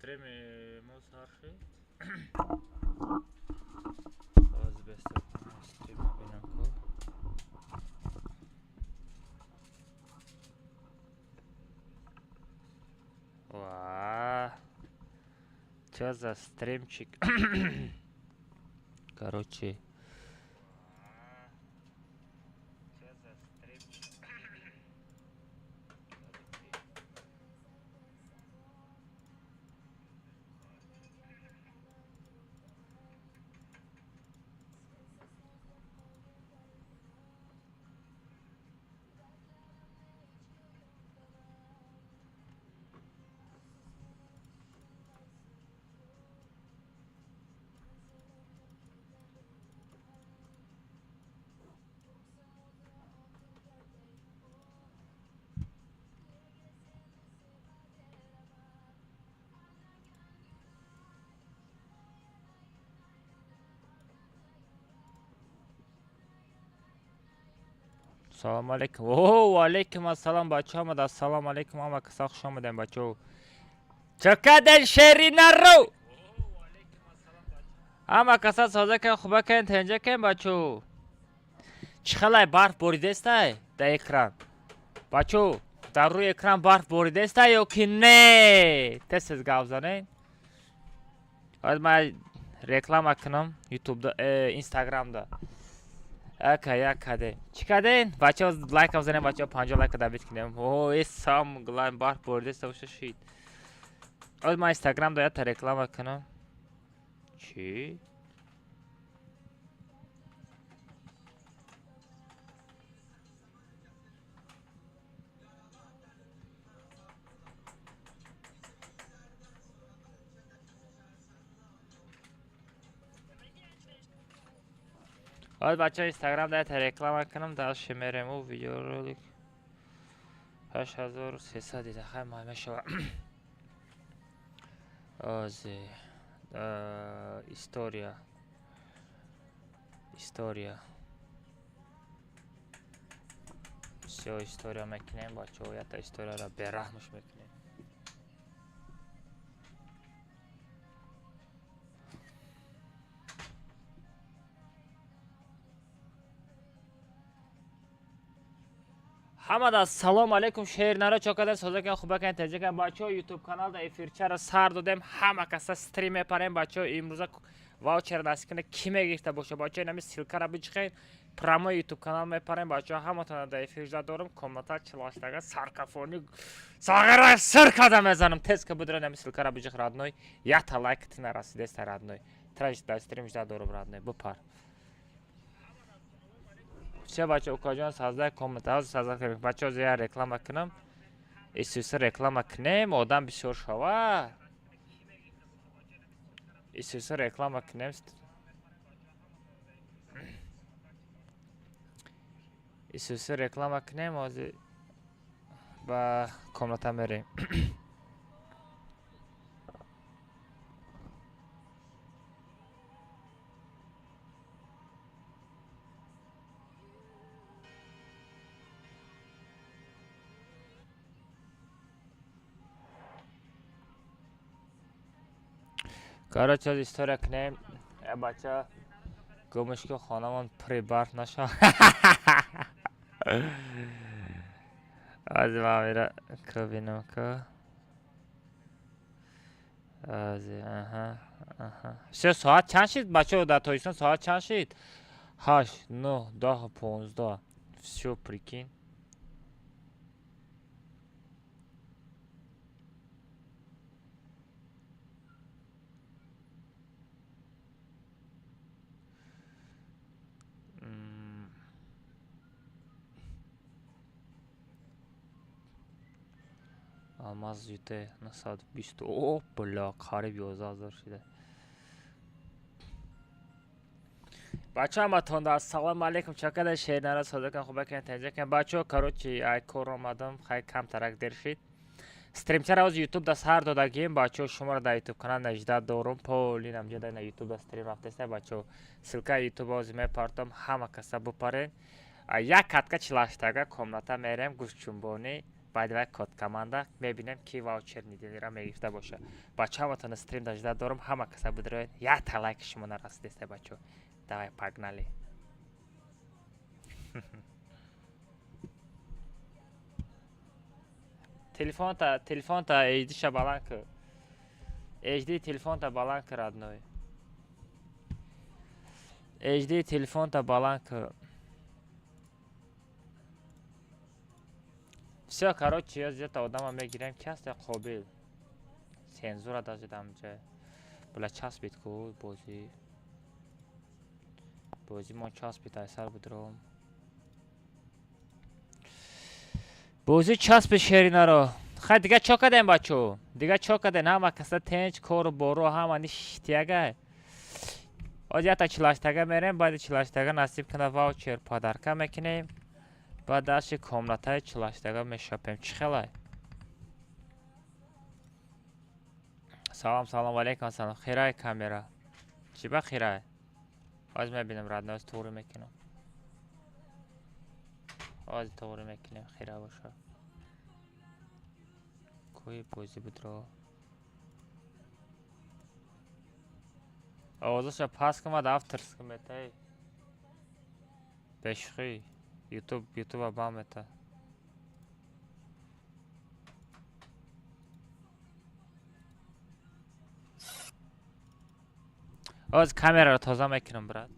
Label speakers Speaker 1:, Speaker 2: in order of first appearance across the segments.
Speaker 1: Стрими мо сар шид. Боз беста стрим бинам ку. Ва, чё за стримчик? Короче, чё за стримчик? Салом алейкум. О, ваалейкум ассалом, бачаҳо омад. Ассалому алейкум, ҳама каса хуш омадем, бачаҳо. Чокаден шеринаро. Ҳама каса соза кен, хуба кен, тенҷа кен, бачаҳо. Чӣ хелай, барф боридестай дар экран? Бачаҳо, дар рӯи экран барф боридестай ё ки не? Тез тез гап занед. Бояд ман реклама кунам ютубда, инстаграмда. Ака, як каде. Чӣ каден? Бачаҳо, лайка бизанем, бачаҳо, 50 лайка добить кунем. О, э, сам глайн барф боридеста боша шид. Оз ман инстаграмда якта реклама кунам. Чӣ? Оз, бачаҳо, инстаграмда якта реклама кунам, дальше мерем. О, видеоролик 8300 дида, хай, май мешава. Ози история. История. Всё, история мекунем, бачаҳо, якта историяро бераҳмш мекунем. Ҳамада ассалому алайкум, шернаро, чокадан, созакан, хубакан, таҷикан, бачаҳо. Ютуб каналда эфирчаро сар додем, ҳама каса стрим мепарем, бачаҳо. Имрӯза ваучер насиб кунед, ки мегирифта боша, бачаҳо, инами ссылкара бичихед, прямой ютуб канал мепарем, бачаҳо. Ҳаматона дар эфир жда дорам. Комната чилаштага саркафони сағира сир када мезанам. Тез ка будра, инами ссылкара бичих, родной. Якта лайк ти нарасидеста, родной. Тра дар стрим жда дорам, родной, бипар. Все, бача, укаҷон, создай комната, ҳозир созда кардем. Бачаҳо, я реклама кунам. Исуса реклама кунем, одам бисёр шава. Исуса реклама кунем. Исуса реклама кунем, ҳозир ба комната мерем. Короче, ҳозир история кунем. Э, бача, гумш ки хонамон пури барф нашава. Ҳозир ман мера ка бинам ка. Ҳозир, аҳа, аҳа. Всё, соат чанд шид, бачаҳо, дар Тоҷикистон соат чанд шид? 8, 9, 10, 15. Всё, прикинь. Алмаз юте 920. О, бля, қариб 11 000 шида. Бача, ҳаматонда ассалому алайкум, чакада, шернара, содакан, хубакан, таҷакан, бачаҳо. Короче, ай кор омадам, хай, камтарак дер шид. Стримчара ҳозир ютуб да сар додагием, бачаҳо, шуморо дар ютуб канал нажда дорум. Полин амҷо дар ютуб да стрим рафтеста, бачаҳо. Ссылкаи ютуб ҳозир мепартом, ҳама каса бупарен. Як катка чилаштага комната мерем, гӯштчунбонӣ. Баъди вай код команда мебинем, ки ваучер недели ра мегирифта боша. Бача, ҳаматона стрим дажда дорам, ҳама каса бидроед, якта лайки шумо нарасидеста. Бачо, давай, погнали. Телефонта HD ша баланд кӣ, HD телефонта баланд кӣ, родной, HD телефонта баланд кӣ. Всё, короче, я зета одама мегирем, ки ҳаст қобил. Цензура даже дамҷа била часпид ку. Бозӣ мо часпид, айсар будром, бозӣ часпи шеринаро. Хай, дига чо кардем, бачо? Дига чо кардем? Ҳама каса тенч, кору боро ҳама ништиягай. Оз ята чилаштага мерем, баъди чилаштага насиб кана ваучер подарка мекунем, баъд даши комнатаи чилаштага мешапем. Чӣ хелай? Салом, салом, алейкум салом. Хирай камера чӣ ба хирай? Оз мебинем, родной, оз туғри мекунам, оз туғри мекунем, хира боша. Кӯи бозӣ будро, овозаша паст кумад, авторский метаи бешухӣ, ютуб, ютуба бам мета. Оз камераро тоза мекунам, брат.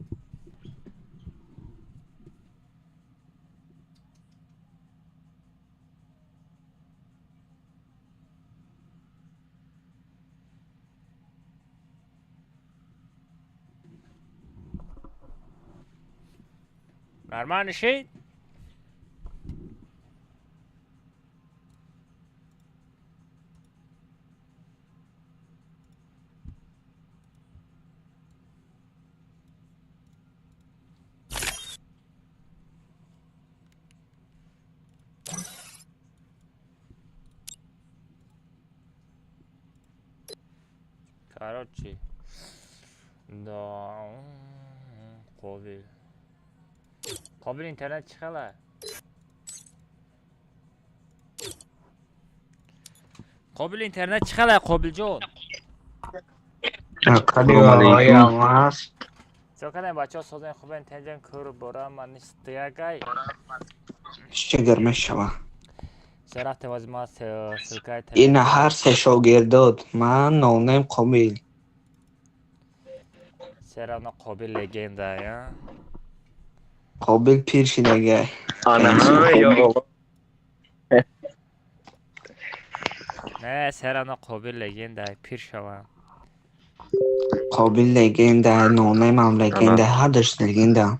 Speaker 1: Нормально шид? Короче, да, қобил, қобил, интернет чӣ хела? Қобил, интернет чӣ хела, Қобилҷон?
Speaker 2: Аст.
Speaker 1: Чо кардем, бачаҳо? Созен, хубен, тенҷен, кӯру бора ман нистиягай.
Speaker 2: Чӣ мешава?
Speaker 1: Се рафте вози ма ссылка и
Speaker 2: Ина ҳар се шогирдод ман нонем Қобил.
Speaker 1: Все равно Қобил легенда я.
Speaker 2: Қобил пир шидагай.
Speaker 3: Анаҳа, ё.
Speaker 1: Не, все равно Қобил легенда, пир шавам.
Speaker 2: Қобил легенда, нонемам легенда, ҳардуш легенда.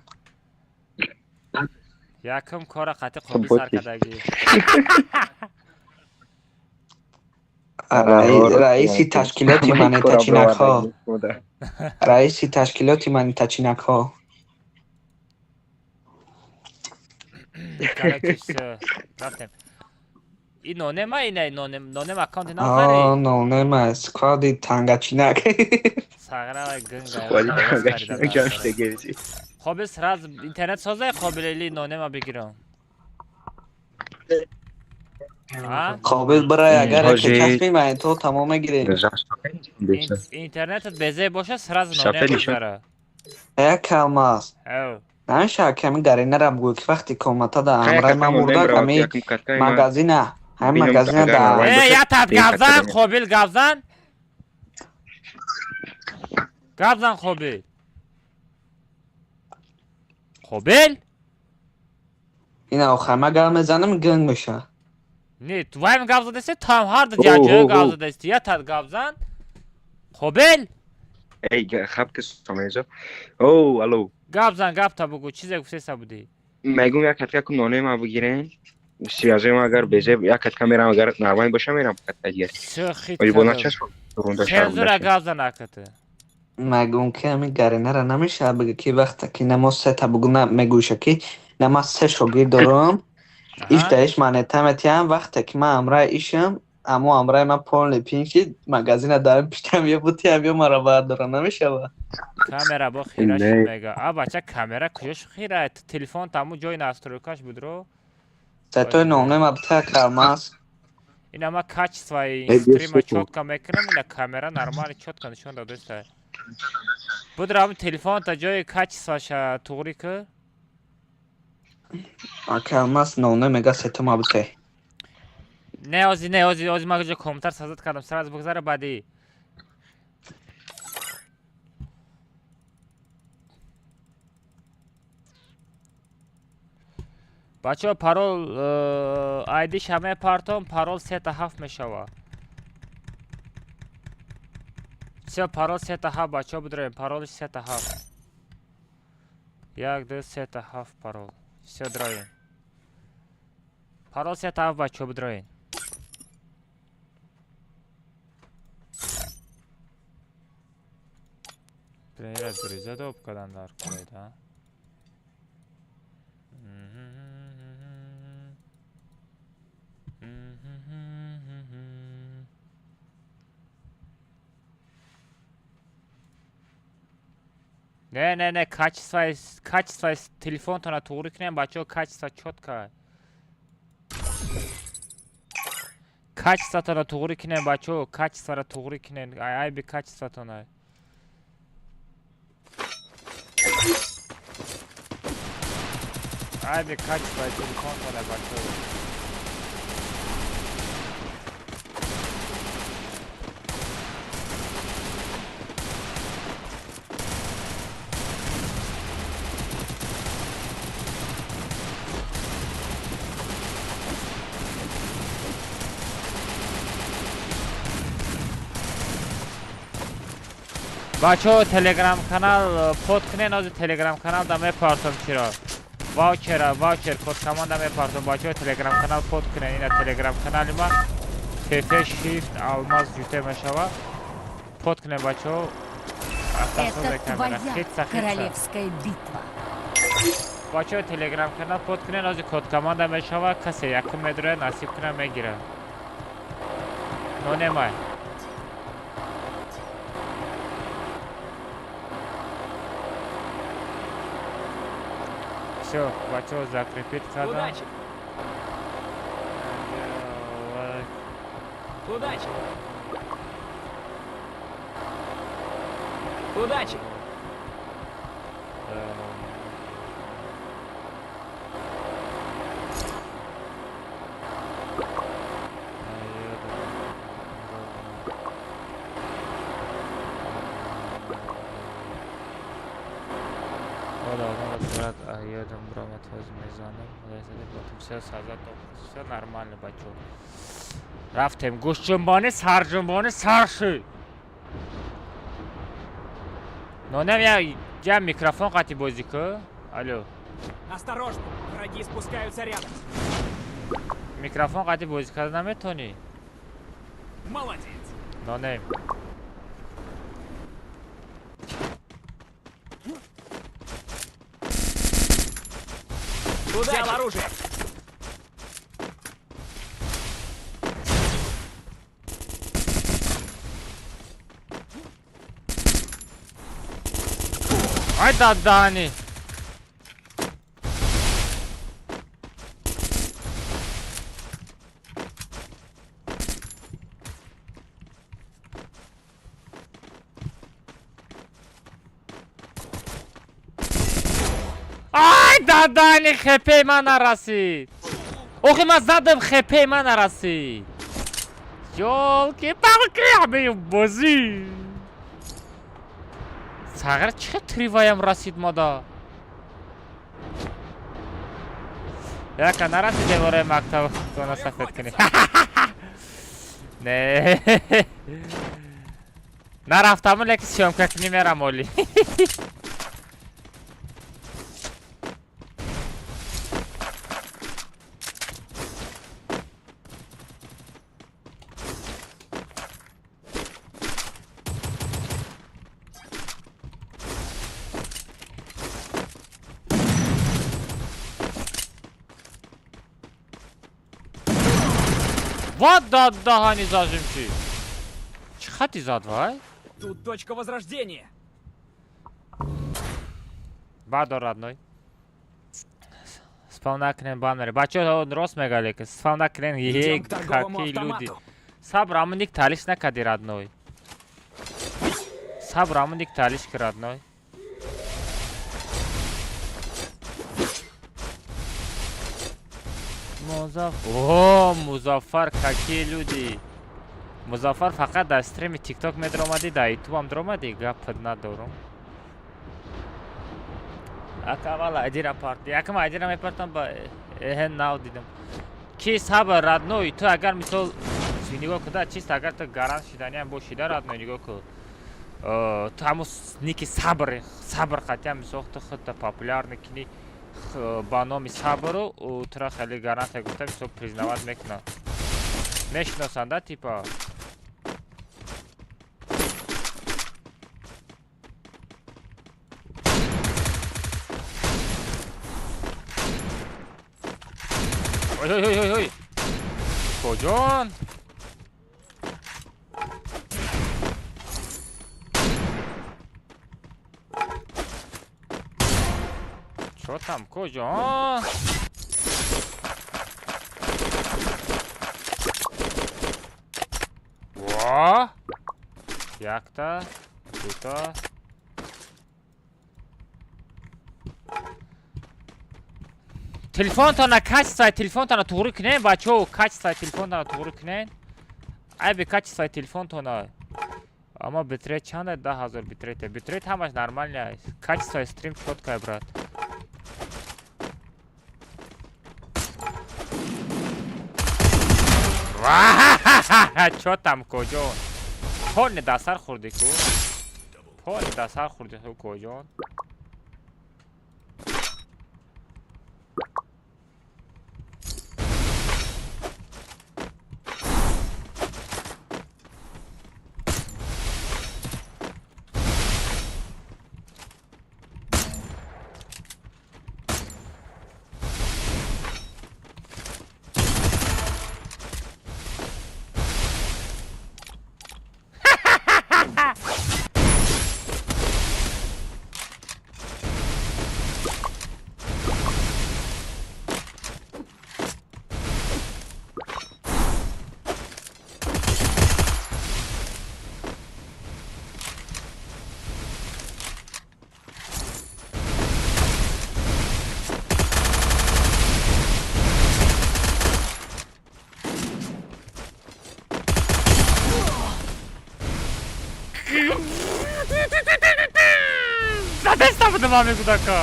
Speaker 1: Якум кора қатъи Қобил сар кардагӣ.
Speaker 2: Раиси ташкилоти монетачинакҳо, раиси ташкилоти монетачинакҳо.
Speaker 1: Короче, всё, рафтем. И нонема, ина нонем, нонем аккаунти нахари.
Speaker 2: Нонема склади тангачинак.
Speaker 1: Сағра гынга.
Speaker 3: Склади тангачинак ҷамшидагези.
Speaker 1: Қобил, сразу интернет созай, Қобил, или нонема бигирам?
Speaker 2: Қобил бирай, агар часпи монето тамом мегирем.
Speaker 1: Интернетат безе боша, сразу нонем бигзара.
Speaker 2: Як калма аст. Намеша ками гаринара бугӯ, ки вақти комната да амрай ман мурдак, ами магазина, ҳами магазина да.
Speaker 1: Э, ятат гапзан, Қобил, гапзан. Гапзан, Қобил. Қобил?
Speaker 2: Ина охар ман гап мезанам, гинг меша.
Speaker 1: Не, ту вайм гап задасти, там ҳар ду ҷоя гап задасти. Ятат гапзан. Қобил?
Speaker 3: Эй, хаб ки сомезо. О, алло.
Speaker 1: Гапзан, гапта бугӯ, чизе гуфтеса будӣ.
Speaker 3: Мегум, як катка ку нонема бигирен. Связем, агар безе, як катка мерам, агар нормально боша, мерам катка дигар.
Speaker 1: Вали
Speaker 3: бо начас рунда.
Speaker 1: Цензура гапзан аката.
Speaker 2: Мегум, ки ами гаринара намеша бига, ки вақта ки намо сета бугу, мегӯша, ки нама се шогирд дорам. Иш даиш монета метиҳам, вақте ки ман амраи ишам, амо амраи ман полный пинши магазина дарам пиштам, ё бутиам, ё мара бардора намешава.
Speaker 1: Камера бо хира шуд, мега. А бача, камера куҷош хира? Телефон таму ҷои настройка ш будро.
Speaker 2: Сетои номнем абта калмас.
Speaker 1: Ина ма качествои стрима чётко мекунам, ина камера нормально чётко нишон додеста. Будрам телефонта ҷои качествоша туғри ку.
Speaker 2: Ака Алмаз номне мега сето мабуте.
Speaker 1: Не, ози не, ози ози ма ҷо комментар сазад кардам, сразу бигзара баъди. Бачаҳо, парол айдиша мепартом, парол 3-7 мешава. Всё, парол 3-7, бачаҳо, бидроем, паролиш 3-7. 1, 2, 3-7 парол. Всё, дроем. Парол 3-7, бачаҳо, бидроем. Ира дуриза доб кадан дар кулайда. Не, не, не, качествои телефонтона туғрӣ кунем, бачаҳо, качество чётко. Качествотона туғрӣ кунем, бачаҳо, качествора туғрӣ кунем, айби качествотона. Айби качествои телефонтона, бачаҳо. Бачаҳо, телеграм канал под кунен, ози телеграм канал да мепартом чиро. Ваучера, ваучер код команда мепартом. Бачаҳо, телеграм канал под кунен, ина телеграм канали ма ТФ Shift Алмаз ҷуте мешава. Под кунен, бачаҳо.
Speaker 4: Это твоя королевская битва.
Speaker 1: Бачаҳо, телеграм канал под кунен, ози код команда мешава, касе якум медроя, насиб куна мегира. Нонемай. Всё, бачаҳо, закрепить кардам.
Speaker 5: Удачи! Удачи! Удачи!
Speaker 1: Всё нормально, бачо. Рафтем, гӯшҷунбонӣ, сарҷунбонӣ, сар шуд. Нонам я микрофон қати бозӣ ку. Алло.
Speaker 5: Осторожно, враги спускаются рядом.
Speaker 1: Микрофон қати бозӣ карда наметонӣ.
Speaker 5: Молодец.
Speaker 1: Нонем.
Speaker 5: Взял оружие.
Speaker 1: Ай да Дани. Ай да Дани, хепе ман нарасид. Охи ман задам, хепе ман нарасид. Ёлки-палки, ҳамаи бозӣ. Сағир чӣ триваям расид мада? Яка нарасид девораи мактаб тона сафед кунӣ. Не. Нарафтаму, леки съёмка кунӣ мерам оли. Вот да даҳани зажимчи. Чӣ хати зад вай?
Speaker 5: Тут точка возрождения.
Speaker 1: Бардор, родной. Спам накунем бан мере. Бачаҳо рост мега, лекин спам накунем.
Speaker 5: Идем к торговому
Speaker 1: Какие люди.
Speaker 5: автомату.
Speaker 1: Сабр, аму ник талиш накади, родной. Сабр, аму ник талиш ки, родной. О, Музаффар, какие люди. Музаффар фақат дар стрими ТикТок медромадӣ, дар Ютубам дромадӣ, гапат надорум. Ака аввал айдира парт. Якам айдира мепартам ба эҳе нав дидам. Ки сабр, родной, ту агар мисол нигоҳ куда чист, агар ту гарант шиданиам бошида, родной, нигоҳ ку. Ту ҳамун ники сабр, сабр қатъиян мисол ту худта популярный кини ба номи сабру тура хеле гарантия гуфта мисол признавать мекунад. Мешиносанд, типа. Ой, ой, ой, ой, ой. Коҷон? Чо там, коҷон? Во! Якта, дута. Телефонтона качествои телефонтона туғрӣ кунед, бачаҳо, качествои телефонтона туғрӣ кунед. Айби качествои телефонтона. Аммо битрейт чанд аст? 10,000 битрейт. Битрейт ҳамаш нормальный аст. Качествои стрим чёткая, брат. Чо там, коҷон? Полни дастар хӯрдӣ ку? Полни дастар хӯрдӣ ку, коҷон? Задеста будам ами кудака.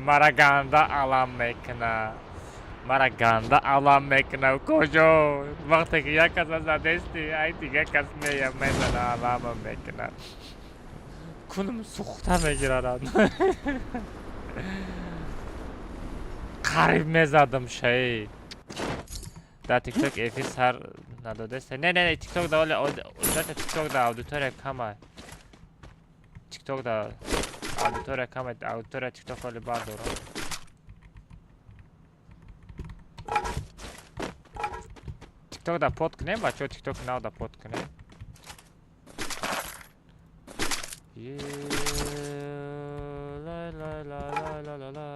Speaker 1: Мара ганда алам мекуна. Мара ганда алам мекуна. Кожо? Вақте ки як каса задести, ай дига кас мея мезана аламам мекуна. Кунум сухта мегирарад. Қариб мезадам шаи. Дар ТикТок эфир сар надодест. Не, не, не, ТикТок да оли ТикТок да аудитория кама. ТикТок да аудитория кама, аудитория ТикТок оли бар дорам. ТикТок да под кунем, бачаҳо, ТикТок нав да под кунем. Ла ла ла ла ла ла.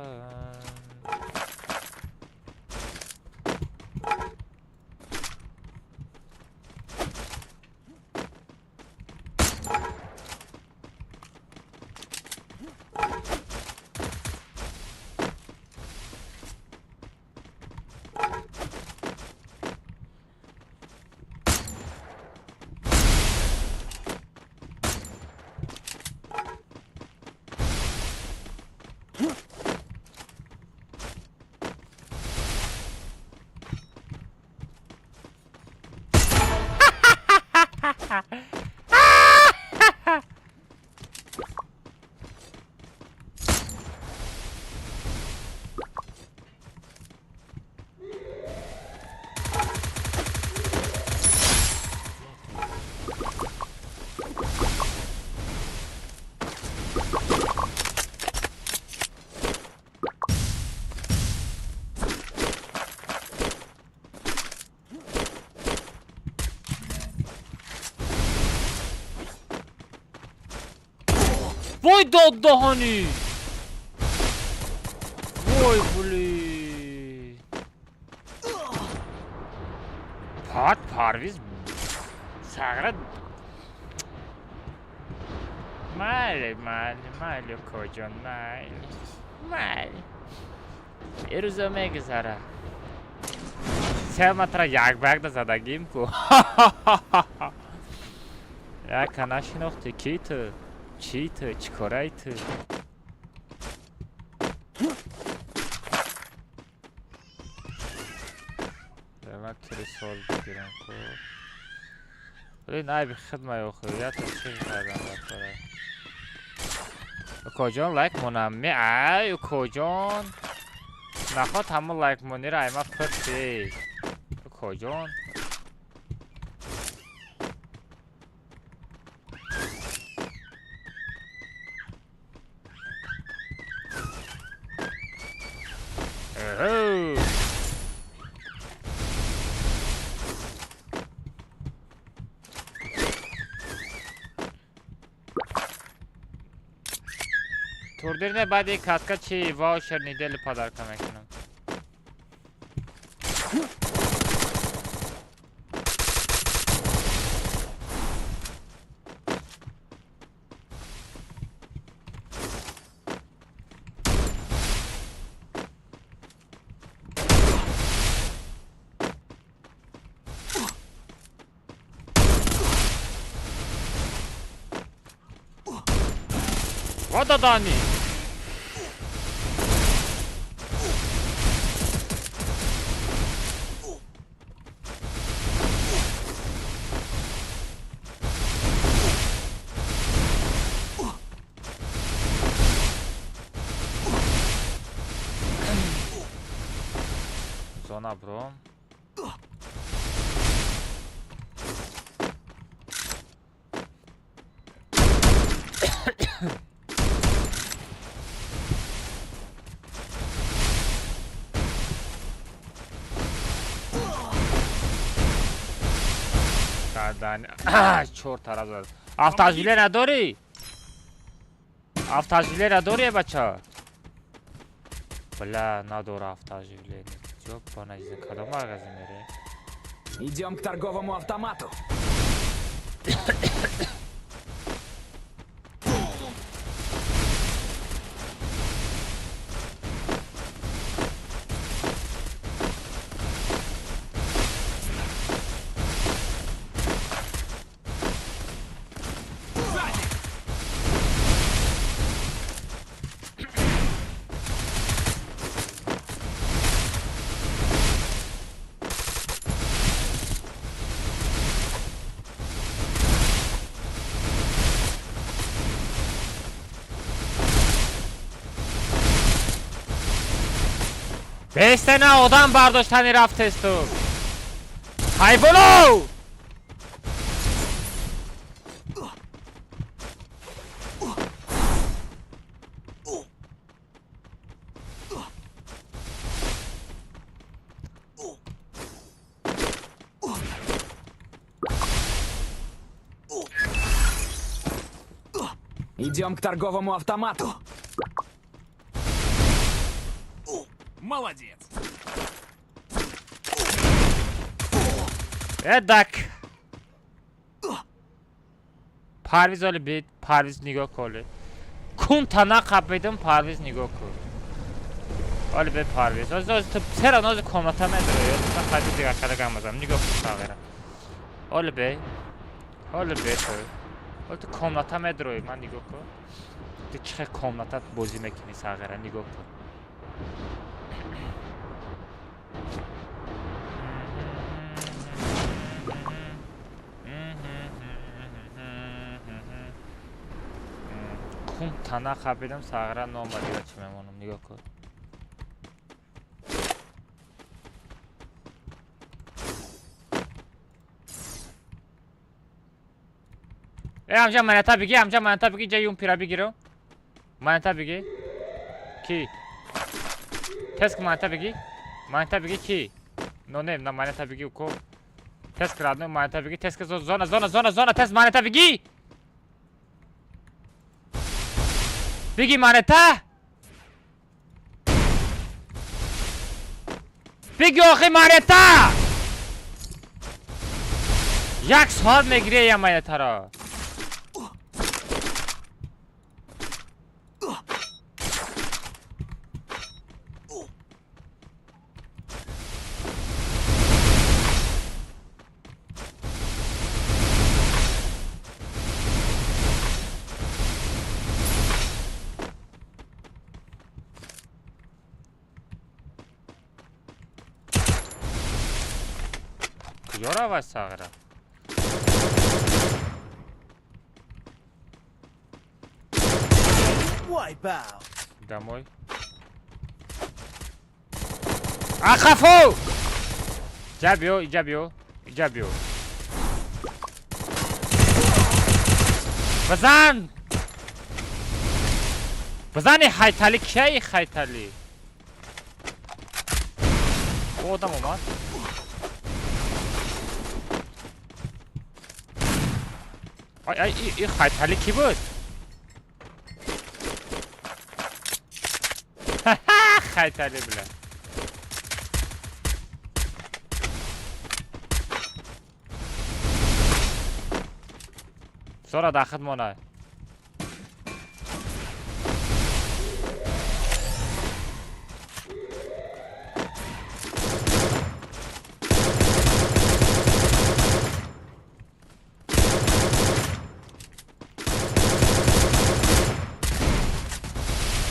Speaker 1: Вой, дод даҳани! Вой, блин! Пат Парвиз сағра. Майли, майли, майли, укоҷон, майли, майли. Ирӯзо мегузара. Се матра як ба якда задагим ку. Яка нашинохтӣ, ки ту? Чӣ ту? Чӣ кораи ту? Ман тури сол бигирам ку. Вале найби хидмай охир, я то чиз кардам дар кора. Укоҷон, лайк монам ми, ай, укоҷон. Наход ҳамон лайк монира ай ма пурси. Укоҷон. Эҳу! Турнир не, баъди катка чи ваучер недели подарка мекунам. Вода дани! Зона бром. Чор тараф зад. Автожиле надорӣ? Автожиле надорӣ, бача? Бля, надора автожиле. Ёбана, кадом магазин мере?
Speaker 5: Идем к торговому автомату.
Speaker 1: Бестена одам бардоштани рафтесту. Ҳайвоно!
Speaker 5: Идем к торговому автомату.
Speaker 6: Молодец.
Speaker 1: Эдак. Парвиз оли бит, Парвиз нигоҳ коли. Кун тана қапидим, Парвиз нигоҳ кун. Оли бе Парвиз. Оз оз ту сера нози комната медро, ё ту хади дигар када гамазам. Нигоҳ кун тағира. Оли бе. Оли бе ту. Оли ту комната медрои, ман нигоҳ кун. Ту чӣ хел комната бозӣ мекунӣ сағира, нигоҳ кун. Кун тана қапидам, сағира номадига чӣ мемонам, нигоҳ кун. Э, ҳамҷа монета бигӣ, ҳамҷа монета бигӣ, ҷа юмпира бигирам. Монета бигӣ. Ки? Тез ки монета бигӣ. Монета бигӣ ки? Но не, на монета бигӣ уко. Тез ки родной монета бигӣ, тез ки зона, зона, зона, зона, тез монета бигӣ. Биги монета? Биги охи монета! Як соат мегирӣ я монетаро. Куҷо равад сағира? Домой. Ахафу! Иҷа биё, иҷа биё, иҷа биё. Бизан! Бизани хайтали, кияи хайтали? О, одам омад. Ай, ай, и хайтали ки буд? Хайтали, бля. Сора дахт монай.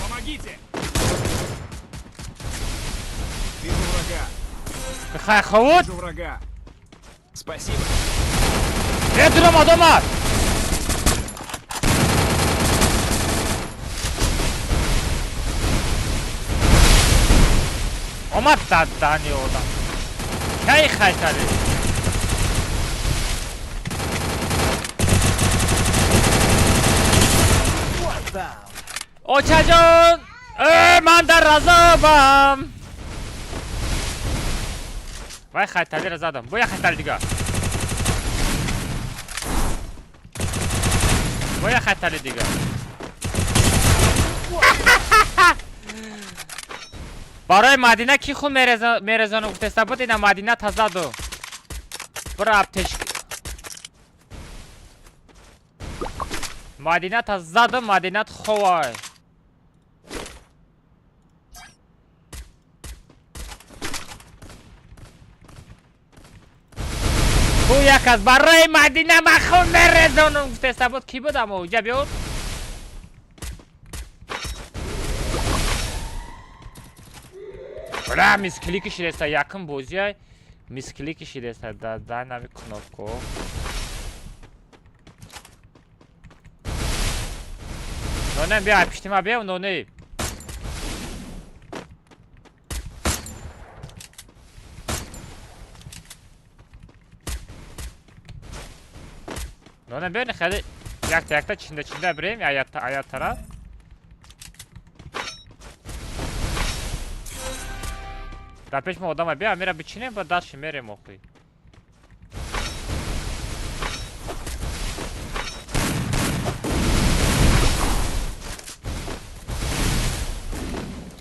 Speaker 5: Помогите! Вижу врага.
Speaker 1: Хай,
Speaker 5: Вижу врага. Спасибо.
Speaker 1: Дома, дома! Омад дадани одам. Кай хайтали? Очаҷон! Ман дар азобам! Вай хайталиро задам. Бо як хайтали дига. Бо як хайтали дига. Барои Мадина ки хун мерезону гуфтеста буд, ина Мадина тазаду. Бира аптечка. Мадина тазаду, Мадинат ховай. Ӯ як аз барои Мадина ман хун мерезонум гуфтеста буд, ки буд амо? Иҷа биёр. Бля, мисклики шидеста, якум бозиай мисклики шидеста, да нави кнопко. Нонем, биё, пишти ма биё, ноне. Нонем, биё, хеле якта якта чинда чинда бирем, аят тараф. Дар пеш мо одама биё, амира бичинем, ба дастши мерем охи.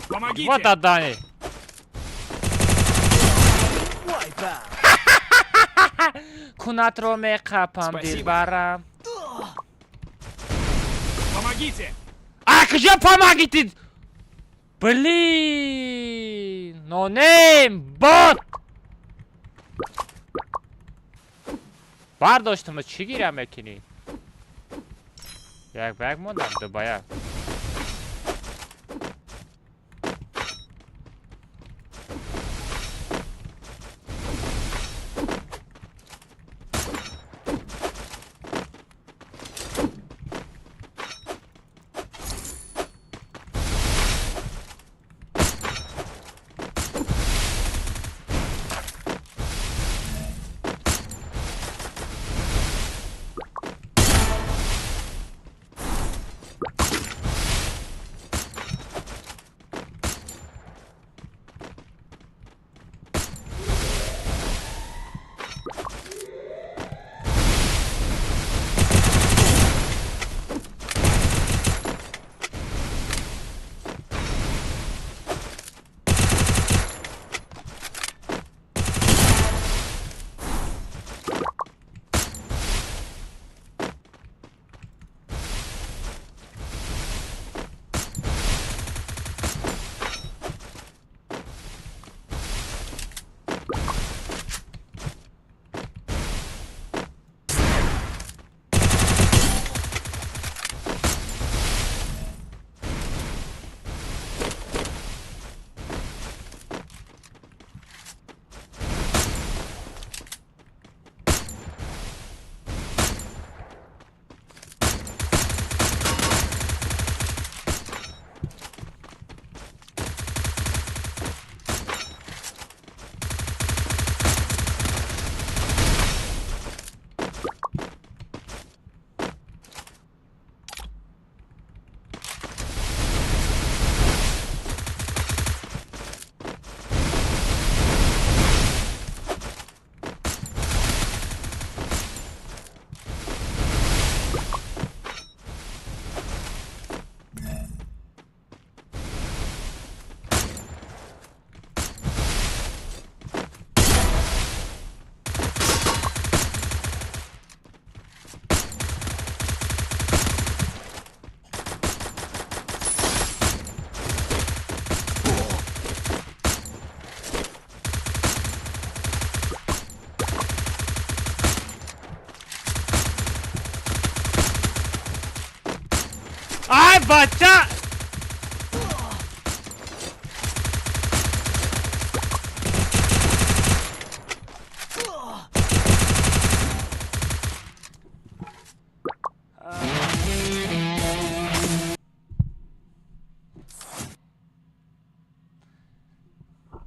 Speaker 5: Помогите!
Speaker 1: Вот отдани! Кунатро меқапам, дилбарам.
Speaker 5: Помогите!
Speaker 1: А куҷо помогите? Блин, нонем, бот! Бардоштам, чӣ гиря мекунӣ? Як ба як мондам, ду ба як. Ай, бача!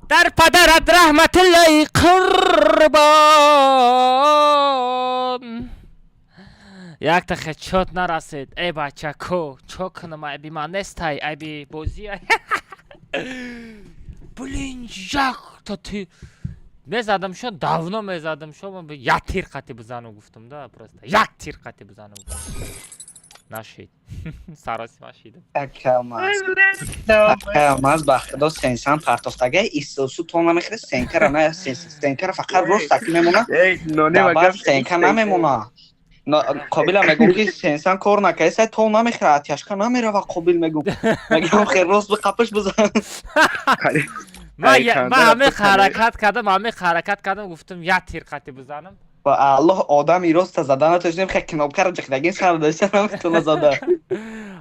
Speaker 1: Дар падарат раҳматуллои қурбон. Якта хедшот нарасид. Эй, бачако, чо кунам? Айби ман нестай, айби бозӣ. Блин, якта ти мезадам шо, давно мезадам шо, як тир қати бизану гуфтам да, просто як тир қати бизану гуфтам. Нашид. Саросима шидам.
Speaker 2: Акалмаз, ба худо, сенсан партофтага истилсу тон намехӯре, сенкара на, сенкара фақат рост таки мемона. Баъд сенка намемона. Қобила мегум, ки сенсан кор накард, сай тон намехӯра, атяшка намерава. Қобил мегум, мегум, хел рост биқапиш бизан.
Speaker 1: Ман ҳамин ҳаракат кардам, ҳамин ҳаракат кардам, гуфтам, як тир қати бизанам.
Speaker 2: Ба Аллоҳ, одами роста зада натонистем, хе кнопкаро ҷиқдагин сар дошта, наметона зада.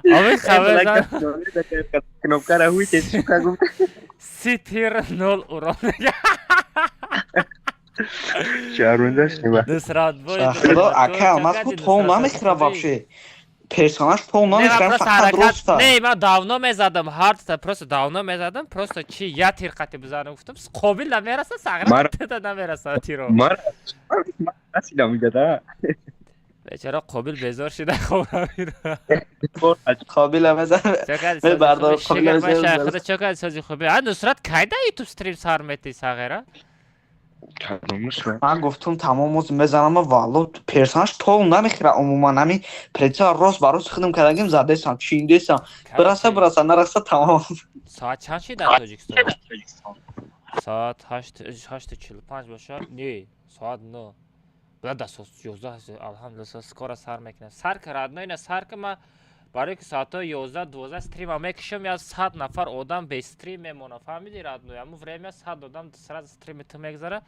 Speaker 1: Ҳамин хабар.
Speaker 3: Кнопкара хуйте, сука, гуфт.
Speaker 1: 30 тир, нол урон.
Speaker 3: Шаҳрунда шуба.
Speaker 1: Нусратбой.
Speaker 2: Худо, ака, алмаз ку тон намехӯра, вообще персонаж тон намехӯра, фақат роста.
Speaker 1: Не, ман давно мезадам, ҳарта просто давно мезадам, просто чи як тир қати бизанам гуфтам, қобил намераса, сағра намераса тиро.
Speaker 3: Расидам мегада.
Speaker 1: Бечара қобил безор шида, хоб равид.
Speaker 2: Қобила мезан. Бардор, қобила.
Speaker 1: Худо, чо кади, сози хуби. А Нусрат, кайда ютуб стрим сар мети, сағира?
Speaker 2: Ман гуфтум, тамом, оз мезанам, валло, персонаж тол намехӯра умуман. Ҳами прицел рост ба рост худам кардагим, задесам, чиндесам, бираса, бираса, нараса, тамом.
Speaker 1: Соат чанд шид дар Тоҷикистон? Соат 8:45 бошад, не, соат 9 буда, 11, алҳамдулилла, скоро сар мекунам. Сар ка, родной, ина сар ка. Ма барои ки соатҳои 11, 12 стрима мекушам, я 100 нафар одам бе стрим мемонад, фаҳмиди, родной? Ҳамун время 100 одам сразу стрими ту мегзара,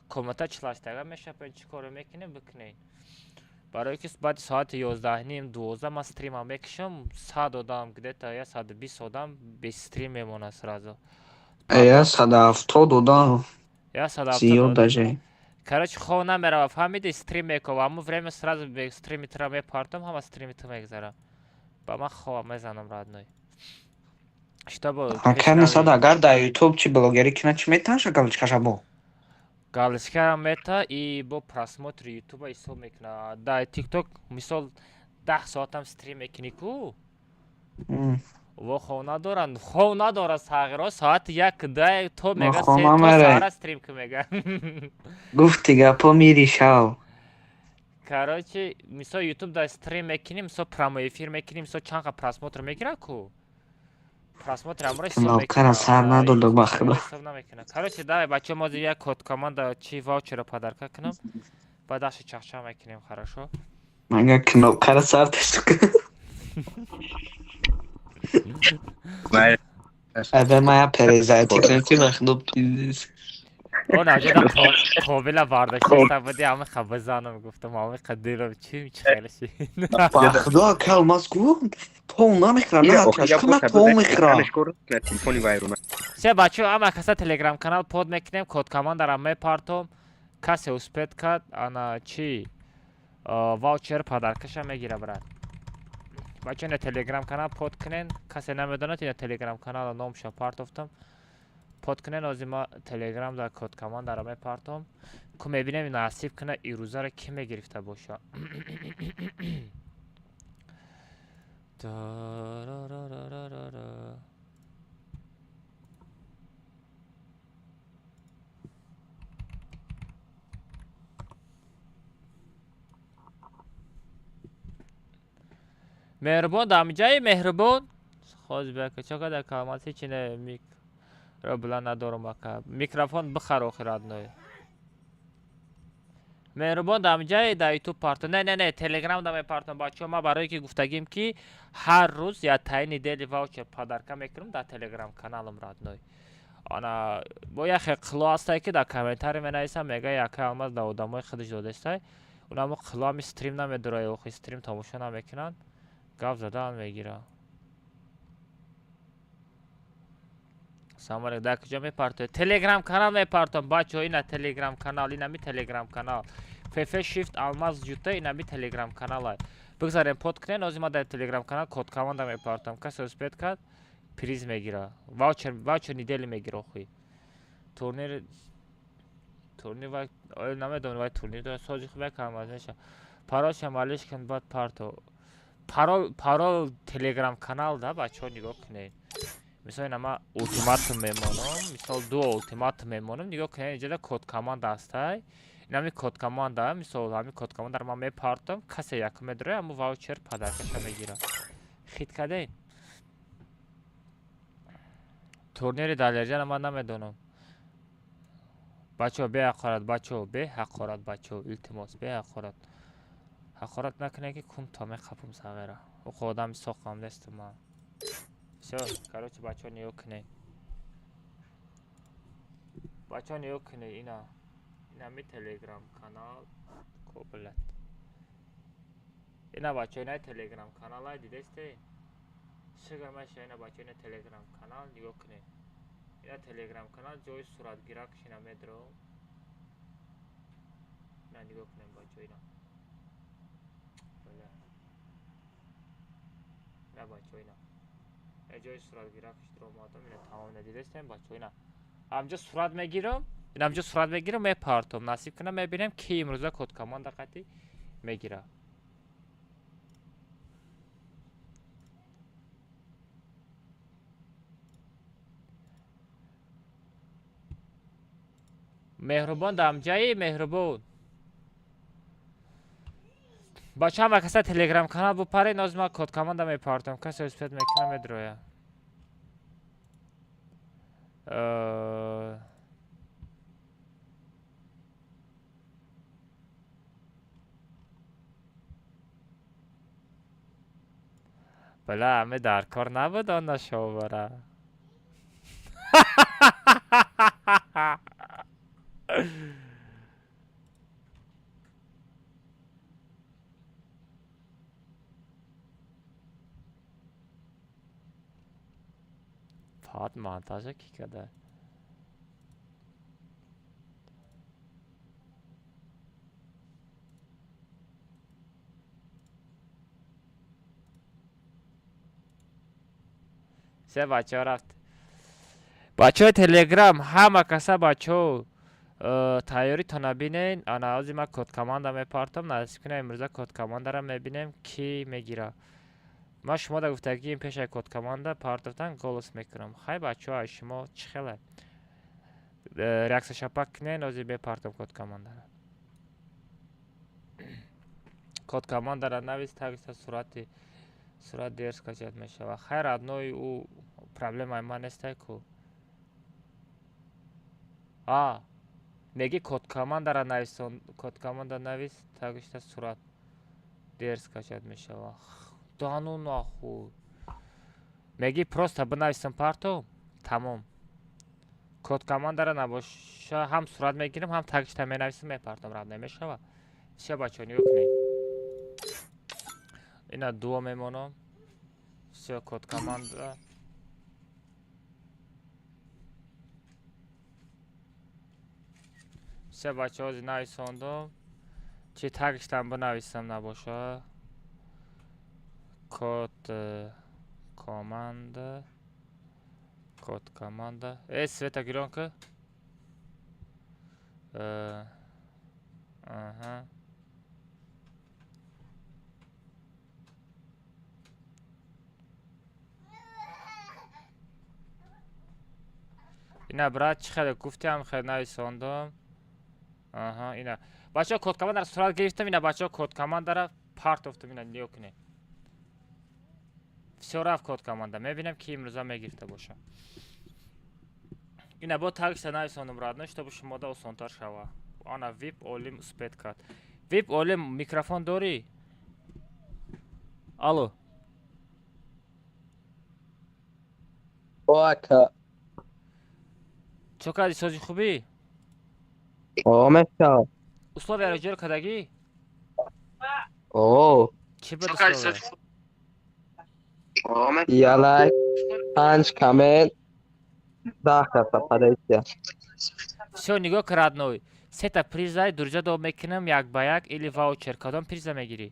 Speaker 1: комната чилаштага мешапен. Чӣ коро мекунем, бикунем, барои ки баъди соати 11:30, 12 ман стрима мекушам, 100 одам, где-то 120 одам бе стрим мемонад сразу.
Speaker 2: 170 одам.
Speaker 1: 170.
Speaker 2: Зиёд даже.
Speaker 1: Короче, хов намерава, фаҳмиди? Стрим мекова, ҳамун время сразу стрими тура мепартам, ҳама стрими ту мегзара, ба ман хова мезанам, родной, чтобы
Speaker 2: Ака, насад, агар дар ютуб чи блогерӣ кина, чӣ меташа, галочкаша бо?
Speaker 1: Галочкара мета и бо просмотри ютуба ҳисоб мекуна. Дар Тикток, мисол, 10 соатам стрим мекунӣ ку, во хов надоранд, хов надорад сағиро, соати як да то мега,
Speaker 2: хов
Speaker 1: се то
Speaker 2: намере.
Speaker 1: саҳара стрим ку, мега.
Speaker 2: Гуфти гапо, мири шав.
Speaker 1: Короче, мисол, ютуб дар стрим мекунӣ, мисол, прямой эфир мекунӣ, мисол, чанд қа просмотр мегирад ку, просмотр амро ҳисоб
Speaker 2: Кнопкара
Speaker 1: мекунад.
Speaker 2: сар надоду, ба худо.
Speaker 1: Ҳисоб намекунад. Короче, давай, бачаҳо, мо як код команда чи ваучера подарка кунам, баъд аши чахча мекунем, хорошо?
Speaker 2: Мага кнопкара сар тешка. Абе, мая перезайти ки, ба худо, пиздец.
Speaker 1: Он аҷода қобила бардошта буди, ҳама ха бизанам гуфтам, ҳама қа дилам чи хеле ши.
Speaker 2: Ба худо, ака, алмаз гуфт тол намехӯра, на атяшка, на тол мехӯра.
Speaker 3: Телефони вайрона.
Speaker 1: Се, бачаҳо, ҳама каса телеграм канал под мекунем, код командаро мепартом, касе успеть кард, ана чи ваучер подаркаша мегира, брат. Бачаҳо, ина телеграм канал под кунен, касе намедонад, ина телеграм канала номша партофтам, под кунен. Ҳозир ма телеграм дар код командаро мепартом ку, мебинем, насиб куна, ирӯзаро кӣ мегирифта боша. Та-ра-ра-ра-ра-ра. Меҳрубон дамҷаи меҳрубон хоз бака чока дар калмати чине мик ро буланд надорум, ака, микрофон бихар охир, родной. Меҳрубон дамҷаи дар ютуб партом, не, не, не, телеграм да мепартом, бачаҳо. Ма барое ки гуфтагим, ки ҳар рӯз я таини дели ваучер подарка мекунам дар телеграм каналам, родной. Ана бо яхе қило ҳастае, ки дар комментарий менависам, мега, яка алмаз да одамои худаш додестай, унамо қилоами стрим намедурай, охи стрим тамошо намекунанд, гап задан мегира. Салом алейкум. Дар куҷо мепартоед? Телеграм канал мепартом, бачаҳо. Ина телеграм канал, инами телеграм канал. ФФ Shift Алмаз Ҷута, инами телеграм канала. Бигзарем, под кунен, ҳозир ман дар телеграм канал код команда мепартом. Касе успеть кард, приз мегира. Ваучер, ваучер недели мегира охи. Турнир вай, намедонам, вай турнир дорад, сози хуб якам аз меша. Паролша малиш кун, баъд парто. Парол телеграм канал да, бачаҳо, нигоҳ кунед. Мисол, ина ман ултиматум мемонам, мисол, ду ултиматум мемонам, нигоҳ кунед, инҷода код команда ҳастай. Ин ҳами код команда, мисол, ҳами код командаро ман мепартам, касе якум медарояд, ҳамун ваучер подаркаша мегирад. Хит кардед? Турнири Далерҷана ман намедонам. Бачаҳо, беҳақорат, бачаҳо, беҳақорат, бачаҳо, илтимос, беҳақорат. Ҳақорат накунед, ки кун то меқапум сағира. Оқо, одами соқам нестам ман. Всё, короче, бачаҳо, нигоҳ кунед. Бачаҳо, нигоҳ кунед, ина. Инами телеграм канал коблат. Ина, бачаҳо, ина телеграм канал дидесте? Шугр маша, ина, бачаҳо, ина телеграм канал, нигоҳ кунед. Ина телеграм канал, ҷои суратгирак шина медро. Ина нигоҳ кунед, бачаҳо, ина. Бля. Ина, бачаҳо, ина. Ина ҷои суратгирак шидро омадам, ина тамом, ина дидестем, бачаҳо, ина. Ҳамҷо сурат мегирам, ина ҳамҷо сурат мегирам, мепартом. Насиб кунам, мебинем, ки имрӯза код команда қатӣ мегира. Меҳрубон дамҷаи меҳрубон. Бачаҳо, ва каса телеграм канал бупаред, ноз ман код команда мепартом. Касе успеть мекунам, медроя. Бала, ҳаме дар кор набуд он нашовара. Фаҳат монтажа ки када? Се бачаҳо рафт. Бачаҳои телеграм, ҳама каса, бачаҳо, тайёритона бинен. Ана ҳозир ман код команда мепартом, насиб кунам, имрӯза код командаро мебинем, ки мегира. Ман шумода гуфтагием, пешаи код команда партофтан голос мекунам. Хай, бачаҳо, аз шумо чӣ хеле? Реаксия шапак кунен, ҳозир мепартом код командаро. Код командаро навис, тагиста сурати сурат дер скачать мешавад. Хайр, одной, ӯ проблемаи ман нестай ку. А, меги код командаро нависон, код команда навис, тагишта сурат дер скачать мешавад. Да ну нахуй. Меги просто бинависам, партом, тамом. Код командаро набоша, ҳам сурат мегирам, ҳам тагишта менависам, мепартом, раб намешавад. Всё, бачаҳо, нигоҳ кунед. Ина дуо мемонам. Всё, код команда. Всё, бачаҳо, ҳозир нависондум. Чи тагиштам бинависам набоша? Код команда. Код команда. Э, света гирон ки? Аҳа. Ина, брат, чӣ хеле гуфтиам, хеле нависондум. Аҳа, ина. Бачаҳо, код командаро сурат гирифтам, ина, бачаҳо, код командаро партофтам, ина нигоҳ кунед. Всё, рафт код команда. Мебинам, ки имрӯза мегирифта боша. Ина бо тагиша нависондум, родной, чтобы шумода осонтар шава. Ана вип олим успеть кард. Вип олим, микрофон дорӣ? Алло.
Speaker 2: О, ака.
Speaker 1: Чо кардӣ, сози хубӣ?
Speaker 2: О, мешавад.
Speaker 1: Условияро ҷор кардагӣ?
Speaker 2: О.
Speaker 1: Чӣ буд условия?
Speaker 2: Я лайк, панҷ коммент,
Speaker 6: 10 каса падаисия.
Speaker 1: Всё, нигоҳ кун, родной. Сета призай дурҷа доб мекунам як ба як или ваучер. Кадом приза мегирӣ?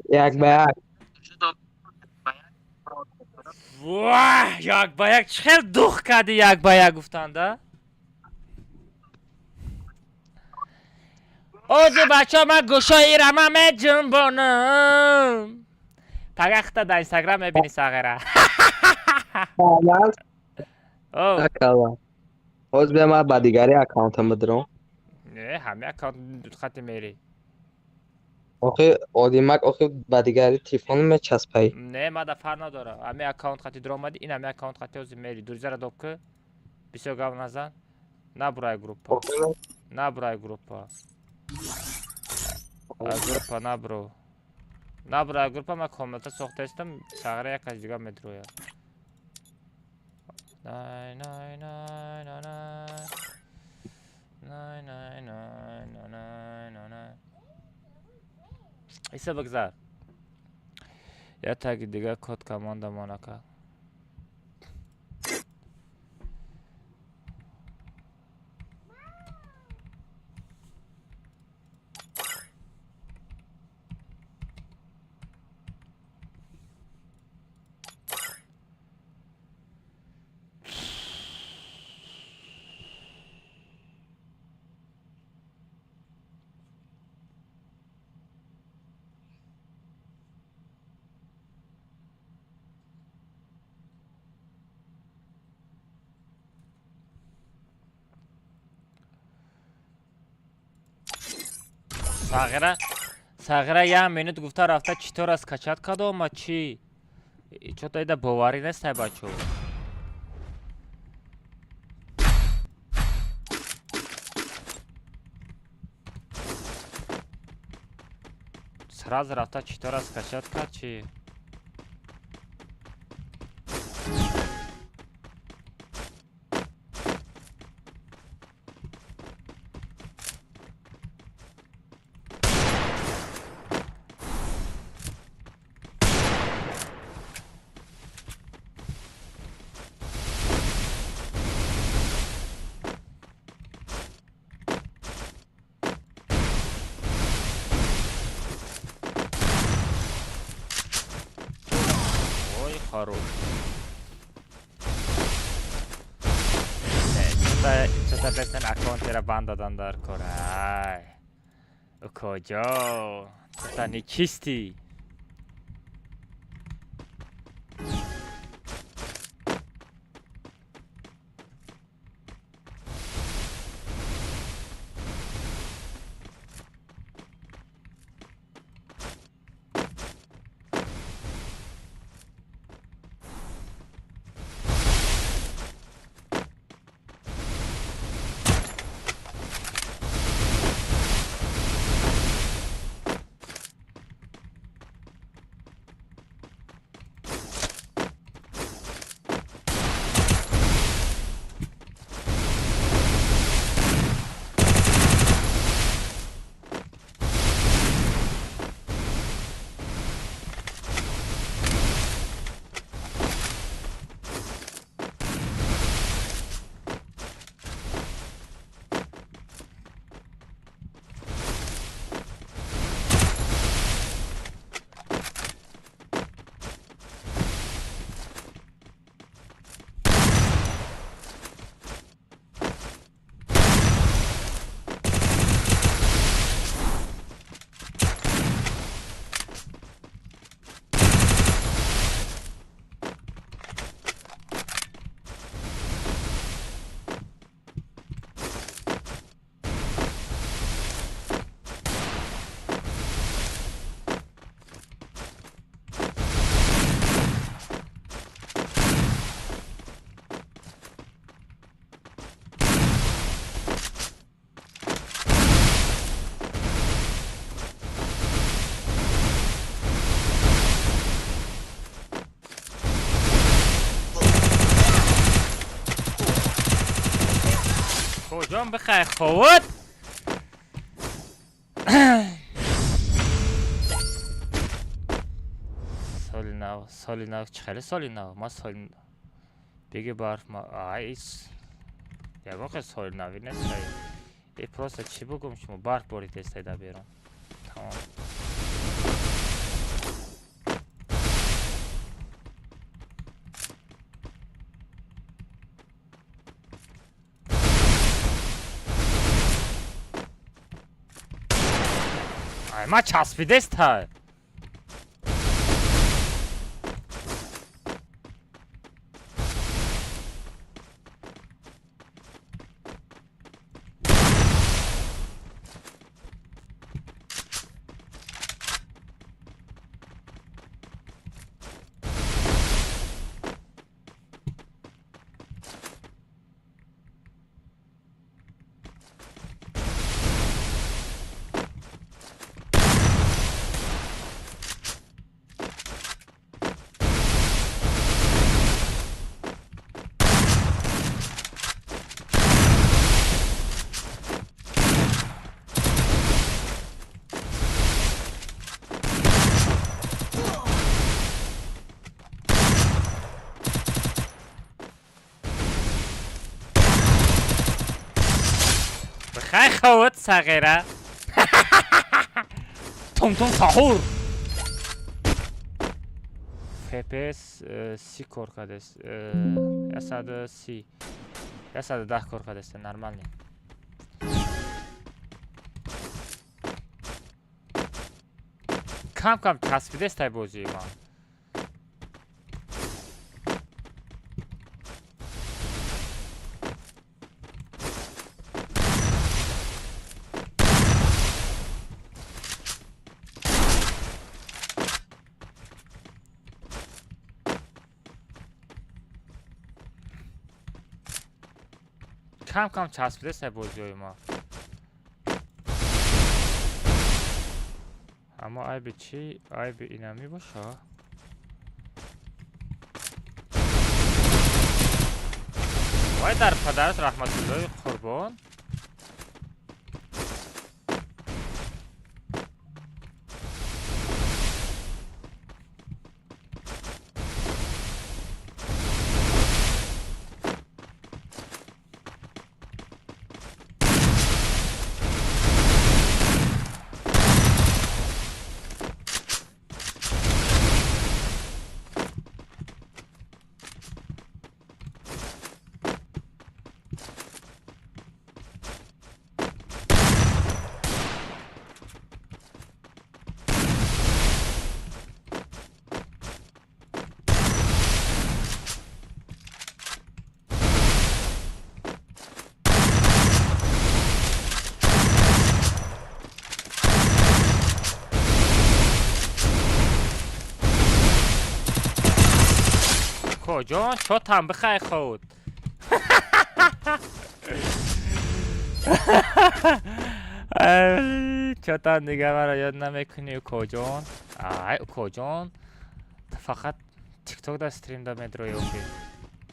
Speaker 6: Як ба як.
Speaker 1: Ваҳ, як ба як чӣ хел дух кардӣ як ба як гуфтанда? Ози бачо ман гӯшои рама меҷунбонам. Пагахта дар Инстаграм мебинӣ сағира.
Speaker 6: Акала. Ҳоз бия ман ба дигари аккаунтам бидирам.
Speaker 1: Не, ҳами аккаунт хати мери.
Speaker 6: Охи одимак охи ба дигари телефон мечаспай.
Speaker 1: Не, ман да фарқ надорам. Ҳами аккаунт хати диромадӣ, ин ҳами аккаунт хати ҳози мери. Дурзара доб ки. Бисёр гап назан. Набурай группа. Набурай группа. Группа набро. Набурай группа, ман комната сохтаистам, сағира як аз дигар медрояд. Най най най най най. Най най най най най най най. Иса бигзар. Я таги дигар код команда монака. Сағира, Сағира як минут гуфта рафта читор аз качат карда омад чӣ? Чото ида боварӣ нестай бачо. Сразу рафта читор аз качат кард чӣ? Хорош. Чота бесен аккаунтера банд дадан дар корай. Куҷо? Чота нечистӣ. Ҷон бихай ховуд. Соли нав, Соли нав чӣ хеле соли нав? Ма соли биги барф ма ай ягон хел соли нави нест. Э, просто чӣ бугум, шумо барф боридестай дар берун. Тамом. Ай, ма часпидестай. Бихай ховот сағира. Тум-тум сахур. FPS 30 кор кардест. 130. 110 кор кардест, нормально. Кам-кам часпидестай бозии ман. Кам-кам часпидестай бозиҳои ма. Аммо айби чӣ? Айби инамӣ боша? Вай дар падарат раҳматуллои қурбон. Коҷон шотам бихай худ. Чотам дига маро ёд намекунӣ, укоҷон. Ай, укоҷон. Ту фақат тикток да стрим да медрои оки.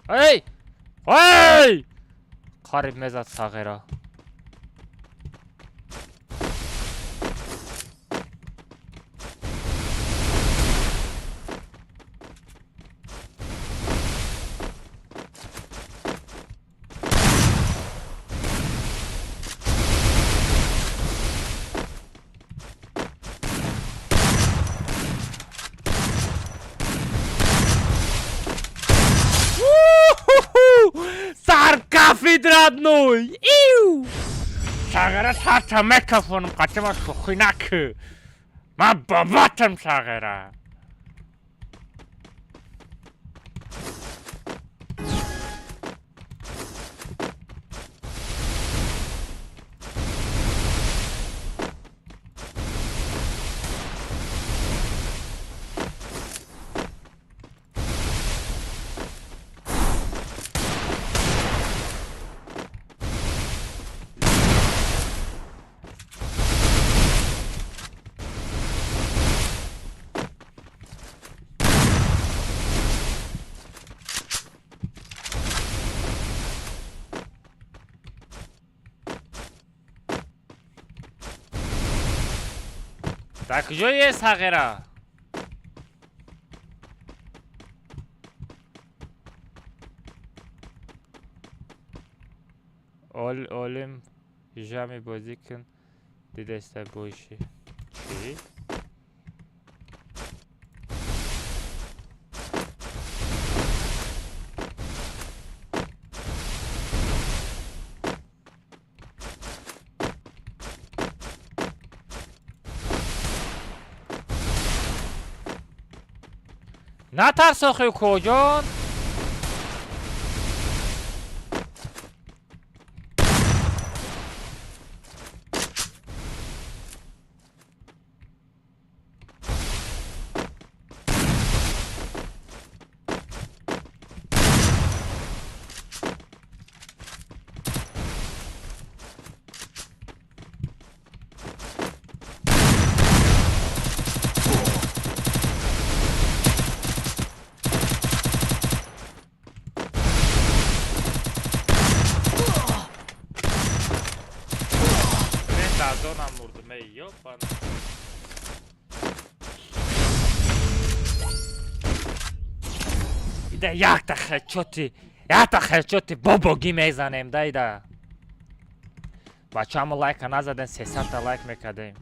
Speaker 1: Эй! Эй! Қариб мезад сағира. Саркафид родной! Иу! Сағира сарта микрофоном қачама шӯхӣ накӣ. Ман бобатам сағира. Дар куҷое сағира? Олим жами бозӣ кун, дидаста бошӣ. Чӣ? Натарс охи, укоҷон. Дазонам мурдум, эй, ёбана. Ида якта хечоти, якта хечоти бобогӣ мезанем да ида. Бачаҳамо, лайка назаден, 300-та лайк мекардем.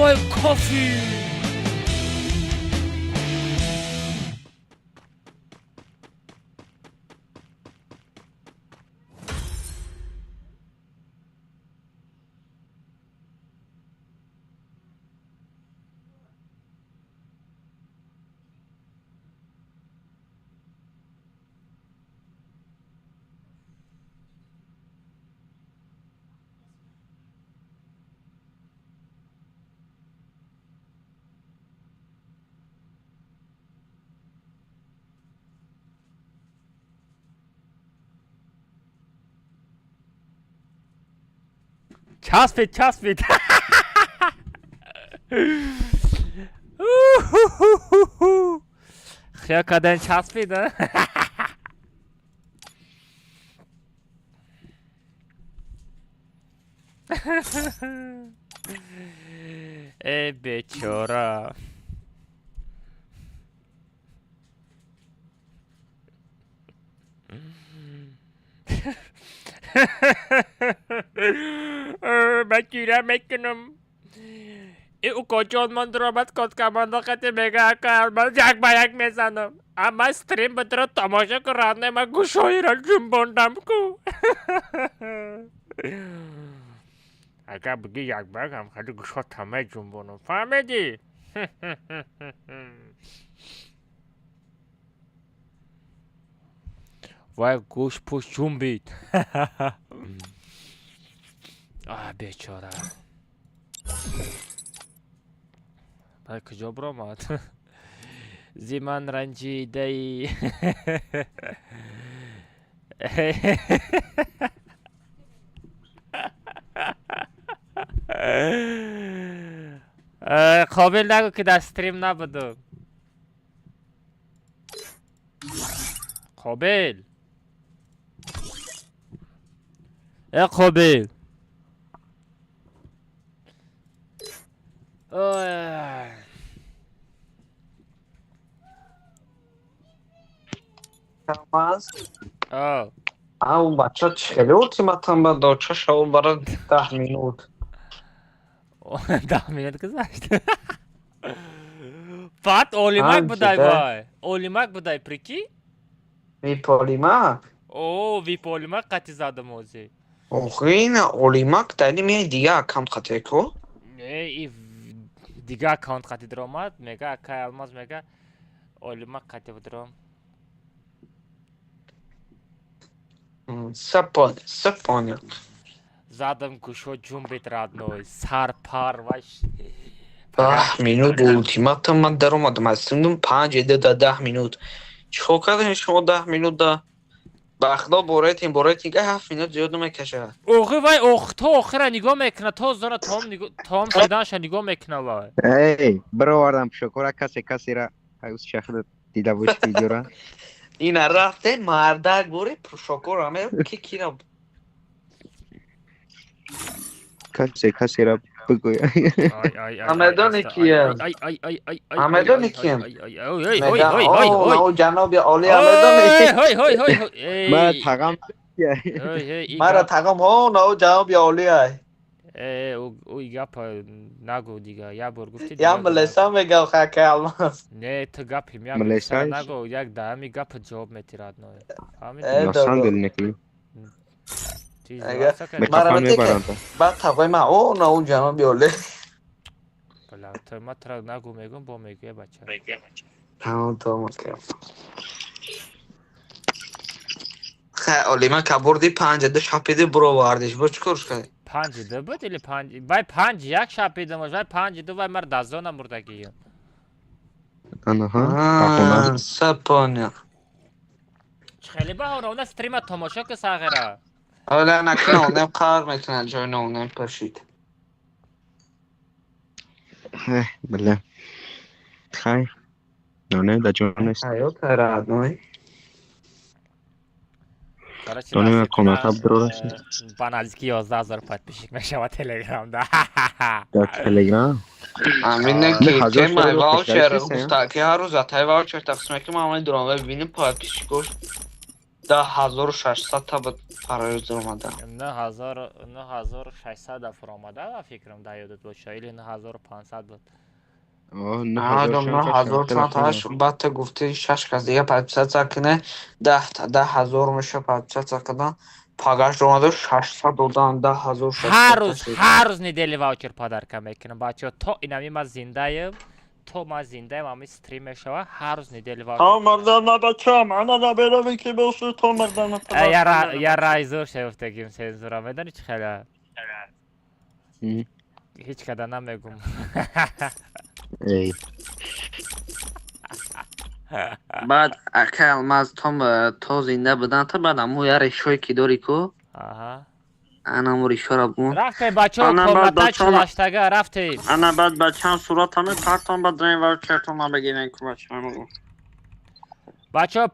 Speaker 1: Sorry, coffee. Часпид, часпид. Хиёл кардем, часпид, а? Э, бечора. Ман гиря мекунам. И укоҷон, ман дуромад коткаманда қати мега, ака, ман як ба як мезанам. Ама стрим битро тамошо кун, родной, ман гӯшоиро ҷунбондам ку. Агар биги як ба як, ҳам хеле гӯшҳо тамаи ҷунбонам. Фаҳмидӣ? Вай, гӯш пӯш ҷунбид. А, бечора. Вай куҷо биромад? Зи ман ранҷидаи. Қобил, нагӯ ки дар стрим набудум. Қобил. Э, Қобил. Ой.
Speaker 2: Аз
Speaker 1: О.
Speaker 2: Ав, бача, чӣ хеле ултиматум ба дод, ча шав бара 10 минут.
Speaker 1: 10 минут гузашт. Баъд Олимак
Speaker 2: Панҷ
Speaker 1: будай.
Speaker 2: да.
Speaker 1: Вай, Олимак будай, прикинь.
Speaker 2: Вип Олимак?
Speaker 1: О, вип Олимак қати задам ҳозир.
Speaker 2: Охи, ина Олимак дали меяй, дига аккаунт қати ко.
Speaker 1: Не, и дига аккаунт қати даромад, мега, акай Алмаз, мега, Олимак қати будром.
Speaker 2: Всё понял, всё понял.
Speaker 1: Задам, гӯшо ҷунбед, родной, сар пар ваш.
Speaker 2: 10 минут ултиматум ман даромадам аз синдум панҷ эда да 10 минут. Чикор кардем шумо 10 минут да? Ба худо, бо рейтинг, бо рейтинг 7 минут зиёд намекашад.
Speaker 1: Охи, вай ох то охира нигоҳ мекунад, то зона том том шуданаша нигоҳ мекунад вай.
Speaker 3: Эй, бировардам пушокора, касе касера шахда дида боши видеора.
Speaker 2: Ина рафте мардак бори пушокора ме ки кира.
Speaker 3: Касе касера бигӯй.
Speaker 1: Ай, ай, ай.
Speaker 2: А медони кием?
Speaker 1: Ай, ай, ай, ай, ай.
Speaker 2: А медони кием?
Speaker 1: Ай, ай, ай, ай,
Speaker 2: Мега
Speaker 1: ой, ой, ой.
Speaker 2: о ҷаноби олӣ, медони.
Speaker 1: Ой, ой, ой, ой.
Speaker 3: Ма тағам.
Speaker 1: Ой, ой.
Speaker 2: Мара тағом ҳо нао ҷаноби олӣ ай.
Speaker 1: Э, ӯ гапа нагӯ дига, як бор гуфти.
Speaker 2: Я милеса мегам, хака Алмаз.
Speaker 1: Не, ту гапи я
Speaker 3: Милесаиш?
Speaker 1: нагӯ, як даҳами гапа ҷавоб мети, родной. Фаҳмидӣ?
Speaker 2: Э,
Speaker 3: На самом деле некунӣ.
Speaker 1: Чиз
Speaker 2: Ага.
Speaker 1: раста кардӣ?
Speaker 2: Мара
Speaker 3: Микрофон
Speaker 2: метека.
Speaker 3: мебаранд.
Speaker 2: Баъд тағои ман о нао ҷаноби олӣ.
Speaker 1: Бала, ту ма тура нагӯ мегӯм, бо мегӯя, бача.
Speaker 2: Тамом, тамом. Хай, Олима кабурди панҷ ду шапиди буровардиш, бо чӣ корш кардӣ?
Speaker 1: 5-2 буд или панҷ? Вай 5-1 шапидам, вай 5-2, вай мар дазона мурдагиюм.
Speaker 3: Анаҳа. Баҳона.
Speaker 2: Всё понял.
Speaker 1: Чӣ хеле баҳона, она стрима тамошо ки сағира.
Speaker 2: Ҳола накунам, онем қар мекунад, ҷои ноунем пашид.
Speaker 3: Э, бля. Хай. Ноне да ҷон нест.
Speaker 2: Ҳаёт родной.
Speaker 1: Короче,
Speaker 3: Доне
Speaker 1: насиб
Speaker 3: комната
Speaker 1: кунад,
Speaker 3: бирорасид.
Speaker 1: Ба наздики 11 000 подписчик мешавад Телеграмда.
Speaker 3: Дар Телеграм.
Speaker 2: Амина
Speaker 3: Не,
Speaker 2: ки
Speaker 3: ҳазор
Speaker 2: темай
Speaker 3: шуро
Speaker 2: ваучер
Speaker 3: пешкаш кардем.
Speaker 2: гуфта ки ҳар рӯз атай ваучер тақсим мекунам, ама дуромада бибинем, подписчикош 10 600 та ба парои дуромада.
Speaker 1: 9000, 9600 фуромада ба фикрам, да ёдат боша, или 9500 буд.
Speaker 3: О,
Speaker 2: Ҳадам 9000 чанд таш, баъд та гуфти шаш кас дига подписаться куне, 10 та 10 000 меша. Подписаться кардан, пагаш омада 600 додан, 10 600.
Speaker 1: Ҳар рӯз, ҳар рӯз недели ваучер подарка мекунам, бачаҳо, то инами ман зиндаем, то ман зиндаем, ами стрим мешава, ҳар рӯз недели ваучер.
Speaker 7: То мардана бачам, ана наберавӣ ки бошӣ, то мардана.
Speaker 1: Я рай зур шефтагим сензура, медони чӣ хела? Ҳеҷ када намегум.
Speaker 3: Эй.
Speaker 2: Баъд, акай Алмаз, то зинда будан та, баъд аму я решое ки дори ку,
Speaker 1: Аҳа.
Speaker 2: анамо решора бун.
Speaker 1: Рафтем, бачаҳо,
Speaker 7: Ана баъд
Speaker 1: комната
Speaker 7: бачаҳо-
Speaker 1: чилаштага рафтем.
Speaker 7: Ана баъд бачам суратаме партон, ба дрен ваучертона бигирен ку бачам.
Speaker 1: Бачаҳо,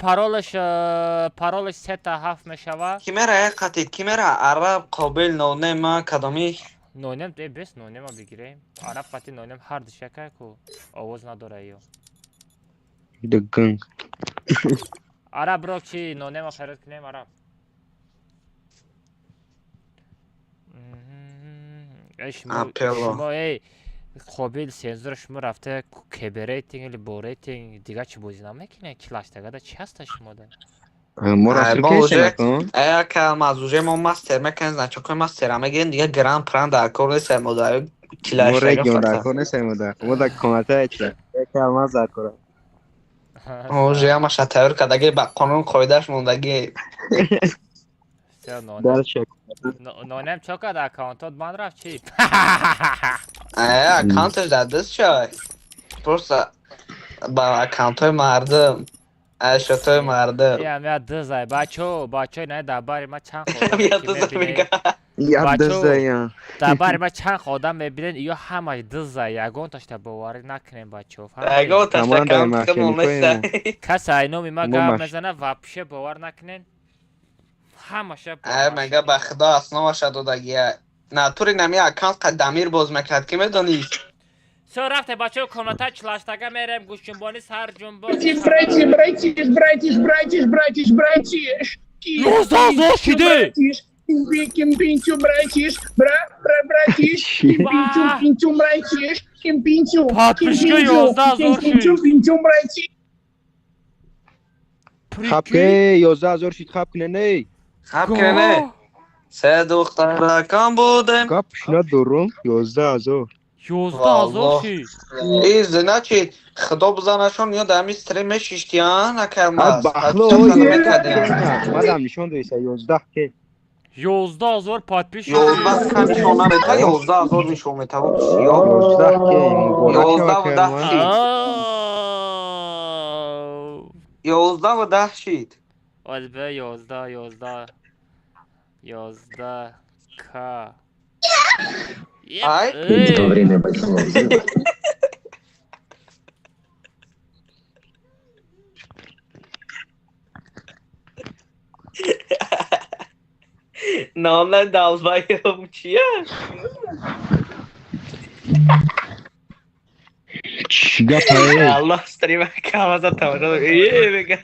Speaker 1: паролаш сета ҳафт мешава.
Speaker 2: Кимера як қатид, кимера араб, қобил, нонема, кадоми?
Speaker 1: Нонем, э, бес нонема бигирем, араб қати нонем ҳар душака ку овоз надора ё.
Speaker 3: Дгнг.
Speaker 1: Араб ро чи нонема фарёд кунем, араб. Эй, шумо.
Speaker 2: Апелло.
Speaker 1: Шумо, эй, қобил, сензура, шумо рафта кб рейтинг или бо рейтинг дига чӣ бозӣ намекунед? Чилаштагада чӣ ҳаста шумода?
Speaker 3: Мо
Speaker 2: Ай,
Speaker 3: расул
Speaker 2: бо
Speaker 3: кесем
Speaker 2: уже-
Speaker 3: акун.
Speaker 2: Э, ака Алмаз, уже мо мастер мекунем, значокои мастера мегирем, дига гран пран дар кор нест, мо дар
Speaker 3: Мо
Speaker 2: чилаштага
Speaker 3: регион дар
Speaker 2: фақат.
Speaker 3: кор нестем, мо дар. Мо дар комната чила. Яке Алмаз дар кора.
Speaker 2: Уже ҳамаша тайёр кардаги, ба қонун қоидааш мондагӣ.
Speaker 1: Всё, нонем.
Speaker 3: Дальше.
Speaker 1: Нонем чо кард, аккаунтот бан рафт чӣ?
Speaker 2: Э, аккаунташ дар даст шай. Просто ба аккаунтҳои мардум, ашотҳои мардум.
Speaker 1: Ям я дызай, бачо, бачо, не, дар бари ма чанд
Speaker 2: Я
Speaker 1: одам ки
Speaker 2: дыза
Speaker 1: мебинед,
Speaker 2: мега.
Speaker 3: Я
Speaker 1: Бачо.
Speaker 3: дызая.
Speaker 1: Дар бари ма чанд одам мебинед, ё ҳамаш дызай, ягонташта боварӣ накунем, бачо, фаҳмидед?
Speaker 2: Ягонташ
Speaker 3: Командаи
Speaker 2: аккаунт
Speaker 3: мошенникои
Speaker 2: нест.
Speaker 1: Касе ай номи ма
Speaker 3: Мо
Speaker 1: гап мезана, вообще бовар накунен, ҳамаша.
Speaker 2: Э, мега, ба худо, основаша додагия. Натури нами аккаунт қадамир боз мекард, ки медонист?
Speaker 1: Всё, рафте, бачо, комната чилаштага мерем, гӯшҷунбонӣ, сарҷунбонӣ.
Speaker 8: Братиш, братиш, братиш, братиш, братиш, братиш.
Speaker 1: 11 000 шиде!
Speaker 8: Братиш. Кимпинчу, братиш, братиш, кимпинчу, пинчу, братиш, кимпинчу,
Speaker 1: Подписчика
Speaker 8: кимпинчу,
Speaker 1: 11 000
Speaker 8: кимпинчу,
Speaker 1: шид.
Speaker 8: пинчу, братиш.
Speaker 3: Хаб ке 11 000 шид, хаб кне не.
Speaker 2: Хаб кне не. Се духтаракон будем.
Speaker 3: Гап надорум 11 000.
Speaker 1: 11 000 шид.
Speaker 2: И значит, худо бизанашон ё дар ҳамин стрим мешиштиян, акалмаз.
Speaker 3: Бахло мадам нишон доиса 11 ке.
Speaker 1: 11 000 подписчик.
Speaker 2: 11 ка нишон намета, 11 000 нишон мета.
Speaker 3: 11 ке муборак.
Speaker 2: 11 ва 10 шид. 11 ва 10 шид.
Speaker 1: Озбе 11 11 11 к.
Speaker 2: Ай?
Speaker 1: Во
Speaker 9: время большого взрыва.
Speaker 2: Номна долбоёб чия?
Speaker 3: Чӣ гапае?
Speaker 2: Аллоҳ стрима камаза тамошо э мега.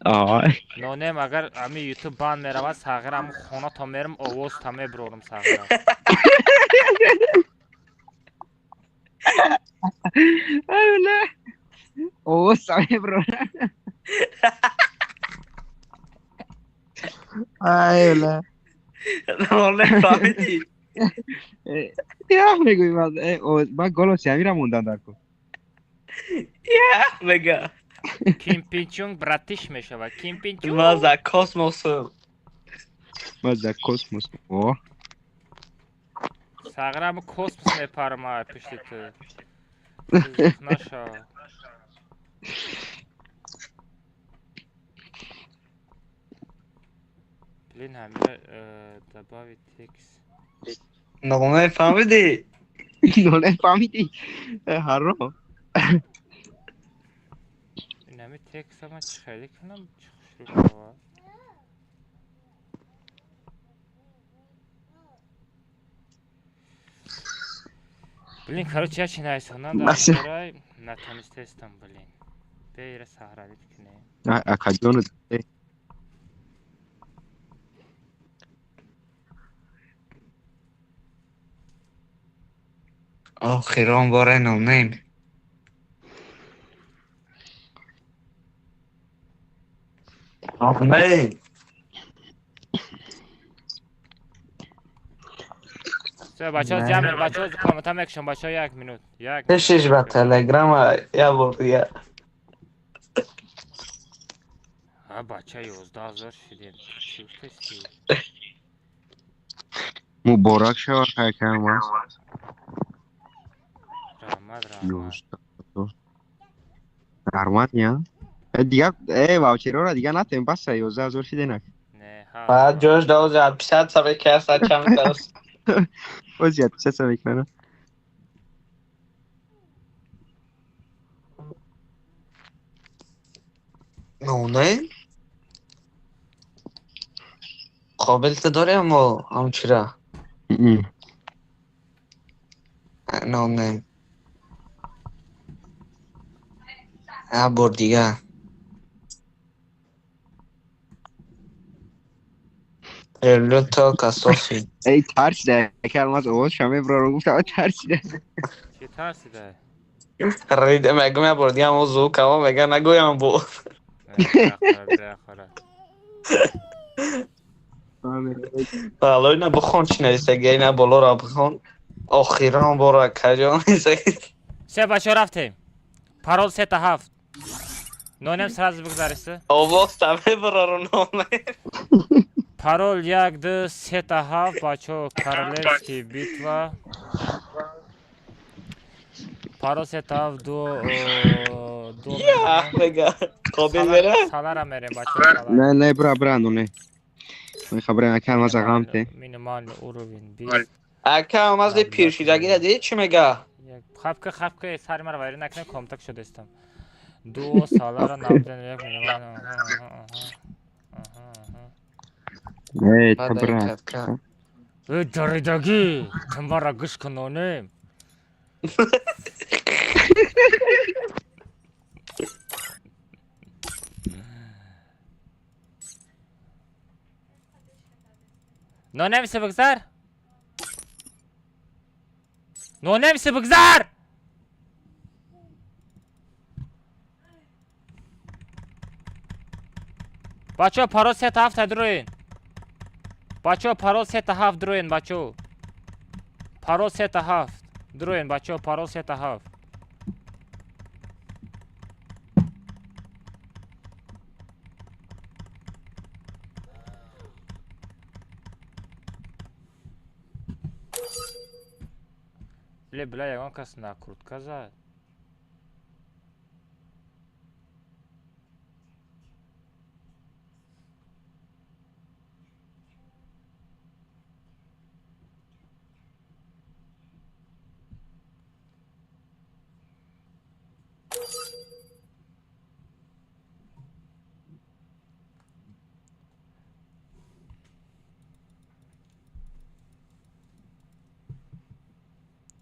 Speaker 3: Ай.
Speaker 1: Нонем, агар ами ютуб банд меравад, сағир ам хона то мерам, овоз та меброрам сағира.
Speaker 6: Овоз та меброрам. Ай, бля.
Speaker 2: Нонем фаҳмидӣ?
Speaker 6: Ях мегӯй ман голоси ҳамира мондан дар ку.
Speaker 2: Ях мега.
Speaker 1: Кимпинчунг братиш мешавад. Кимпинчунг.
Speaker 2: Ма за космосом.
Speaker 3: Ма за космос. О.
Speaker 1: Сағира ам космос мепарам ай пишти ту. Наша. Блин, ҳамира добавить текст.
Speaker 2: Нонем фаҳмидӣ?
Speaker 6: Нонем фаҳмидӣ? Ҳаром.
Speaker 1: Инами текста ман чӣ хеле кунам, чӣ хушрӯ шавад? Блин, короче, я чи нависонам дар барои натонистестам, блин. Бейра саҳравит кунем.
Speaker 3: Акаҷону.
Speaker 2: Охирон бора нонем. Нонем.
Speaker 1: Все, бачаҳо ҷамъ, бачаҳо коммента мекушам, бачаҳо як минут. Як.
Speaker 2: Пешиш ба Телеграм я бор дигар.
Speaker 1: А бача 11 000 шидем. Чӣ гуфтести?
Speaker 3: Муборак шавад ҳайкамаз.
Speaker 1: Раҳмат, раҳмат.
Speaker 3: Раҳмат, я. Дигар ваучерора дигар натем, баса 11 000 шиденак.
Speaker 1: Не, ҳа.
Speaker 2: Баъд ҷош давози 50 саве каса чанд даст.
Speaker 3: Ози 50 саве кана.
Speaker 2: Нонем? Қобил ту дорӣ аммо ҳамчира? Нонем. Як бор дигар. Люблю только Софи.
Speaker 3: Эй, тарсида, акалмаз овоз шаме броро гуфтам, тарсида.
Speaker 1: Чӣ тарсида?
Speaker 2: Рида мегӯм як бор дигар ҳамон звук ҳаво мега нагӯям бо. Балои на бихон чӣ нависаги, на болоро бихон. Охирон бора каҷо нависаги.
Speaker 1: Все, бачаҳо рафтем. Парол 3 та 7. Нонем сразу бигзариста.
Speaker 2: Овоз та мебарору нонем.
Speaker 1: Парол 1 2 3 та 7, бачаҳо, королевский битва. Парол 3 та 7 ду ду.
Speaker 2: Ях мега. Қобил мера?
Speaker 1: Салара мерем, бачаҳо.
Speaker 3: Не, не, бра, бра, ну не. Мехабрем акалмаз ағамте.
Speaker 1: Минимальный уровень 20.
Speaker 2: Ака, омаз пиршидагӣ дидӣ чӣ мега?
Speaker 1: Хапка, хапка, сари маро вайрон накунем, комтак шудестам. Ду салара навден як минимальный.
Speaker 3: Не, та бра.
Speaker 1: Э, даридагӣ, ту маро гӯш кун, нонем. Нонависа бигзар. Нонависа бигзар. Бачаҳо, парол сета ҳафта дуроен. Бачаҳо, парол сета ҳафт дуроен, бачаҳо. Парол сета ҳафт. Дуроен, бачаҳо, парол сета ҳафт. Ле, бля, ягон кас накрутка зад.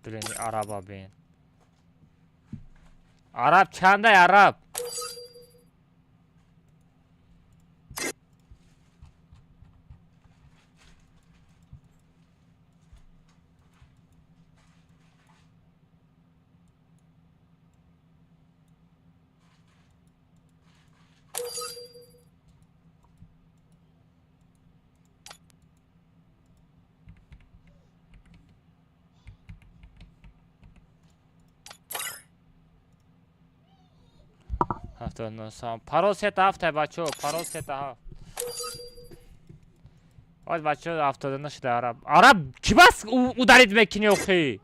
Speaker 1: Блин, араба бин. Араб чандай араб? Парол сета ҳафта, бачаҳо, парол сета ҳафт. Оз, бачаҳо, 79 шуда араб. Араб чӣ бас ударить мекунӣ охи?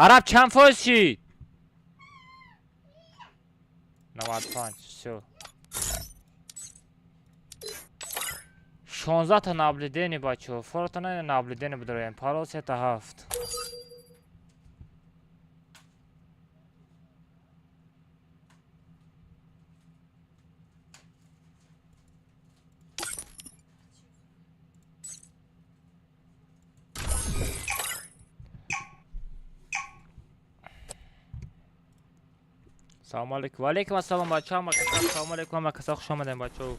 Speaker 1: Араб чанд фоиз шид? 95, всё. 16 та наблюдение, бачаҳо. Фората на наблюдение бидроем. Парол сета ҳафт. Салому алейкум. Ва алейкум ассалом, бачаҳо. Ҳама каса салому алейкум, ҳама каса хуш омадем, бачаҳо.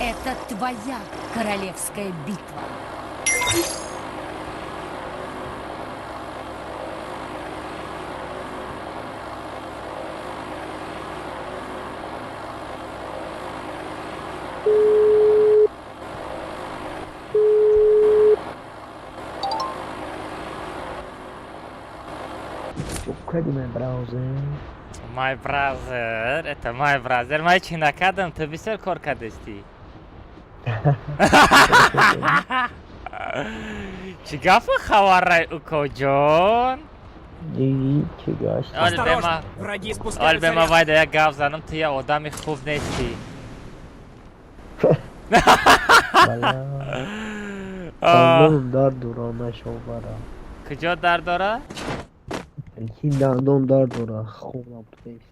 Speaker 4: Это твоя королевская битва.
Speaker 1: My brother, это my brother. Май чӣ накардам, ту бисёр кор кардастӣ. Чӣ гапа хабарай, укоҷон?
Speaker 5: Осторожно! Враги
Speaker 1: Оль
Speaker 5: спускаются
Speaker 1: бема
Speaker 5: рядом.
Speaker 1: вайда як гап занам, ту як одами хуб нестӣ.
Speaker 9: Дандонам дард дора, нашовара.
Speaker 1: Куҷо дард дора?
Speaker 9: Ки дандон дард дора, хубам нест.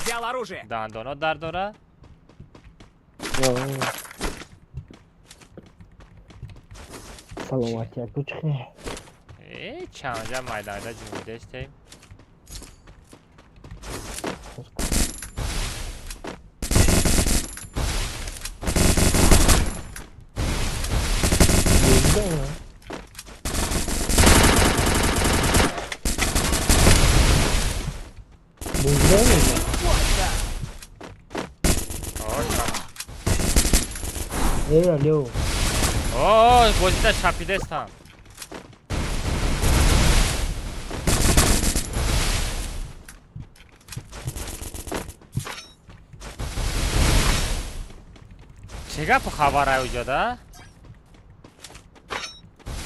Speaker 5: Взял оружие.
Speaker 1: Дандоно дард дора?
Speaker 9: Саломатия кучхе.
Speaker 1: Э, чанҷа майдайда ҷунидестем.
Speaker 9: Эй, алло.
Speaker 1: О, бозида шапидестам. Чӣ гапу хабар уҷода?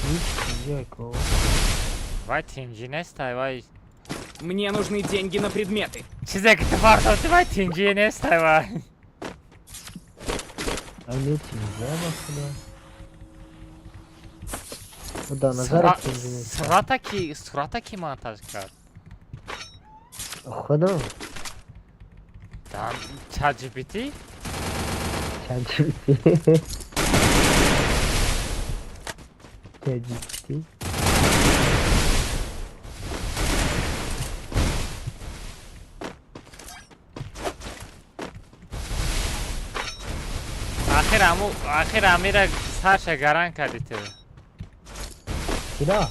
Speaker 9: Ҳеҷ тинҷие ко.
Speaker 1: Вай тинҷӣ нестай, вай.
Speaker 5: Мне нужны деньги на предметы.
Speaker 1: Чизе ки ту фартофтӣ, вай тинҷӣ нестай, вай.
Speaker 9: Ай не тинҷия ба худо. Да назар тинҷӣ нест.
Speaker 1: Сурата ки, сурата ки монтаж кард?
Speaker 9: Худо.
Speaker 1: Дан ChatGPT?
Speaker 9: ChatGPT. ChatGPT.
Speaker 1: Ахир аму, ахир амира сарша гаран кардӣ ту.
Speaker 9: Кира?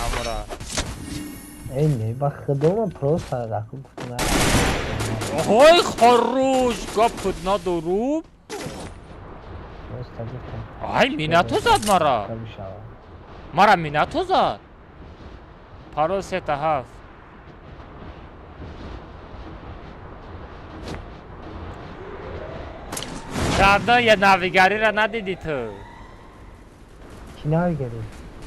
Speaker 1: Амура.
Speaker 9: Эй не, ба худо ман просто раку гуфтам.
Speaker 1: Ой, хорош, гап надорум.
Speaker 9: Просто гуфтам.
Speaker 1: Ай, минато зад мара. Мара минато зад. Парол сета ҳафт. Давно я навигариро надидӣ ту.
Speaker 9: Чӣ навигарӣ?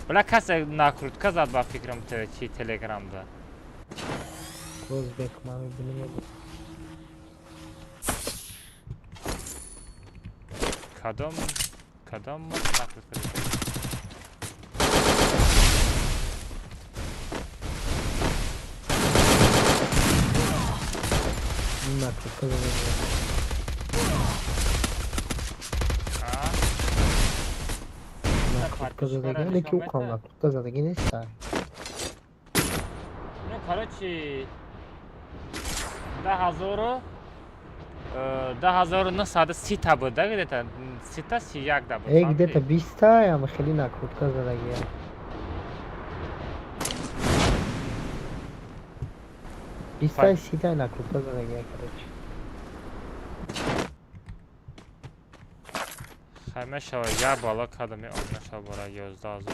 Speaker 1: Бла касе накрутка зад ба фикрам ту чи телеграмда.
Speaker 9: Боз бек ман мебинем.
Speaker 1: Кадом кадом накрутка зад?
Speaker 9: Накрутка зад. Накрутка задагӣ, лекин ӯ кам накрутка задагӣ нест.
Speaker 1: Ну, короче, 10,930 буд, да, где-то сита 31 да буд.
Speaker 9: Э, где-то 20 ям хеле накрутка задагӣ. Биста сита накрутка задагӣ, короче.
Speaker 1: Хай мешава, я бало кардам, об мешава бара 11,000.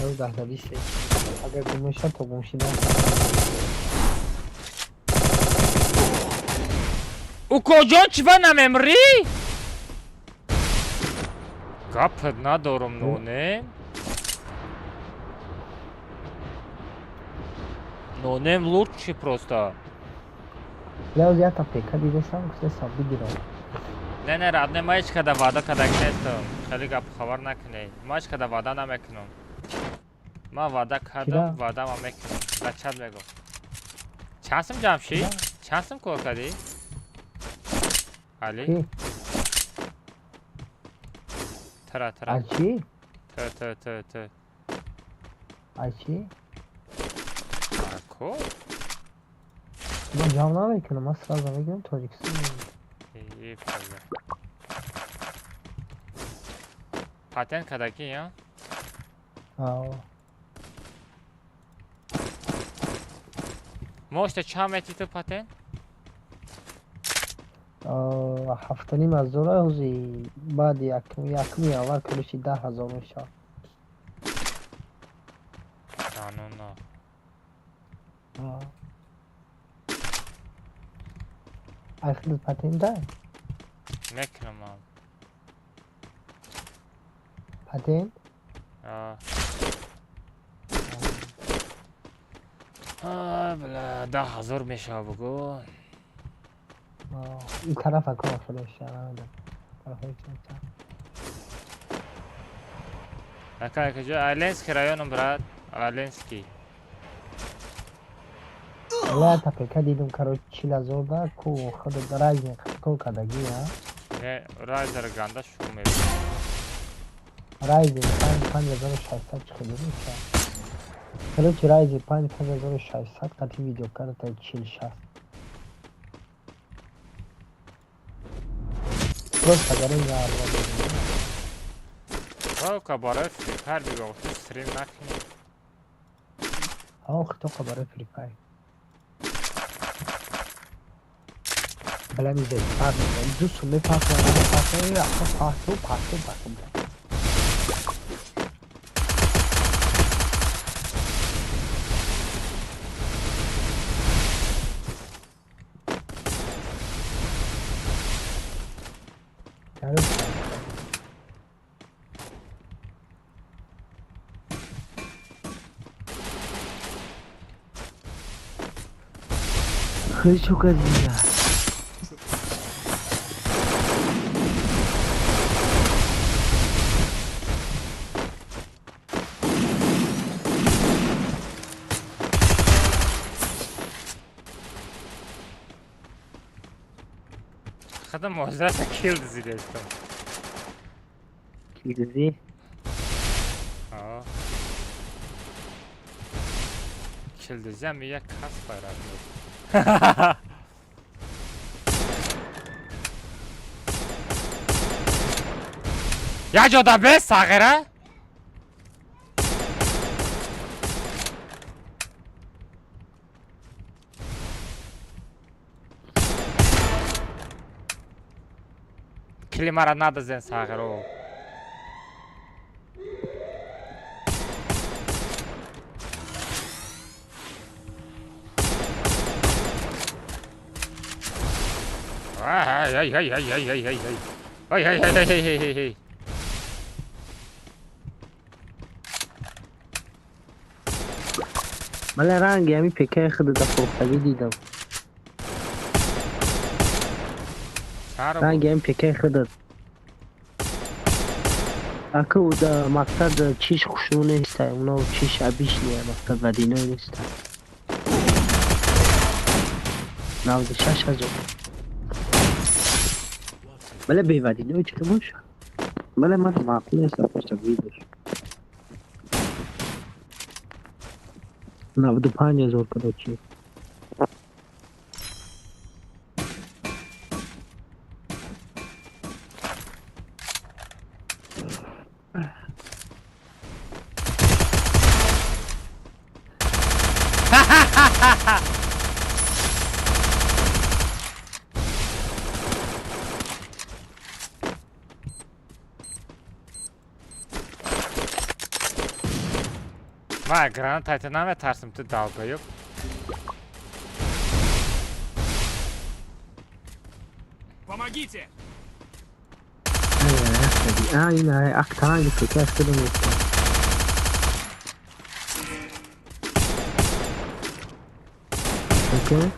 Speaker 9: 10 та 20. Агар гум мешавад, то гум шидан.
Speaker 1: Укоҷон, чива намемрӣ? Гапат надорум, нонем. Нонем лучше просто.
Speaker 9: Леоз якта пека дидесам, гуфтесам бигирам.
Speaker 1: Не, не, родной, ма ҳеҷ када ваъда кардагӣ нестам. Хеле гапу хабар накунед. Ма ҳеҷ када ваъда намекунам. Ман ваъда кардам,
Speaker 9: Чира?
Speaker 1: ваъдама мекунам. Дар чат мегӯм. Чанд сум ҷамъ шид? Чанд сум кор кардӣ? Али?
Speaker 9: Ки?
Speaker 1: Тара, тара.
Speaker 9: А чӣ?
Speaker 1: Ту, ту, ту, ту.
Speaker 9: А чӣ?
Speaker 1: Ако?
Speaker 9: Ман ҷамъ намекунам, ман сразу мегирам Тоҷикистон.
Speaker 1: И паза. Патент кардагӣ, я?
Speaker 9: Ао.
Speaker 1: Мошта чанд метри ту патент?
Speaker 9: 7,5 ҳазор ҳози баъди якуми январ, короче, 10,000 мешавад.
Speaker 1: Дануно.
Speaker 9: Ай худат патент дай?
Speaker 1: Мекунам ман.
Speaker 9: Патент?
Speaker 1: А. А, бля, 10,000 мешава бугӯ.
Speaker 9: Ин тарафа кор хеле мешавад, намедонам. Тарафҳои чанд.
Speaker 1: Ака, куҷо? Айленский районом, брат. Айленский.
Speaker 9: Ла пека дидум, короче, 40,000 да ку худ Райзен кор кардагӣ, а?
Speaker 1: Не, Райзер ганда шум мебинад.
Speaker 9: Райзен панҷ 5600 чӣ хеле мешавад. Короче, Райзен панҷ 5600 қати видеокарта 4060. Просто агар ин арзон бибинем.
Speaker 1: Тока барои Free Fire бигӯ, ту стрим накунӣ.
Speaker 9: Ох, тока барои Free Fire. Бля, мизед, фарқ мекунад. Ду сум мепартоям, мепартоям, рафта парту, парту, парту. Бля. Kız çok az ya.
Speaker 1: Хада муҳоҷирата кил дизидестам.
Speaker 9: Кил дизӣ?
Speaker 1: Килдизиам як касб байрад. Як ҷода бес, сағира. Кили мара надазен, сағиро. Ай ай ай ай ай ай ай ай ай ай ай ай ай ай.
Speaker 9: Мала ранги ҳами пекаи худ да фурӯхтагӣ дидам. Ранги ҳами пекаи худат. Аку да мақсад чиш хушрӯ неста, уно чиш обычный мақсад вадиной неста. 96 000. Бале, бевадиной чӣ боша? Бале, ман маъқул неста, просто видишь. 95 000, короче.
Speaker 1: Ма гранат айта наметарсим, ту долбоёб.
Speaker 5: Помогите!
Speaker 9: Ина актанги пекаи худам неста. Окей?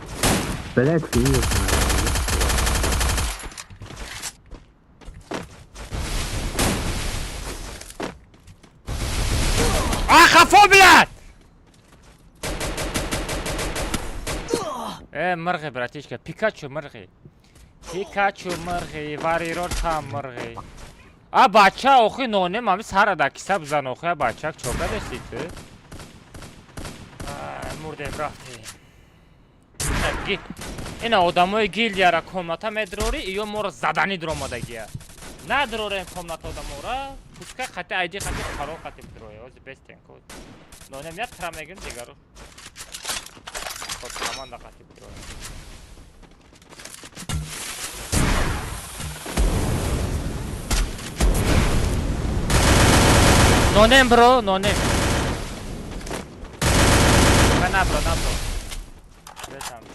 Speaker 9: Блядь, видишь.
Speaker 1: А, хафо, блядь! Э, мырғи, братишка, Пикачу мырғи. Пикачу мырғи, варирор там мырғи. А бача, охи нонем, ами сара да киса бизан, охи, а бачак чока дошти ту? Мурдем, рафтем. Ина одамои гильдияра комната медрори, иё моро задани дуромадагия. Надурорем комната одамора, пускай хати айди хати қарор хати бидроя, ози бестен ко. Нонем як тра мегирим дигару. Ход команда хати бидроя. Нонем бро, нонем. На бро, на бро. Бесам бро.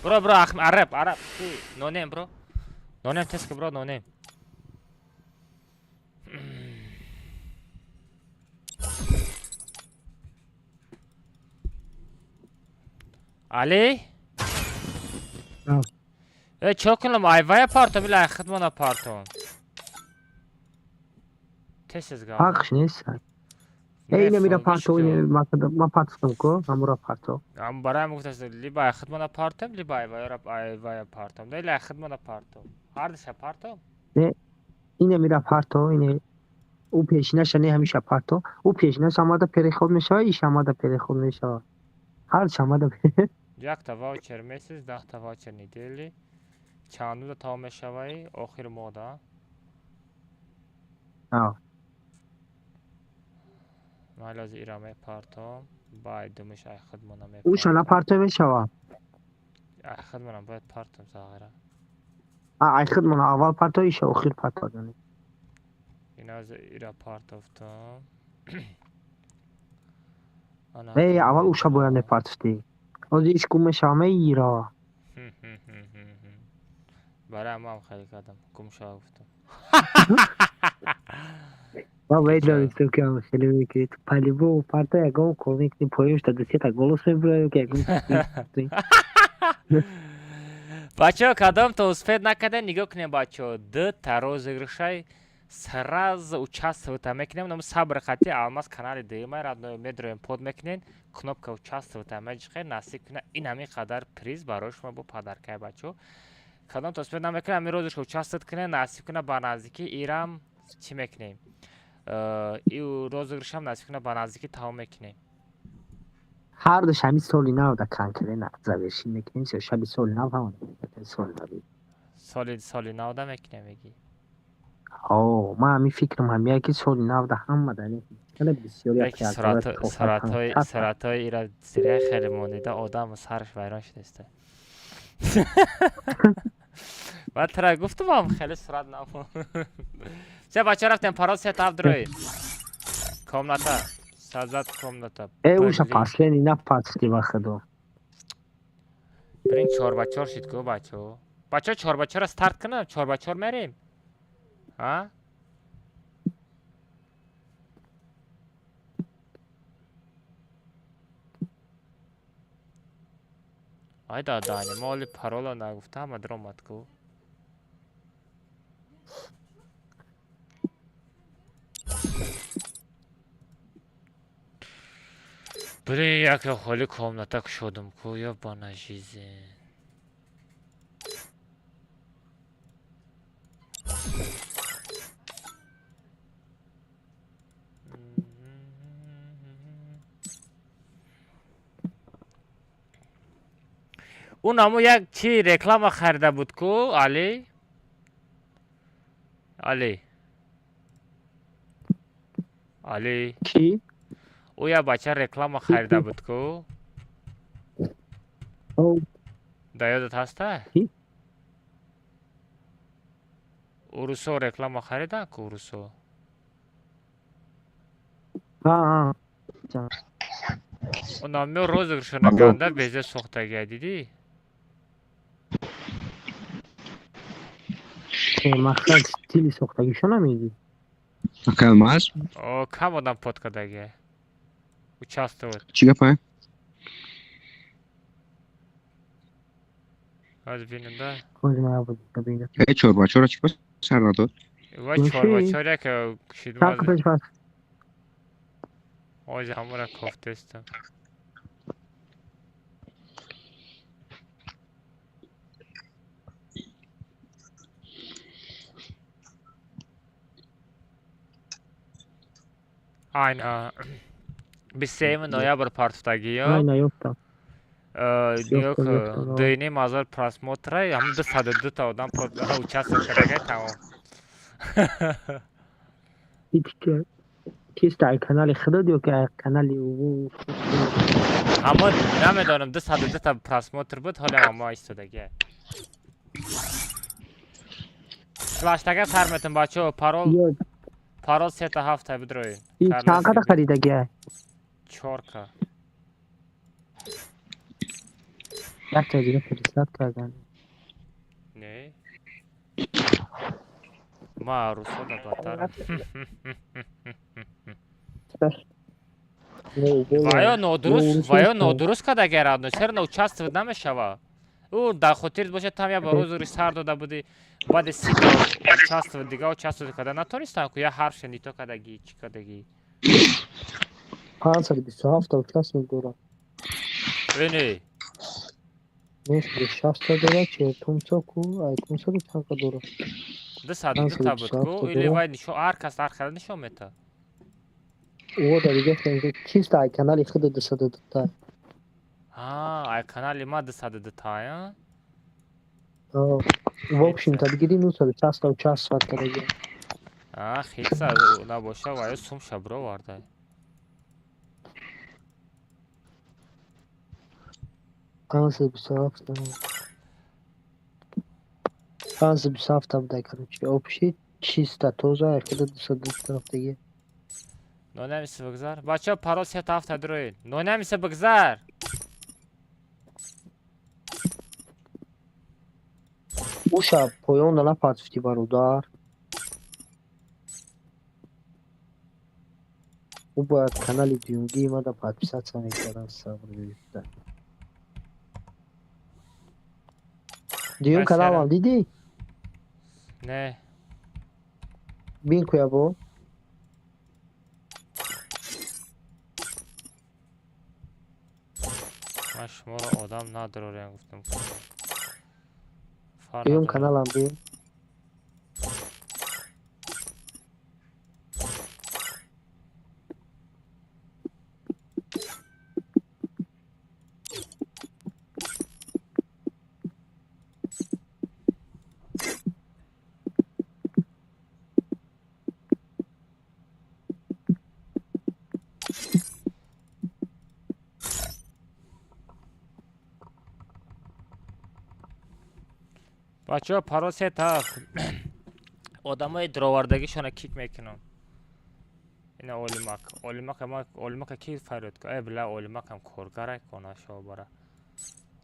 Speaker 1: Бро, бро, араб, араб. Нонем, бро. Нонем, теска, бро, нонем. Али? Э, чо кунам, айвая партом или ай хидмона партом? Тез гап.
Speaker 9: Фарқш нест. Э, ина мира парто, ина ма партофтам ко, ҳамура парто.
Speaker 1: Ам бароям гуфтаст, либо ай хидмона партом, либо айваяра, айвая партом. Да или ай хидмона партом. Ҳардуша партом?
Speaker 9: Не, ина мира парто, ина ӯ пешинаша не, ҳамиша парто. Ӯ пешинаш омада переход мешава, иш омада переход мешава. Ҳарч омада.
Speaker 1: Якта ваучер месяц, 10-та ваучер недели. Чандуда тамом мешаваи? Охири моҳда?
Speaker 9: А.
Speaker 1: Ман ҳози ира мепартом, баъд думиш ай хидмона
Speaker 9: Ӯша
Speaker 1: мепартом.
Speaker 9: Напарто мешава.
Speaker 1: Ай хидмона бояд партом зағира.
Speaker 9: А, ай хидмона аввал парто, иша охир парто.
Speaker 1: Ина ҳози ира партофтам. Ана.
Speaker 9: Э, аввал ӯша бояд мепартофтӣ. Ҳозир иш гум мешава, меира.
Speaker 1: Барои ман хеле кардам, гум шава гуфтам.
Speaker 9: Ма медонистам, ки ам хеле мекунӣ. Ту по-любому парто, ягон кор мекунӣ, поёнш да дусета голос мебура, ки ягон.
Speaker 1: Бачаҳо, кадом то успеть накардем, нигоҳ кунем, бачаҳо, дута розыгрышай сразу участвовать мекунем. Нам сабр хати алмаз канали дуюмай родной медроем, под мекунен, кнопка участвовать меҷиқе, насиб куна ин ҳамин қадар приз барои шумо бо подаркай. Бачаҳо, кадом то успеть намекунем, ҳамин розыгрыш участвовать кунем, насиб куна ба наздикӣ ирам чӣ мекунем, и розыгрышам насиб куна ба наздикӣ тамом мекунем.
Speaker 9: Ҳардуш ҳамин соли нав да конкретно завершить мекунем, всё, шаби соли нав, ҳамон соли нав.
Speaker 1: Соли навда мекунем, мегӣ?
Speaker 9: Ҳо, ман ҳамин фикрам ҳамия, ки соли нав да ҳама да хеле бисёри.
Speaker 1: Яки суратҳои ира зиря хеле монида, одам сараш вайрон шудааста. Баъд тара гуфтумам, хеле сурат намон. Все, бача, рафтем, парол сет абдрои комната, создать комната.
Speaker 9: Э, уша последний нападки ба худо.
Speaker 1: Бирин, 4 ба 4 шид ку, бачо. Бачо, 4 ба 4-а старт кунам, 4 ба 4 мерем, а? Ай да, дани, ма оли парола нагуфта, ҳама даромад ку. Блин, яке холи комната кушодум ку, ёбана жизнь. Ӯ намо як чи реклама харида буд ку, Али? Али. Али.
Speaker 9: Кӣ?
Speaker 1: Ӯ як бача реклама харида буд ку. Да ёдат ҳаста?
Speaker 9: Кӣ?
Speaker 1: Урусо реклама харидан ку, урусо.
Speaker 9: А,
Speaker 1: Ӯ намиё розыгрышона ганда безе сохтагия, дидӣ?
Speaker 9: Мақсад стили сохтагишо намедӣ?
Speaker 3: Акалмаз?
Speaker 1: О, кам одам под кардагия. Участвовать.
Speaker 3: Чӣ гапа?
Speaker 1: Ҳозир бинем да.
Speaker 9: Ҳозир ман бинам.
Speaker 3: Э, 4 ба 4-а чӣ сар надод?
Speaker 1: Вай, 4 ба 4 як шид.
Speaker 9: Так пеш пас.
Speaker 1: Ҳозир ҳамора кофтестам. Айна 23 ноябр партофтагиё.
Speaker 9: Айна ёфтам.
Speaker 1: Нигоҳ ку, 2,5 ҳазор просмотра, ҳамн 202-та одам участвовать кардагай, тамом.
Speaker 9: Кист, ай канали худод ё ки ай канали ӯ?
Speaker 1: Ҳамо намедонам, 202-та просмотр буд, ҳоле ҳамо истодагия. Флаштага сар метон, бачаҳо, парол сета ҳафта бидрои.
Speaker 9: Чанд қада харидагия?
Speaker 1: Чорка.
Speaker 9: Як та дига фиристод кардан.
Speaker 1: Не, ма русода баттарам. Ваё нодуруст, ваё нодуруст кардагия, родной, чаро участвовать намешава? Ӯ дар хотират бошад, там я ба рӯзури сар дода будӣ, баъди 30-та участвовать, дига участвовать карда натонистам ку, я ҳарфша нито кардагӣ, чӣ кардагӣ.
Speaker 9: 527-та участник дорад.
Speaker 1: Бини.
Speaker 9: 960-та дорад, чертумса ку, айтумсаду чанқа дорад?
Speaker 1: 202-та буд ку, или вай нишон ҳар кас ҳар хел нишон метавад.
Speaker 9: О, дар дига чисто ай канали худ 202-та.
Speaker 1: А, ай канали ма 202-та, а?
Speaker 9: В общем-то, бигири 960-та участвовать кардаги.
Speaker 1: А, хитса набоша, вай сумша бироварда.
Speaker 9: 527-та. 527-та будай, короче. Общий чисто тоза, ай худ 202-та рафтаги.
Speaker 1: Нонамиса бигзар. Бачаҳо, парол сета ҳафта дуроед. Нонамиса бигзар.
Speaker 9: Уша поёнда напартифтӣ, бародар. Ӯ бояд канали дуюмгии мада подписаться мекардан, сабр гирифта. Дуюм каналам дидӣ?
Speaker 1: Не.
Speaker 9: Бин куя бо.
Speaker 1: Ман шуморо одам надорорем гуфтам.
Speaker 9: Дуюм каналам бин.
Speaker 1: Бачаҳо, парол сета ҳафт. Одамои дуровардагишона кик мекунам. Ина Олимак. Олимака ма Олимака ки фарёд ка? Э, била, Олимакам коргарай кона шобара.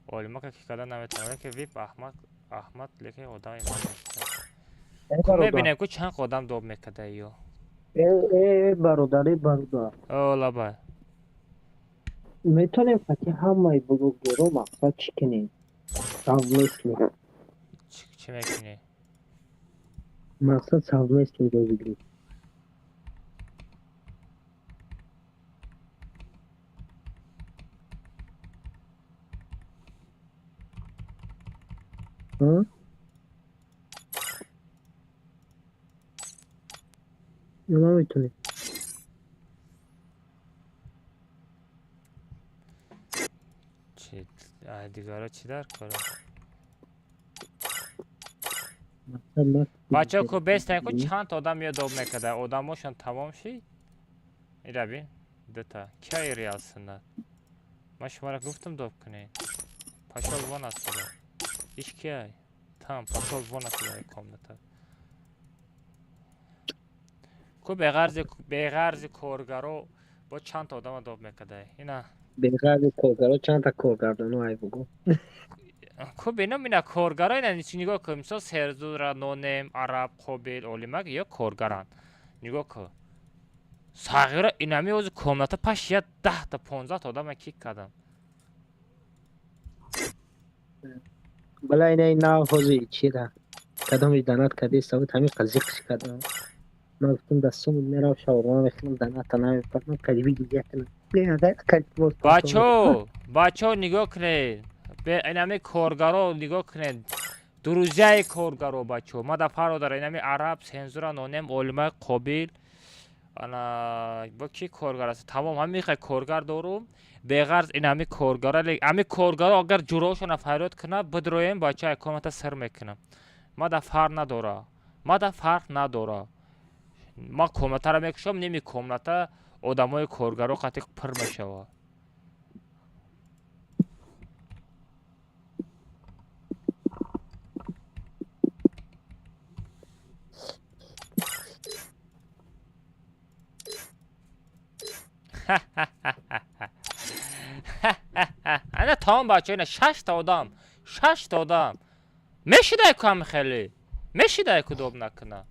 Speaker 1: Олимака ки када наметавонам. Леки вип Аҳмад, Аҳмад леки одами ман нест. Мебинем ку чанд одам доб мекарда ё.
Speaker 9: Э, э, бародар, э, бародар.
Speaker 1: О, лабай.
Speaker 9: Метавонем қати ҳамаи блогерро мақсад чӣ кунем? Совместно.
Speaker 1: Чӣ мекунӣ?
Speaker 9: Мақсад совместно розыгрыш. Ё наметонем?
Speaker 1: Чи дигаро чӣ дар кора? Бачаҳо, ку бестан ку чанд одам ё доб мекарда. Одамошон тамом шид? Ира бин, дута. Кия реал суннат? Ман шуморо гуфтам доб кунед. Пошёл вон отсюда. Иш кияй? Там, пошёл вон отсюда комната. Ку беғарзи коргаро бо чанд одама доб мекарда. Ина.
Speaker 9: Беғарзи коргаро чандта коргардоно ай бугу.
Speaker 1: Ку бинам ина коргаро ина нигоҳ кун. Мисол Серзура, Нонем, Араб, Қобил, Олимак ё коргаранд. Нигоҳ кун. Сағира инами ози комната паш я 10-та 15-та одама кик кардам.
Speaker 9: Бала ина нав ҳози чира. Кадоми данат кардеста буд, ҳамин қазиқш кардам. Ман гуфтам дастум мерав шаурма мехӯрам, даната намепартам, қариби гиря кунам.
Speaker 1: Бачаҳо, бачаҳо, нигоҳ кунед. Инами коргаро нигоҳ кунед. Друзьяи коргаро, бачаҳо. Ма да фаро дара инами Араб, Сензура, Нонем, Олимак, Қобил. Ана бо ки коргар аст? Тамом ҳамин хел коргар дорум. Беғарз инами коргара, ами коргаро агар ҷуроашона фарёд кунад, бидроем бача комната сир мекунам. Ма да фарқ надора. Ма да фарқ надора. Ма комнатаро мекушам, ними комната одамои коргаро қати пур мешавад. Ана тамом бачаҳо, ина шашта одам, шашта одам. Мешидай ку ҳами хеле. Мешидай ку доб накуна.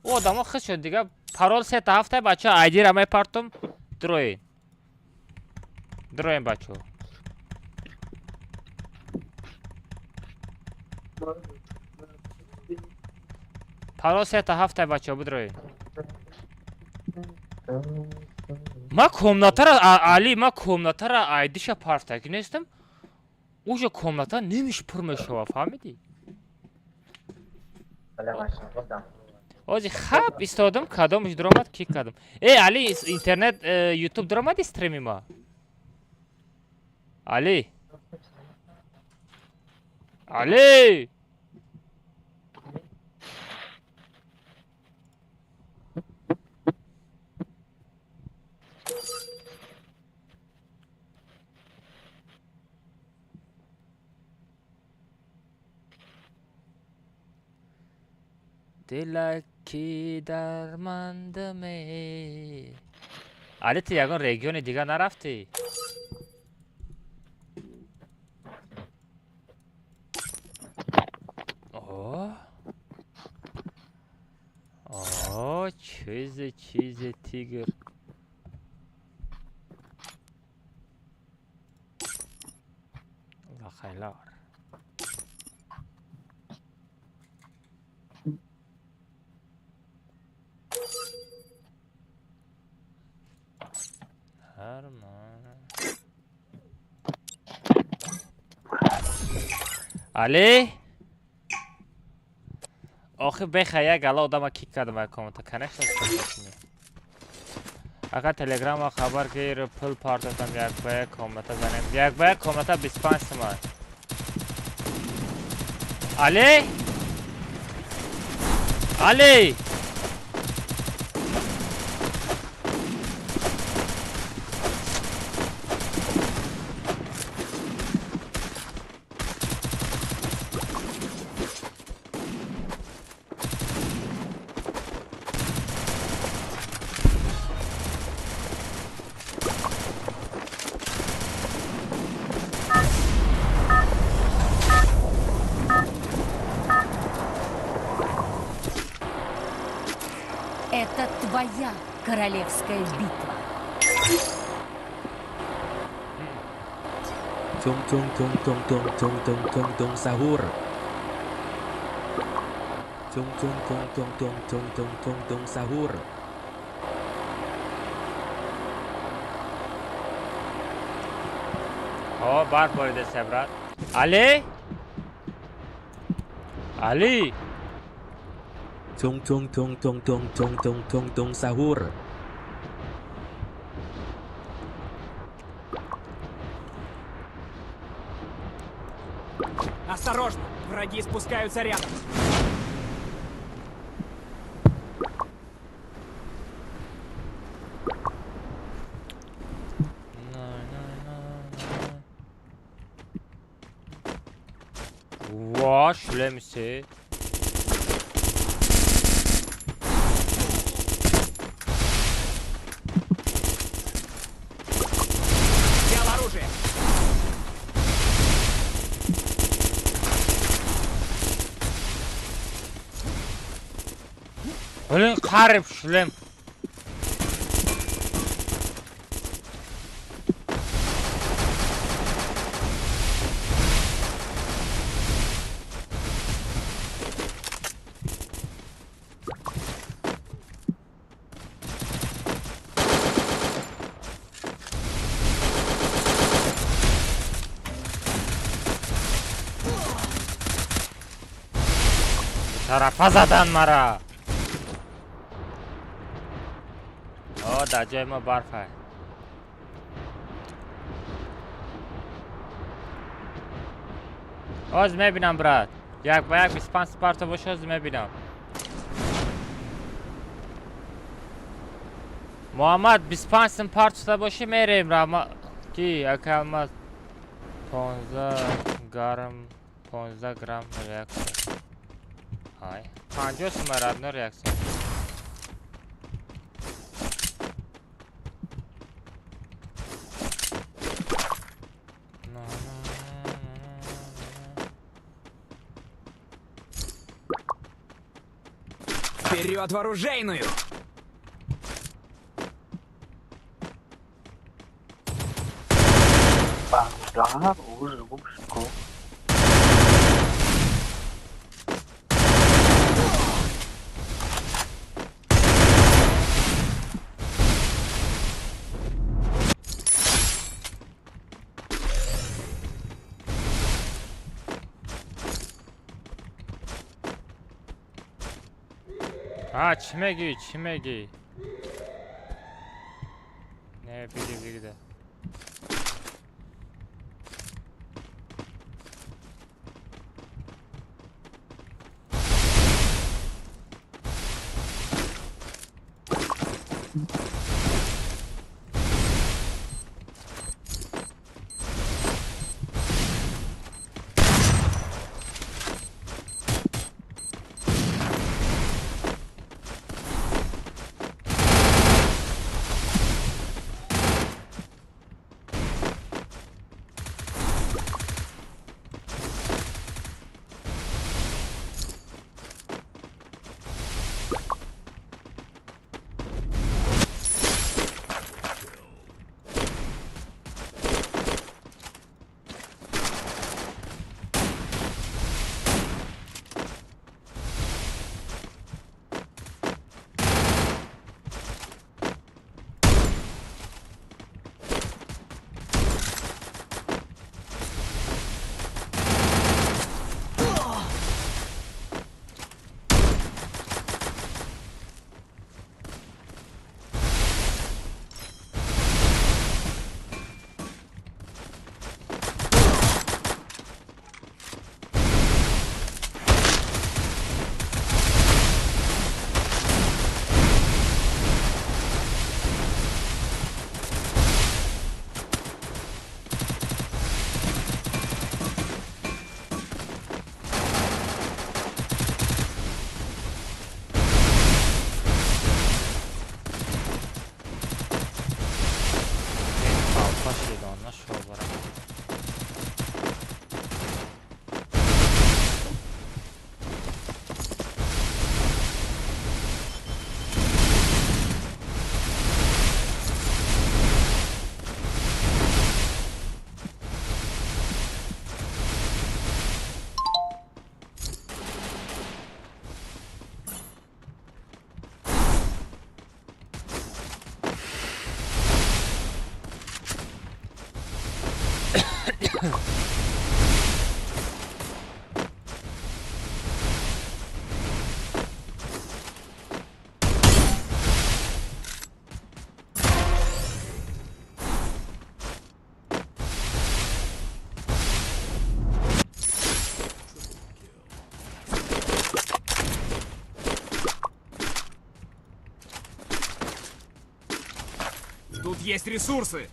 Speaker 1: Ӯ одамо хис шуд дига парол сета ҳафта бачаҳо айдира мепартум дроен. Дроен бачаҳо. Паро сета ҳафтай бачаҳо бидроед. Ма комнатара Али, ма комнатара айдиша партаки нестам. Уже комната немиш пур мешава, фаҳмидӣ? Ози хаб истодам, кадомш дуромад, ки кадом. Э, Али, интернет, ютуб дуромади стрими ма? Али? Али! Дилаки дармандаме. Али, ту ягон региони дига нарафтӣ? О, чизе, чизе, тигр. Лахайлар. Али? Охи беха як гала одама кик кардам ай комната. Конечно, ака телеграма хабар гир пул партотам як ба як комната занем. Як ба як комната 25 сомон. Али? Али!
Speaker 4: Это твоя королевская битва.
Speaker 10: Tung tung tung tung tung tung tung tung tung sahur. Tung tung tung tung tung tung tung tung tung sahur.
Speaker 1: О, барф боридаста, брат. Али? Али?
Speaker 10: Tung tung tung tung tung tung tung tung tung sahur.
Speaker 5: Осторожно, враги спускаются рядом.
Speaker 1: Ва, шлемси. Блин, қариб шлем. Тарафа задан мара. О, дар ҷои мо барф ай. Оз мебинам, брат. Як ба як 25 спарта боша, оз мебинам. Муҳаммад, 25 сим партута боши, мерем рама. Ки, ака алмаз 15 гарм, 15 грамм реакция. Ай, 50 сим родной реакция.
Speaker 5: Вперед в оружейную!
Speaker 2: Да, уже губшку.
Speaker 1: А, чӣ мегӣ, чӣ мегӣ? Не, биги, бигида.
Speaker 5: Тут есть ресурсы.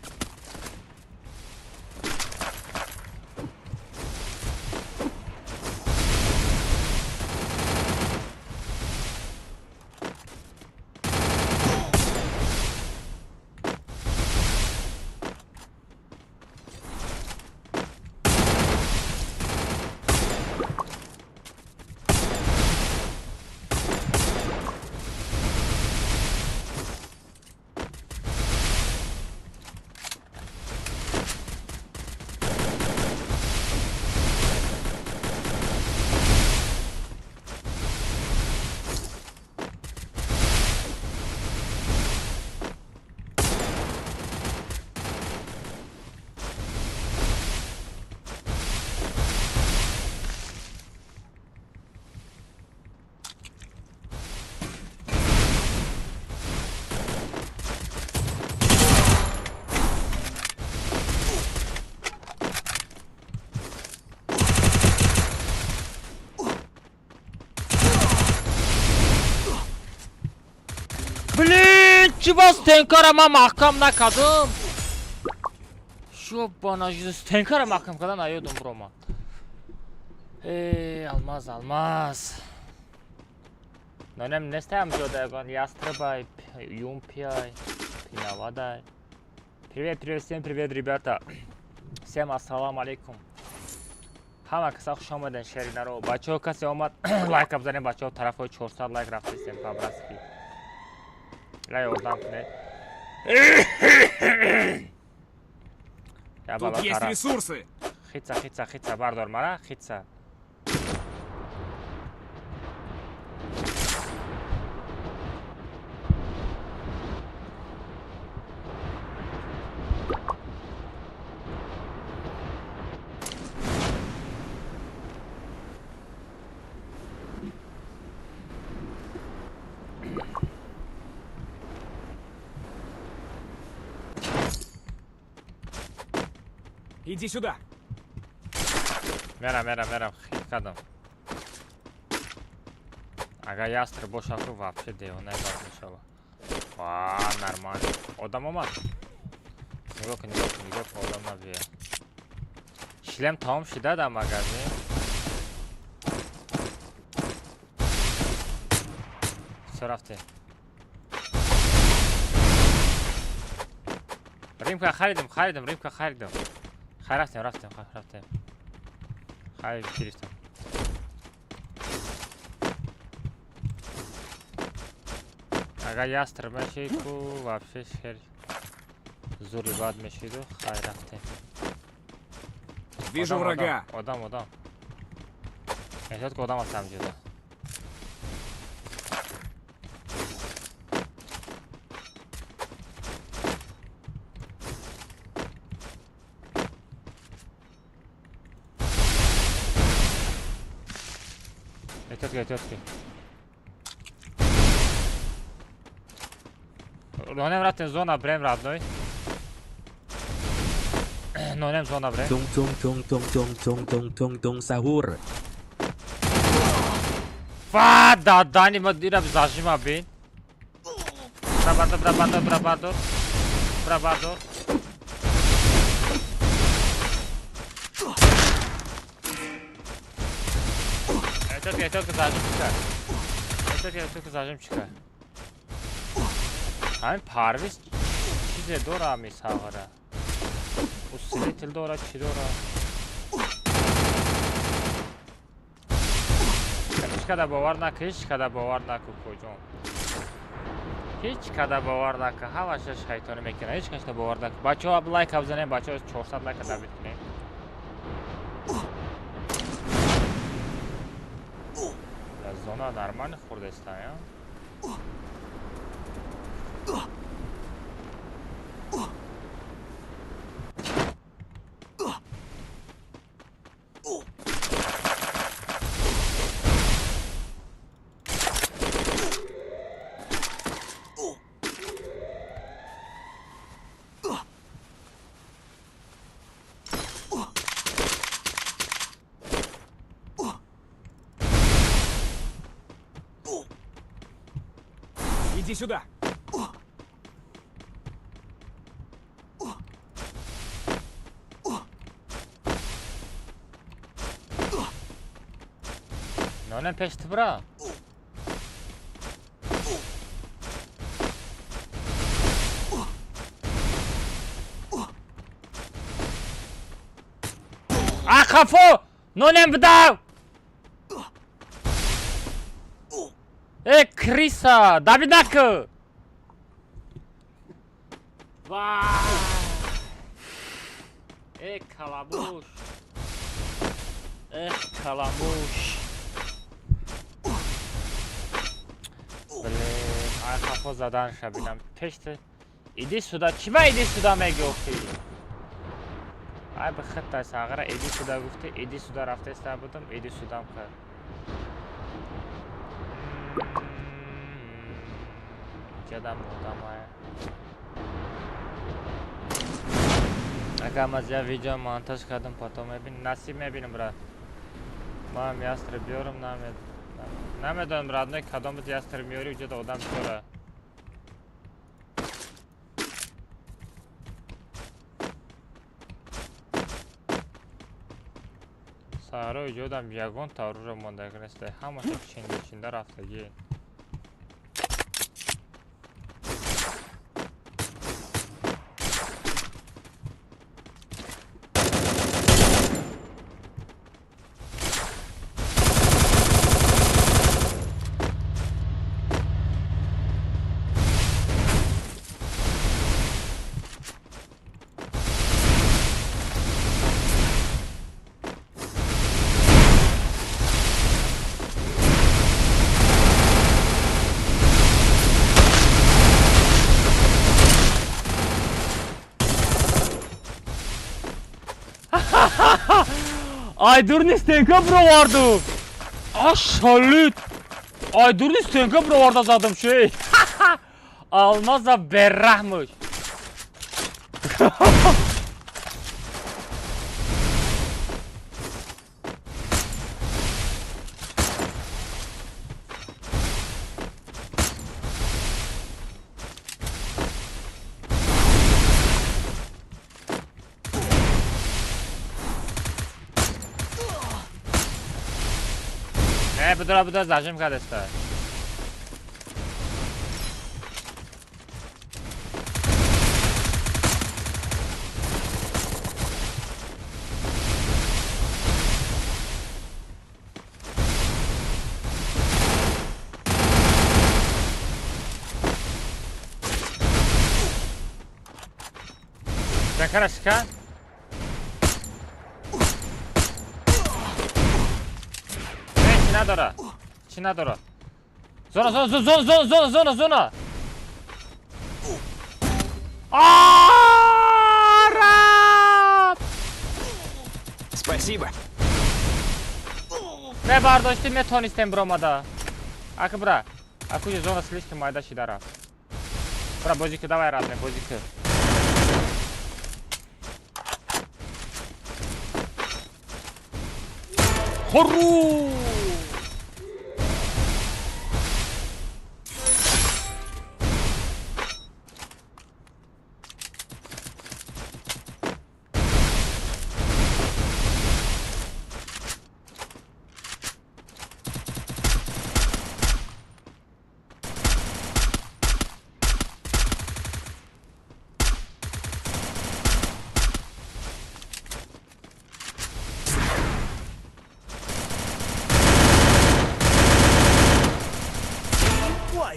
Speaker 1: Блин, чӣ ба стенкара ман маҳкам накардам? Шобана, стенкара маҳкам кардан наёдум бро ман. Эй, алмаз, алмаз. Нонем нестаям ҷода ягон ястребай, юмпиай, пинавадай. Привет, привет, всем привет, ребята. Всем ассалам алейкум. Ҳама каса хуш омаден шеринаро. Бачаҳо касе омад лайка бизанем, бачаҳо тарафҳои 400 лайк рафтистем по-братски. Ла ёрдам кунед.
Speaker 5: Тут есть ресурсы.
Speaker 1: Хица, хица, хица, бардор мара, хица.
Speaker 5: Иди сюда.
Speaker 1: Мерам, мерам, мерам, хит кардам. Агар ястр боша ку, вообще девонаи бад мешава. Ва, нормально. Одам омад. Нигоҳ кун, нигоҳ кун, нигоҳ кун, одам набия. Шлем тамом шида дар магазин. Всё, рафтем. Римка харидам, харидам, римка харидам. Хай, рафтем, рафтем, рафтем. Хай, гирифтам. Агар ястр мешид ку, вообще шер зури бад мешиду. Хай, рафтем.
Speaker 5: Вижу врага.
Speaker 1: Одам, одам. Эҳтиёт ку, одам аст ҳамҷода. Эҳтиёт ку, эҳтиёт ку. Нонем, рафтем зона брем, родной. Нонем зона брем.
Speaker 10: Тунг тунг тунг тунг тунг тунг тунг тунг тунг сахур.
Speaker 1: Ва, дадани ма ира зажима бин. Бра бардор, бра бардор, бра бардор. Бра бардор. Эҳтиёт ку, эҳтиёт ку, зажим чика. Эҳтиёт ку, эҳтиёт ку, зажим чика. Ҳамин парвиз чизе дора, ҳамин сағара. Усилитель дора, чӣ дора? Ҳеҷ када бовар наку, ҳеҷ када бовар наку, куҷон. Ҳеҷ када бовар наку, ҳамаша шайтонӣ мекунад, ҳеҷ кашта бовар наку. Бачаҳо лайк бизанем, бачаҳо 400 лайка дабит кунем. Зона нормально хӯрдаиста, я?
Speaker 5: Иди сюда.
Speaker 1: Нонем пеш ту бра. А хафо! Нонем бидав! Э, криса! Давид наку! Вай! Э, каламуш! Эх, каламуш! Блин, ай хафо задан шабинам. Пеште. Иди сюда. Чима иди сюда меги охи? Ай ба хитта сағара иди сюда гуфте, иди сюда рафтеста будам, иди сюдам кард. Ҷадам одамая. Агар ман я видео монтаж кардам, потом мебинам, насиб мебинам, брат. Ман ястр биёрам, намедонам, родной, кадом буд ястр меёри, уҷода одам бисёра. Саҳро иҷодам ягон тавруро мондаг неста, ҳамаша чинда чинда рафтагӣ. Ай дурни стенка бироварду. Ашалит. Ай дурни стенка бироварда задам шей. Алмаза бераҳмуш. Не, бидора, бидора, зажим кардеста. Шакара шикан. Не, чӣ надора? Чӣ надора? Зона, зона, зона, зона, зона, зона, зона. Араб!
Speaker 5: Спасибо.
Speaker 1: Не бардоштем, метонистем биромада. Ака бра. Акуҷа зона слишком майда шида рафт. Бра, бозӣ ки, давай, родной, бозӣ ки. Хору!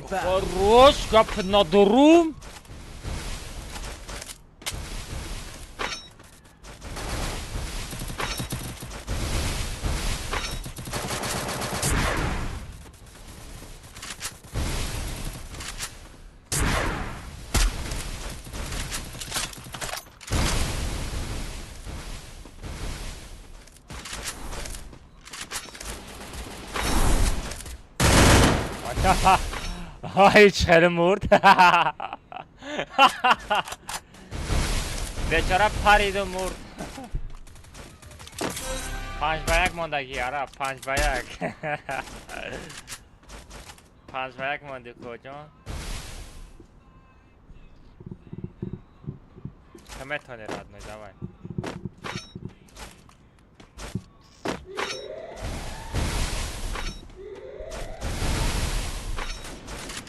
Speaker 1: Хорош, гап надорум. Ай, чхеле мурд. Бечора париду мурд. 5-1 мондагӣ, араб, 5-1. 5-1 монди, коҷон. Ту метавонӣ, родной, давай.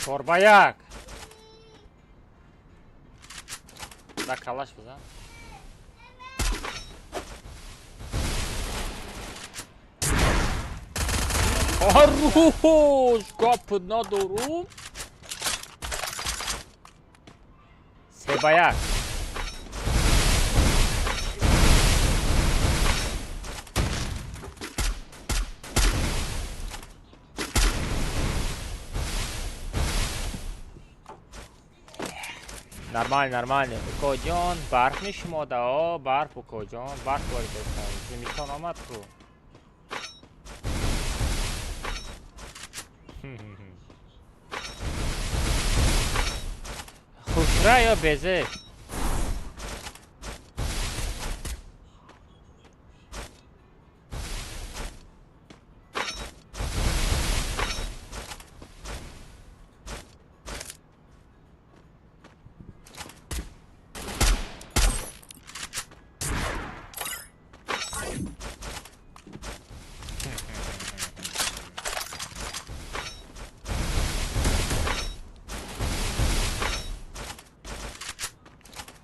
Speaker 1: 4-1. Да калаш бизан. Хорош, гап надорум. 3-1. Нормально, нормально. Укоҷон, барф мешумода, о, барф, укоҷон, барф боридаста. Зимистон омад ку. Хушра ё безе?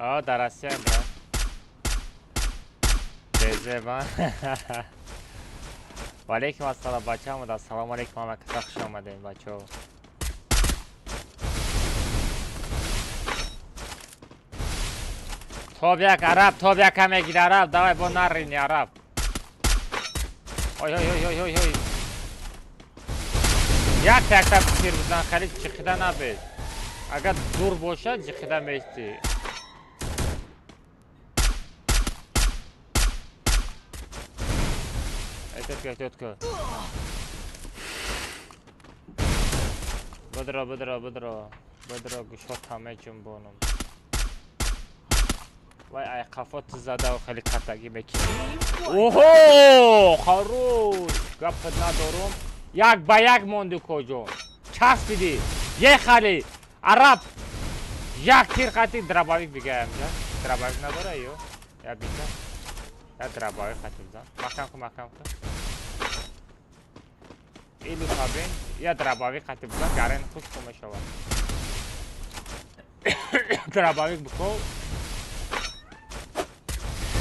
Speaker 1: А, дар Россия, брат. Безебан. Ва алейкум ассалом, бачаам, ассалому алейкум, ҳама каса хуш омадем, бачаҳо. Топ як араб, топ яка мегири араб, давай бо нарини араб. Ой, ой, ой, ой, ой, ой. Якта якта тир бизан, хеле ҷиқида набед. Агар дур бошад, ҷиқида меистӣ. Тетка, тетка. Бодро, бодро, бодро. Бодро, гӯшот ҳама ҷунбонам. Вай, ай қафо ту задав, хеле катагӣ мекунӣ. Оҳо! Хорош! Гапат надорум. 1-1 монди, коҷон. Часпидӣ. Ехали! Араб! Як тир қати дробовик бигаям ҷа. Дробовик надора ё? Я бита. Я дробовик қати бизан. Маҳкам кун, маҳкам кун. Ин лутабин я дробовик қати буда гарен хуш ку мешавад. Дробовик бико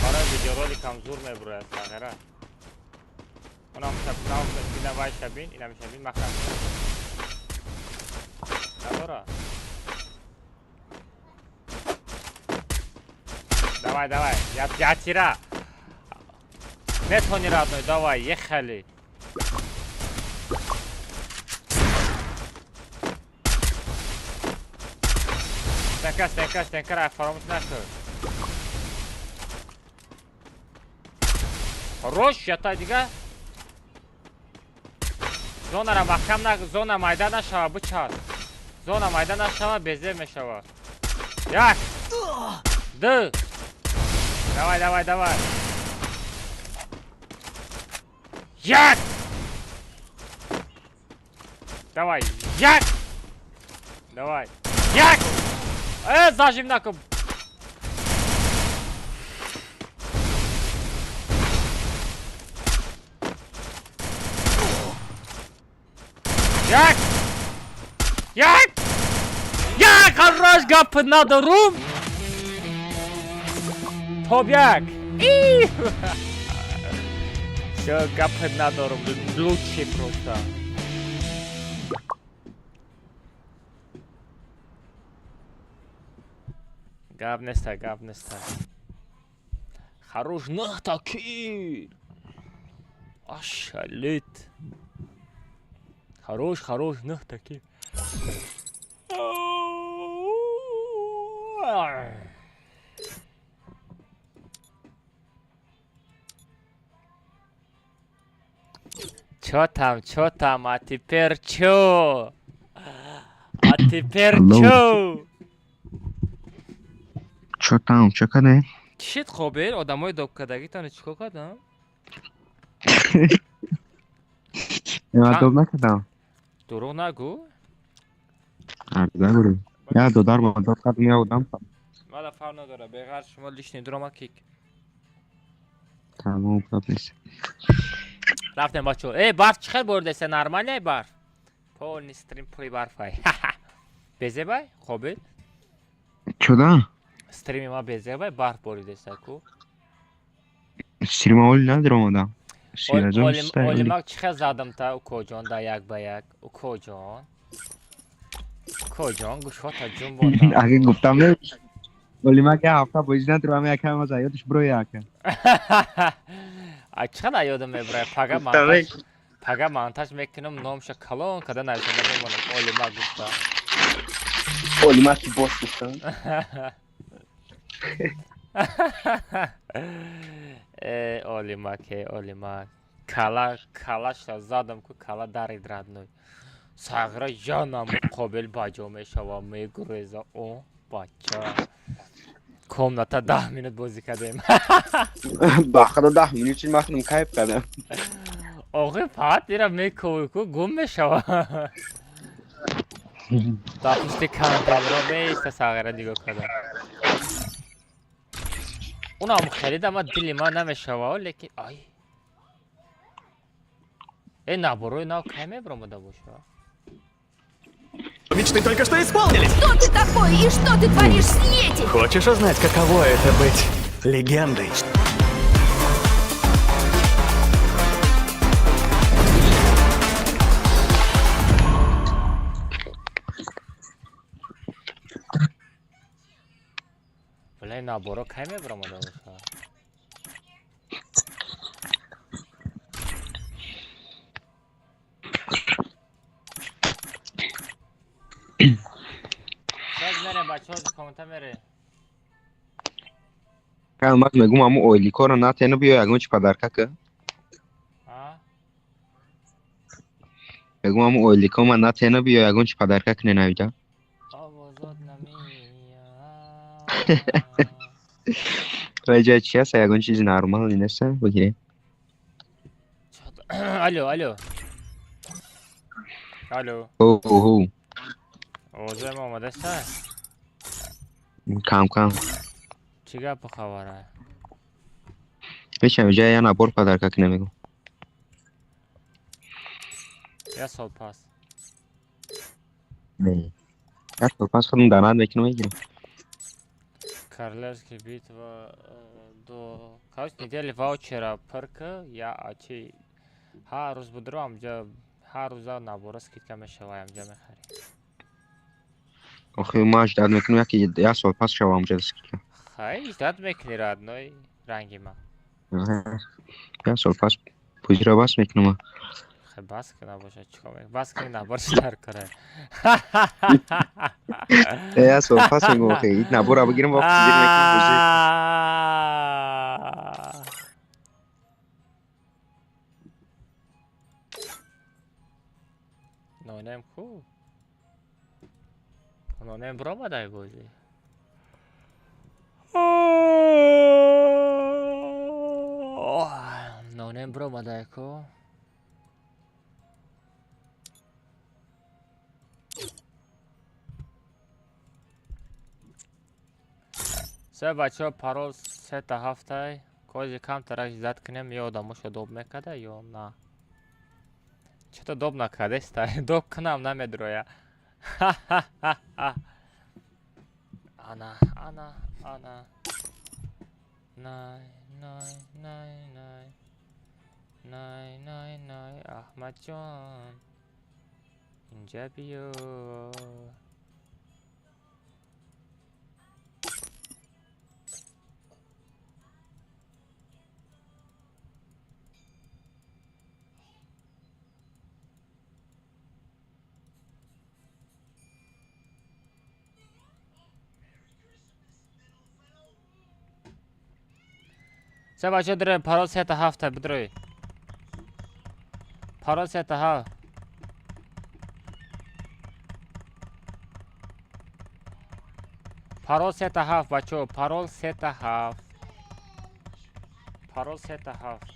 Speaker 1: барои видеороликам зур мебурояд сағира. Онам шабнав ина вай шабин, инам шабин махрам. Надора. Давай, давай, я тира. Метони родной, давай, ехали. Стенка, стенка, стенка, фаромӯш накун. Хорош, ята дига. Зонара маҳкам на, зона майда нашава, бичас. Зона майда нашава, безеб мешава. Як, ду. Давай, давай, давай. Як! Давай, як! Давай, як! Зажим накун! Як! Як! Як! Хорош гап надорум! Топ як! Всё, гап надорум, лучший просто. Гап неста, гап неста. Хорош нахта кил. Ашалит. Хорош, хорош, нахта кил. Чё там, чё там, а теперь чё? А теперь чё?
Speaker 3: Чё там, чё каде?
Speaker 1: Чит хобер, одамои доб кардагитон чикор кардам?
Speaker 3: Я доб накардам.
Speaker 1: Дурӯғ нагӯ.
Speaker 3: Нагӯ. Я додар ма доб кардам, я одам.
Speaker 1: Мада фарқ надора, беғарз шумо лишний дурома кик.
Speaker 3: Тамом, гап нест.
Speaker 1: Рафтем бачо. Э, барф чӣ хел боридеста? Нормальный барф? Полный стрим пури барфай. Безебай? Қобил?
Speaker 3: Чуда?
Speaker 1: Стрими ма безебай барф боридеста ку?
Speaker 3: Стрима оли надиромадам.
Speaker 1: Олимак чӣ хел задам та укоҷон да як ба як? Укоҷон. Укоҷон гӯшҳота ҷунбондам.
Speaker 3: Аги гуфтам не. Олимак як ҳафта бозӣ надирам, якам аз ёдаш бироя ака.
Speaker 1: А чӣ қадар ёдам мебурад? Пага монтаж мекунам, номша калон када нависонда мемонам. Олимак гуфта.
Speaker 3: Олимак бос гуфта.
Speaker 1: Э, Олимак, э, Олимак. Кала, калаша задам ку кала дарид родной. Сағра ҷанам қобил баҷо мешава, мегуреза. О, бача. Комната 10 минут бозӣ кардем.
Speaker 3: Ба худо 10 минут чи ман худам кайф кардам.
Speaker 1: Охи фақат ира мекови ку гум мешава. Дар пушти контейнерро меиста сағира нигоҳ кардам. Унам харидам, ма дили ман намешава, лекин ай. Э, наборои нав кай мебаромада боша?
Speaker 5: Мечты только что исполнились!
Speaker 4: Кто ты такой и что ты творишь с Йети?
Speaker 5: Хочешь узнать, каково это быть легендой?
Speaker 1: Бля, наборо кай мебаромада боша?
Speaker 3: Ман мегум ҳамун ойликоро натену биё ягон чи падарка ка. Мегум ҳамун ойлико ман натену биё ягон чи падарка кне навида. Раҷа чи аст? Ягон чизи нормал нест бигирем.
Speaker 1: Алло, алло. Алло.
Speaker 3: Ҳу.
Speaker 1: Овозаи ма омадаст?
Speaker 3: Кам кам.
Speaker 1: Чӣ гапу хабара?
Speaker 3: Мешавам ҷа я набор падарка кне мегум.
Speaker 1: Як сол пас.
Speaker 3: Не. Як сол пас худам донат мекунам мегирам.
Speaker 1: Королевский битва до короче недели ваучера пырка я ачи ҳар рӯз будро амҷа ҳар рӯза набора скидка мешава амҷа мехарӣ.
Speaker 3: Охи ма ждать мекунам яки як сол пас шава амҷа скидка.
Speaker 1: Хай ждать мекунӣ родной ранги ма.
Speaker 3: Як сол пас пузира бас мекунам.
Speaker 1: Хай бас ки набошад чикор мекунӣ? Бас кунӣ набор чӣ дар кора?
Speaker 3: Як сол пас мегӯм охи набора бигирам вақт зир мекунам пузир.
Speaker 1: Нонем ку? Нонем биромадай бозӣ. Нонем биромадай ку? Се бачаҳо парол сета ҳафтай. Кози камтарак ждать кунем ё одамошо доб мекарда ё на. Чото доб накардеста. Доб кунам намедроя. Ана, ана, ана. Най, най, най, най. Най, най, най, Аҳмадҷон. Инҷа биё. Се бача дре парол сета ҳафта бидрой. Парол сета ҳафт. Парол сета ҳафт бачо, парол сета ҳафт. Парол сета ҳафт.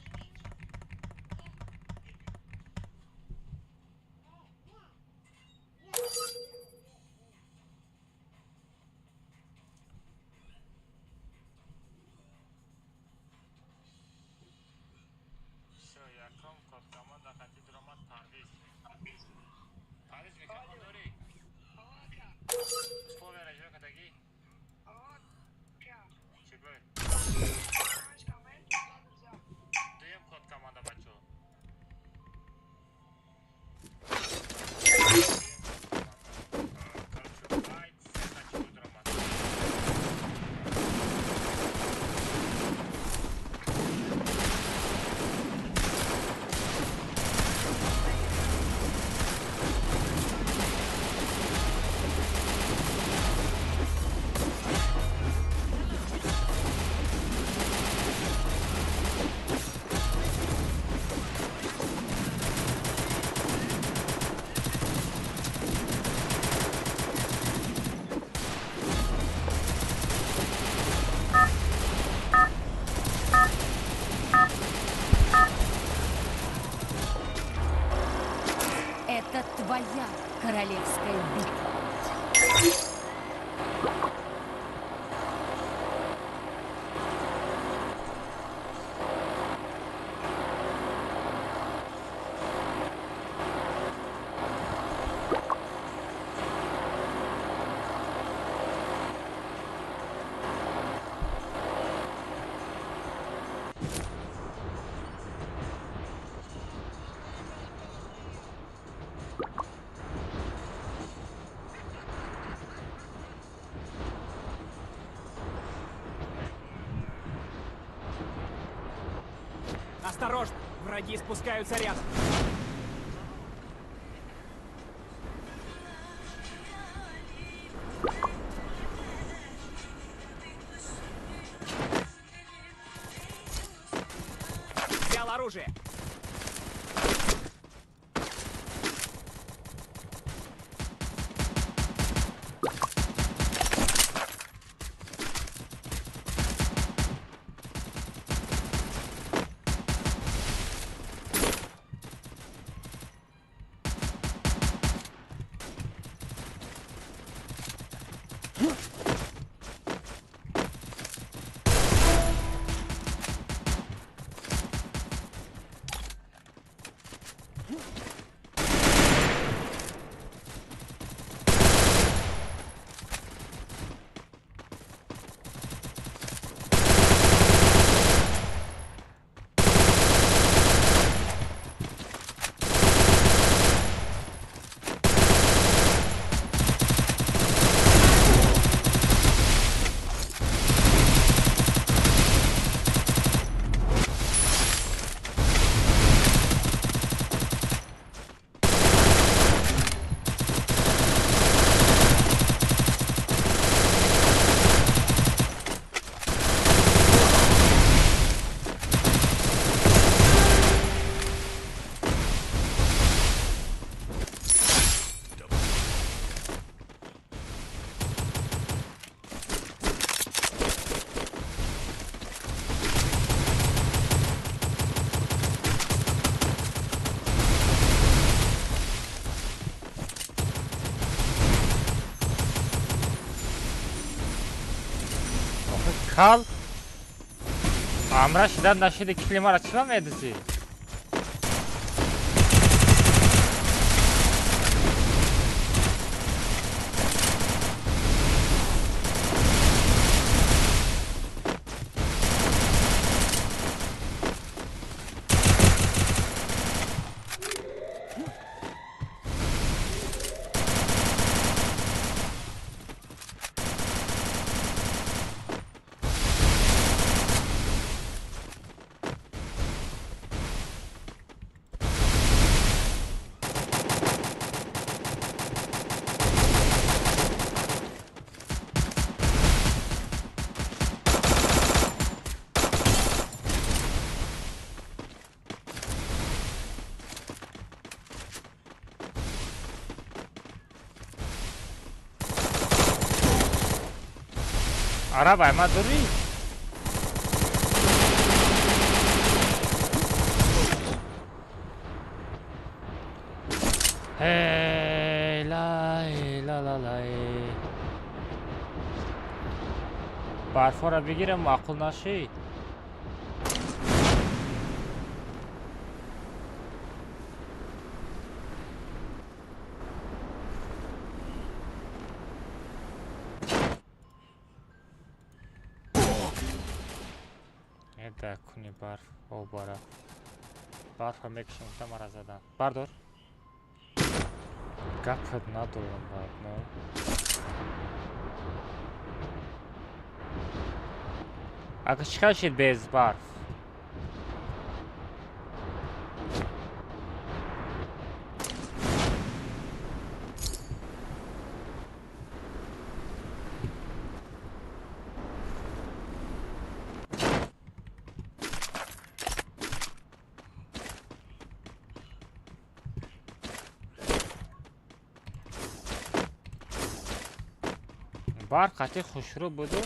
Speaker 4: Это твоя королевская битва.
Speaker 5: Осторожно! Враги спускаются рядом. Взял оружие.
Speaker 1: Хал амра шидан нашиди кили мара чӣ ба медизӣ? Арабай ма дурӣ? Эй, лай, ла ла лай. Барфора бигирам, маъқул нашид. Да куни барф, о бара. Барфа мекушам, та мара задан. Бардор. Гапат надорам бад, но. Ака чӣ хел шид без барф? Барф қатъи хушрӯ буду.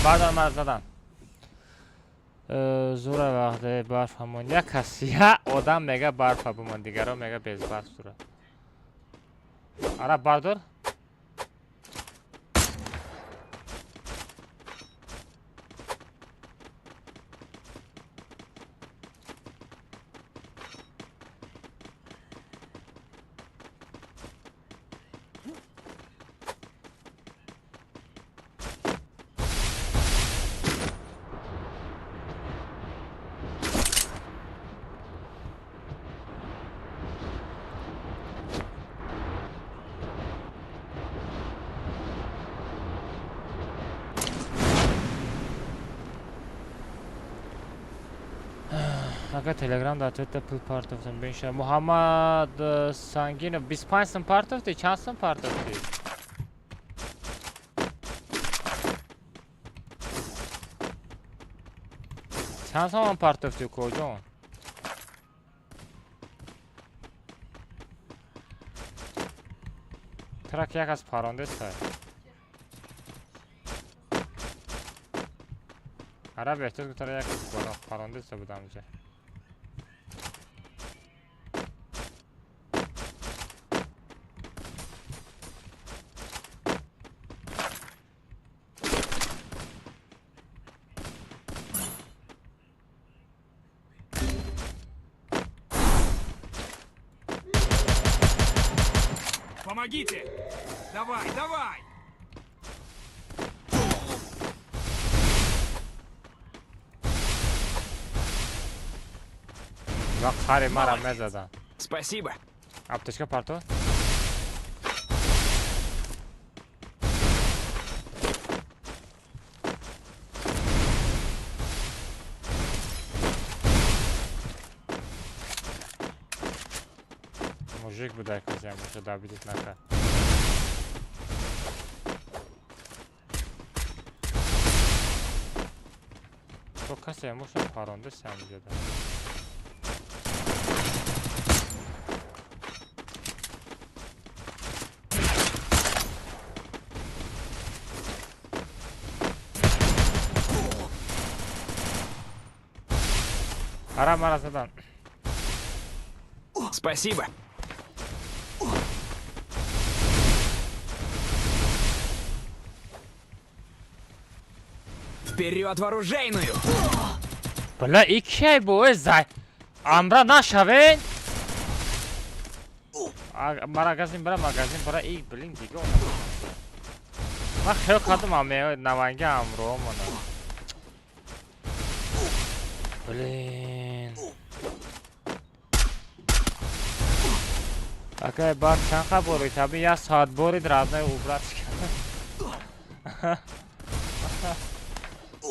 Speaker 1: Бардор мара задан. Зура вақте барф ҳамон як кас я одам мега барфа бумон, дигаро мега без барф зура. Ара бардор. Ака Телеграм дар Твиттер пул партофтам бинша. Муҳаммад Сангинов 25 сум партофтӣ? Чанд сум партофтӣ? Чанд сум партофтӣ коҷон? Трак як аз парондеста. Ара беҳтар тара як аз парондеста будам ҷа.
Speaker 5: Помогите! Давай, давай!
Speaker 1: Ва қари мара мезадан.
Speaker 5: Спасибо.
Speaker 1: Аптечка парто. Мужик будай касе боша добить накард. То касе моша паронда сам ҷода. Ара мара задан.
Speaker 5: Спасибо. Вперед в оружейную!
Speaker 1: Бля, и кай бо зай. Амра нашавен. Магазин бара, магазин бара, и блин дига она. Ман хел кардам аме наванга амро мана. Блин. Акай бар чанд қа борид? Таби як соат борид, родной, убрать кард.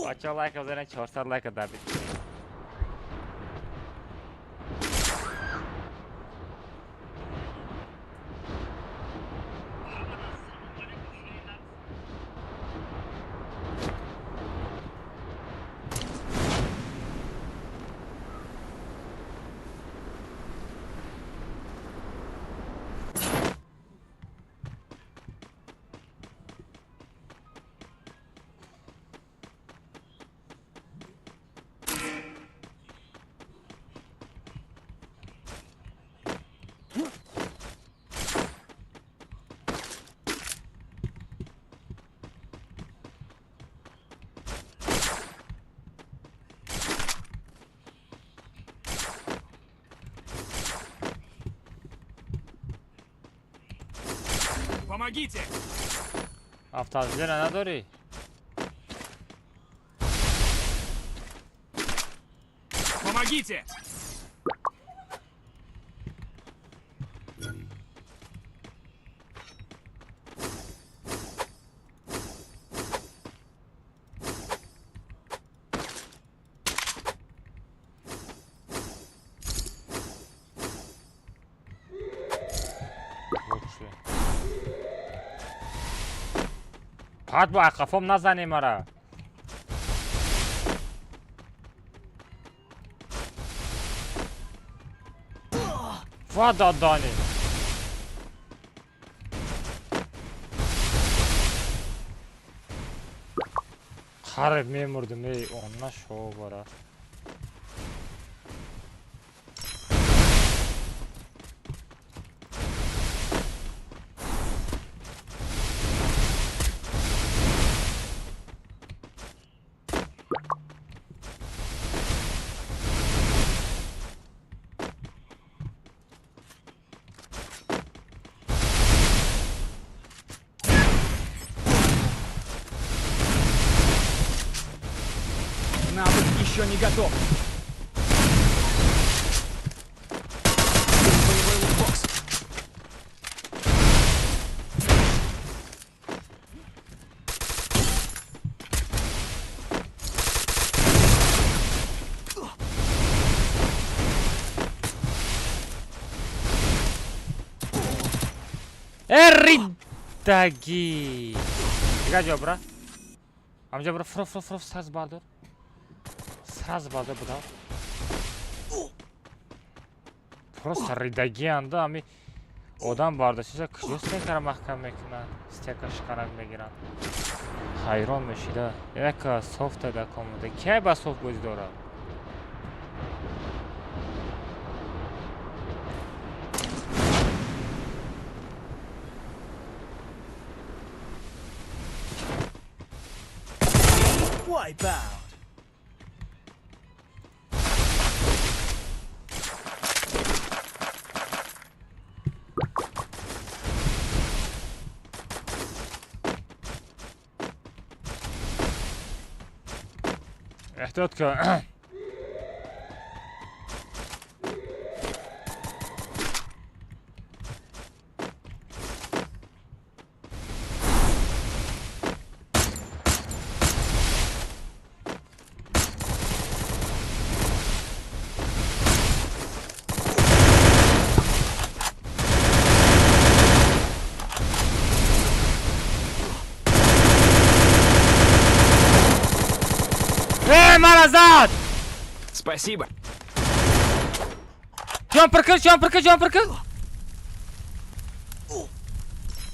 Speaker 1: Бачаҳо, лайка бизанед, 400 лайка добить.
Speaker 5: Помогите!
Speaker 1: Автообзора надори?
Speaker 5: Помогите!
Speaker 1: Лучше. Фақат бо ақафом назанем мара. Ва додани. Қариб мемурдим, эй, онна шоу бара.
Speaker 5: Навык еще не готов. Боевой лутбокс.
Speaker 1: Эридаги. Дига ҷо бра. Ҳамҷа бра, фро, фро, фро, саз бардор. Саз бардор, будав. Просто ридаги анда ами одам бардоштиса куҷо стекара маҳкам мекунад, стека шиканак мегиранд. Ҳайрон мешида. Яка софта да комода. Кай ба софт бозӣ дорад?
Speaker 10: Wipe out.
Speaker 1: Эҳтиёт кун. Вай, мара зад!
Speaker 5: Спасибо.
Speaker 1: Ҷон пир кир, ҷон пир кир, ҷон пир кир.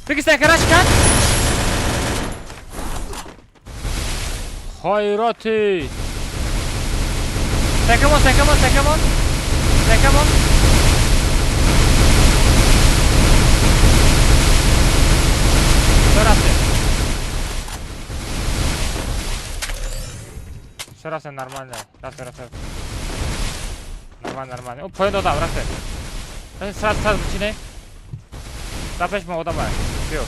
Speaker 1: Бигир, снайпераш кард. Хайроти. Снайкамон, снайкамон, снайкамон. Снайкамон. Всё, рафтем. Всё, рафтем, нормально. Рафтем, рафтем. Нормально, нормально. О, поён додам, рафтем. Рафтем, сразу, сразу бичине. Да пеш мо одам ай. Биё.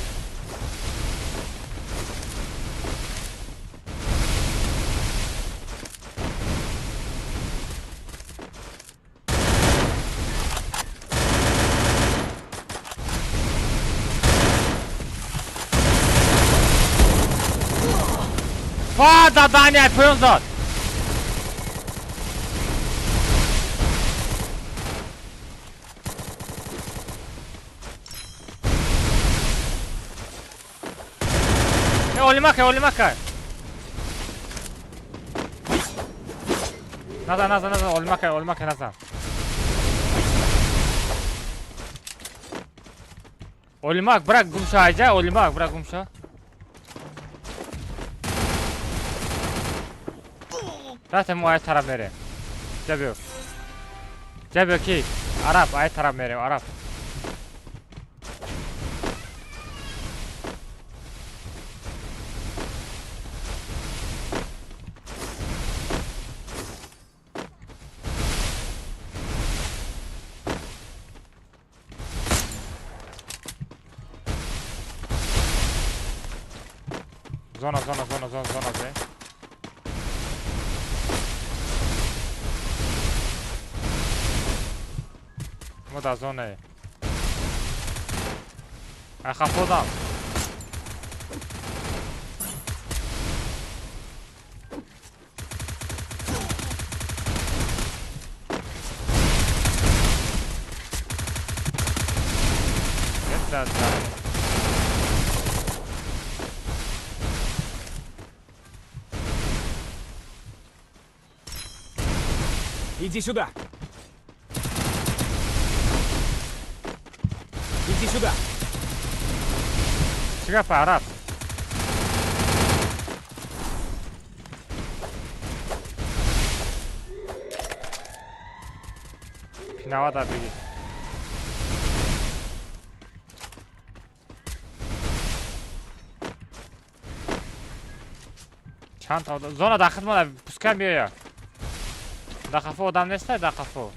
Speaker 1: Ва, даданя, поён зад. Олимака, олимака. Назад, назад, назад, олимака, олимака, назад. Олимак, брак гумша, айҷа, олимак, брак гумша. Рафтем, мо ай тараф мерем. Ҷа биё. Ҷа биё ки? Араб, ай тараф мерем, араб. Зона, зона, зона, зона, зона, бе. Мо дар зонае. Ай хафодам. Да, да.
Speaker 5: Иди сюда. Иди сюда.
Speaker 1: Чӣ гапа, араб? Пинавада бигир. Чанд та зона дар хидмат, пускай биёя. Дар қафо одам неста, дар қафо.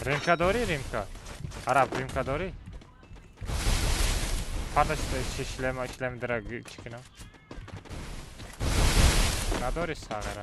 Speaker 1: Римка дорӣ, римка? Араб, римка дорӣ? Фата шлема, шлем дара чӣ кунам? Надорӣ сағира.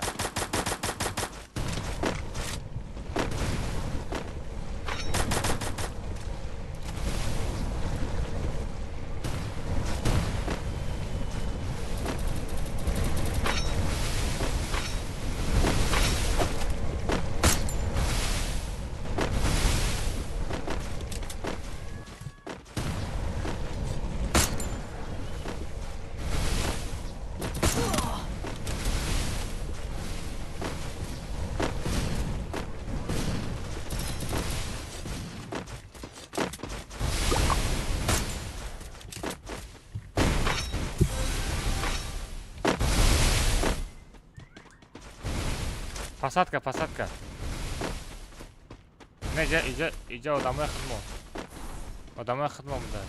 Speaker 1: Посадка, посадка. Не, иҷа, иҷа, иҷа одамои хидмо. Одамои хидмо буда.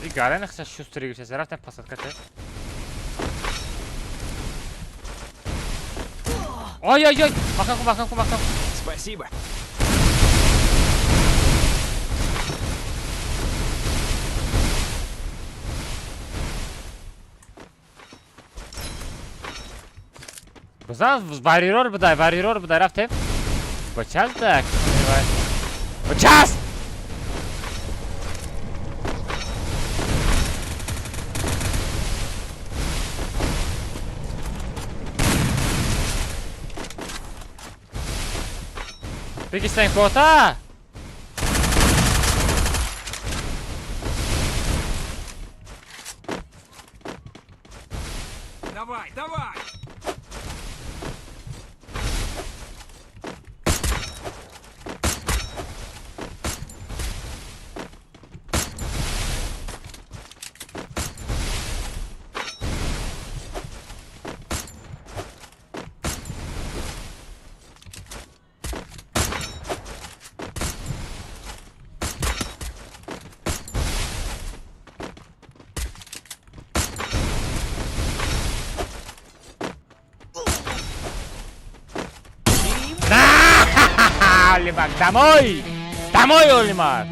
Speaker 1: И Гарен хса шустри гирифта, рафтем посадка те. Ой ой ой, маҳкам кун, маҳкам кун, маҳкам кун.
Speaker 5: Спасибо.
Speaker 1: Бизан, варирор бидай, варирор бидай, рафтем. Бачасп так. Бачасп! Бигистен кота!
Speaker 5: Давай, давай!
Speaker 1: Олимак, домой! Домой, Олимак!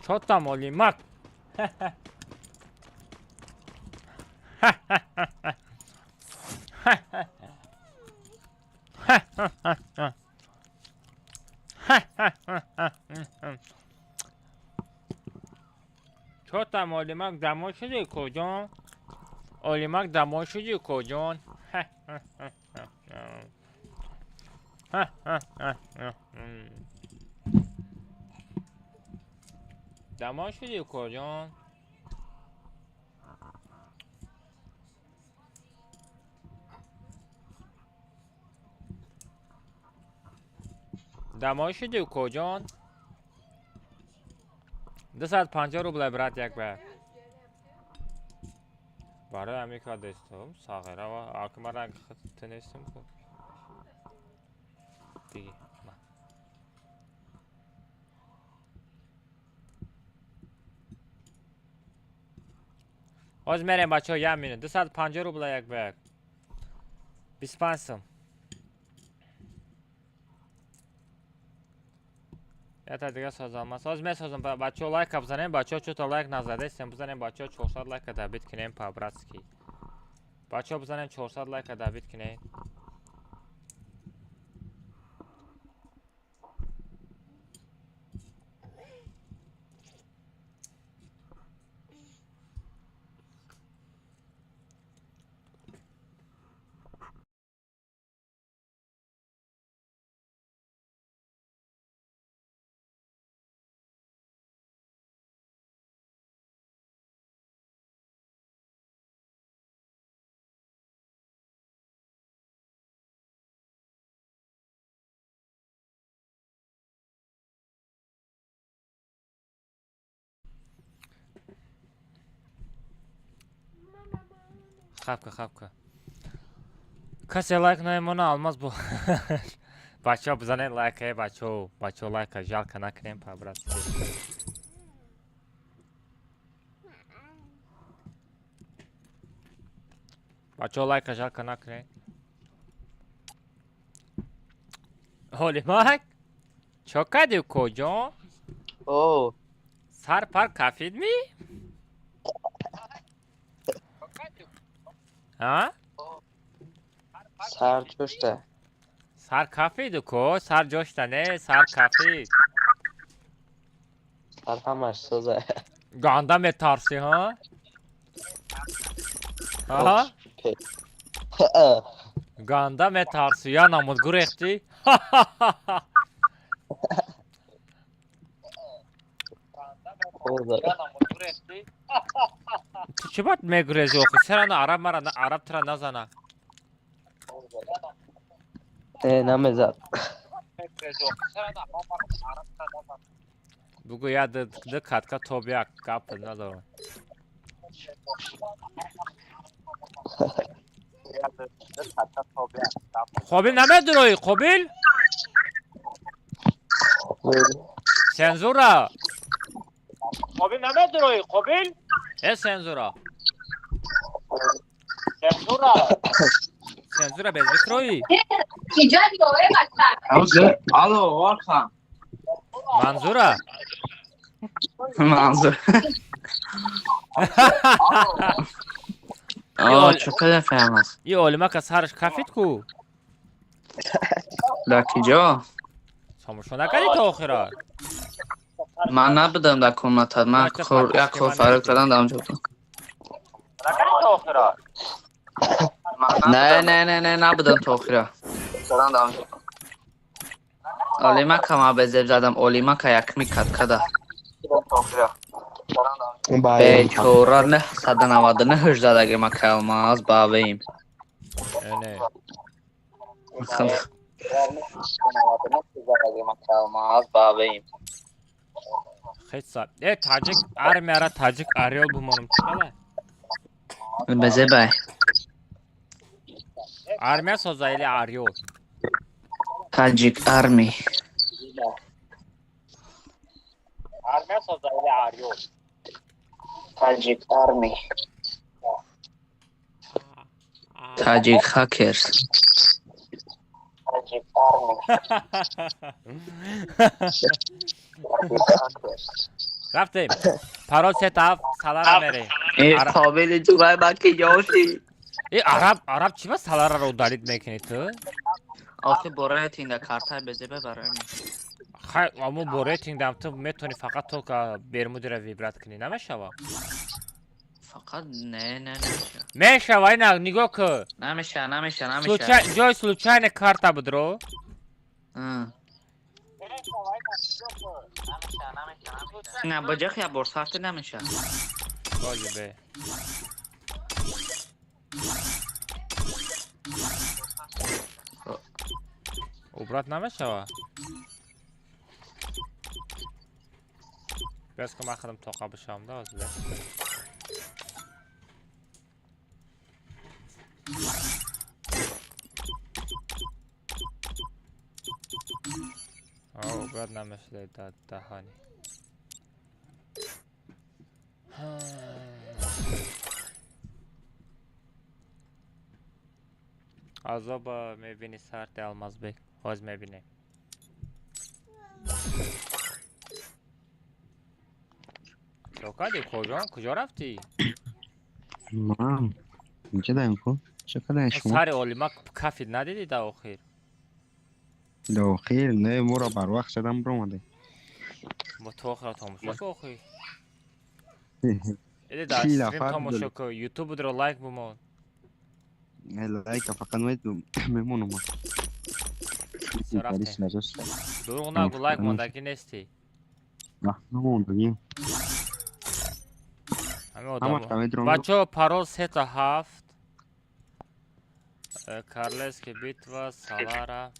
Speaker 1: Чё там, Олимак? Чё там, Олимак, домой шуди, куҷон? Олимак, домой шуди, куҷон? Домой шуди, куҷон? Домой шуди, куҷон? 250 рубля, брат, як ба. Барои ҳамин кардастум, сағира ва акма ранг тунестум ку. Диги. Ҳозир мерем, бачаҳо, як минут. 250 рубля як ба як. 25 сум. Ята дига созам. Ман соз месозам, бачаҳо, лайка бизанем, бачаҳо, чӯта лайк назадестем, бизанем, бачаҳо, 400 лайка добить кинем по-братски. Бачаҳо, бизанем, 400 лайка добить кинем. Хапка, хапка. Касе лайк намемона, алмаз бо. Бачаҳо, бизанед лайк, э, бачаҳо, бачаҳо, лайка жалко накунем по-братски. Бачаҳо, лайка жалко накунем. Олимак? Чо кардӣ, куҷо?
Speaker 6: О,
Speaker 1: Сар пар кафид ми? А?
Speaker 6: Сар ҷошта.
Speaker 1: Сар кафиду ко? Сар ҷошта не, сар кафид.
Speaker 6: Сар ҳамаш соза.
Speaker 1: Ганда метарсӣ, ҳа? Аҳа? Ганда метарсӣ, я намуд гурехтӣ?
Speaker 6: Оза.
Speaker 1: Ту чӣ бад мегурезӣ охи? Чара на араб мара араб тура назана?
Speaker 6: Э, намезад.
Speaker 1: Бугӯ я ду катка тоб як гап надорам. Қобил намедуроӣ, Қобил? Сензура. медрои, Қобил? Э, сензура. Сензура без микрои.
Speaker 6: Алло, Орхан.
Speaker 1: Манзура?
Speaker 2: Манзур. О, чо када фаҳмас?
Speaker 1: И олимака сараш кафид ку?
Speaker 2: Дар киҷо?
Speaker 1: Тамошо накардӣ то охира?
Speaker 2: Ман набудам дар комната. Ман як кор фарёд кардам дар онҷо будам. Не, не, не, не, набудам то охира. Олимака ман безеб задам, олимака якми кат када. Бечора 999 задаги ма калмаз бавеим.
Speaker 1: Не. Хеса. Э, таҷик армияра таҷик Ариол бумонам чикала?
Speaker 2: Безебай.
Speaker 1: Армия соза или Ариол?
Speaker 2: Таҷик арми.
Speaker 1: Армия соза или Ариол?
Speaker 2: Таҷик арми. Таҷик хакерс. Таҷик арми.
Speaker 1: Рафтем. Парол сета салара мерем.
Speaker 2: Э, қобили ҷуғай ба ки ҷоши?
Speaker 1: Э, араб, араб чӣ ба салараро удалить мекунӣ ту?
Speaker 2: Охи бо рейтинг да картай безебе барои ман.
Speaker 1: Хай, аммо бо рейтинг дам ту метавонӣ фақат только бермудира выбрать кунӣ, намешава?
Speaker 2: Фақат не, не, намеша.
Speaker 1: Мешава, ина нигоҳ кун.
Speaker 2: Намеша, намеша, намеша.
Speaker 1: Ҷои случайно карта будро.
Speaker 2: Не, ба ҷах як бор сарти намеша.
Speaker 1: Боҷи бе. Убрать намешава? Бес ка ман худам тоқа бишавам да ҳозир. Убрать намешава даҳани. Азоба мебини сарти Алмазбек. Ҳоз мебинем. Чо кардӣ? Куҷо? Куҷо рафтӣ?
Speaker 3: Ман инҷа даем ку. Чо кадаем шумо?
Speaker 1: Сари олимак кафид надидӣ дар охир?
Speaker 3: Дар охир не, моро барвақт задам биромадем.
Speaker 1: Мо то охира тамошо ку охир. Иди дар стрим тамошо ку, ютубро лайк бумон.
Speaker 3: Лайка фақат мемонам.
Speaker 1: Дурӯғ нагӯ, лайк мондагӣ нестӣ.
Speaker 3: Мондагӣ.
Speaker 1: Бачаҳо, парол 3-7. Карлески битва, Салара.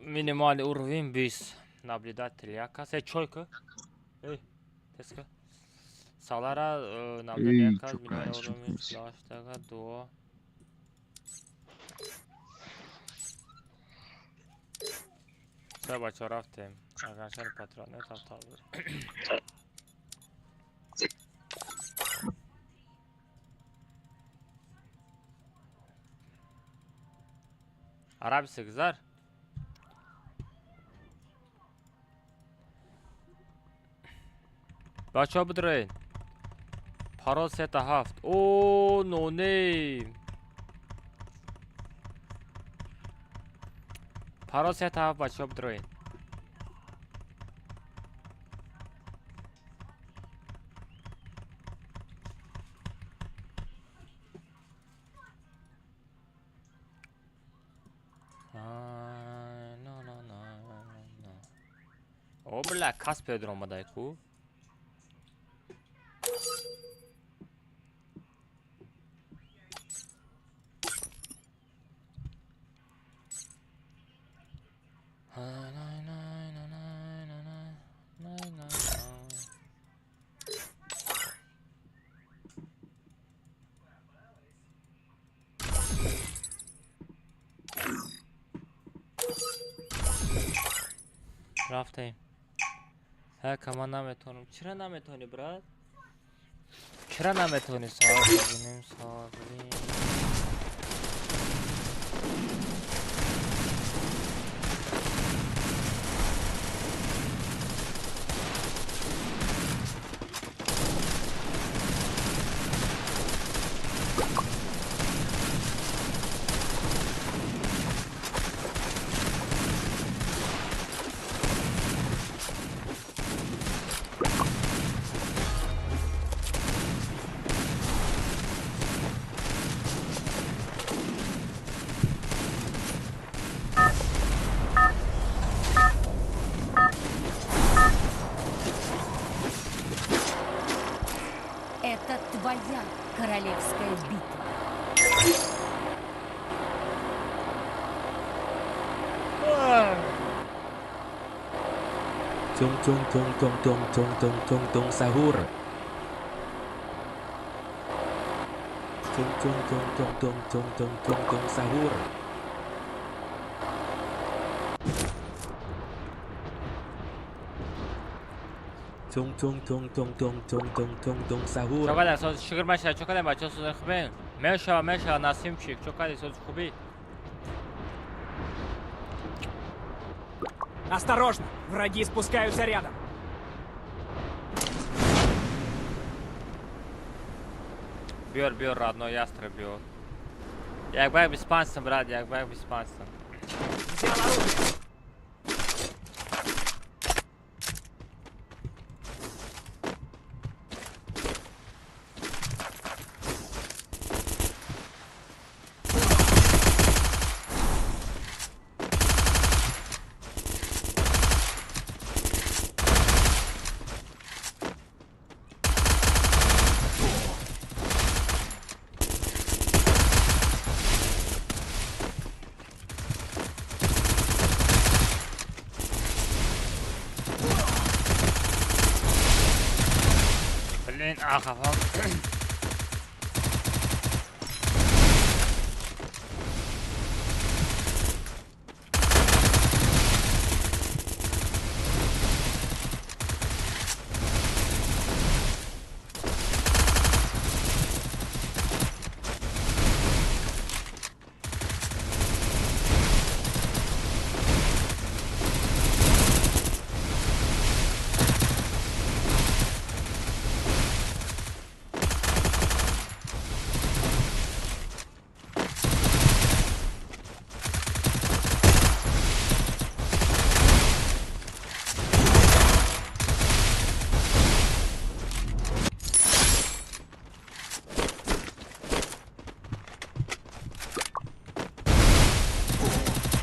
Speaker 1: Минимальный уровень 20. Наблюдатель як аст. Э, чой ку? Эй, тез ку. Салара наблюдатель як аст. Минимальный уровень 48 2. Всё, бачаҳо, рафтем. Окончание патроны тафтал. Арабиса гузар. Бачаҳо бидроед. Парол 3-7. О, ноне. Парол 3-7 бачаҳо бидроед. О, бля, Каспер омадай ку. Рафтем. Ҳака ман наметавонам. Чира наметавонӣ, брат? Чира наметавонӣ? Соат бинем, соат бинем.
Speaker 4: Это твоя королевская битва.
Speaker 10: Tung tung tung tung tung tung tung tung tung sahur. Tung tung tung tung tung tung tung tung tung sahur. Tung tung tung tung tung tung tung tung tung sahur.
Speaker 1: Чокадан соз шукр маша, чокадан бачо соз хубе. Меша, меша Насимчик, чокади соз хуби.
Speaker 5: Осторожно, враги спускаются рядом.
Speaker 1: Биёр, биёр, родной ястреб, биёр. Як бай 25 сум, брат, як бай 25 сум.
Speaker 5: Взял оружие.
Speaker 1: Блин, ахафам.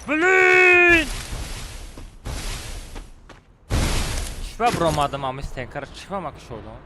Speaker 1: Блин! Чива бромадам ами стенкара, чива ма кушодам?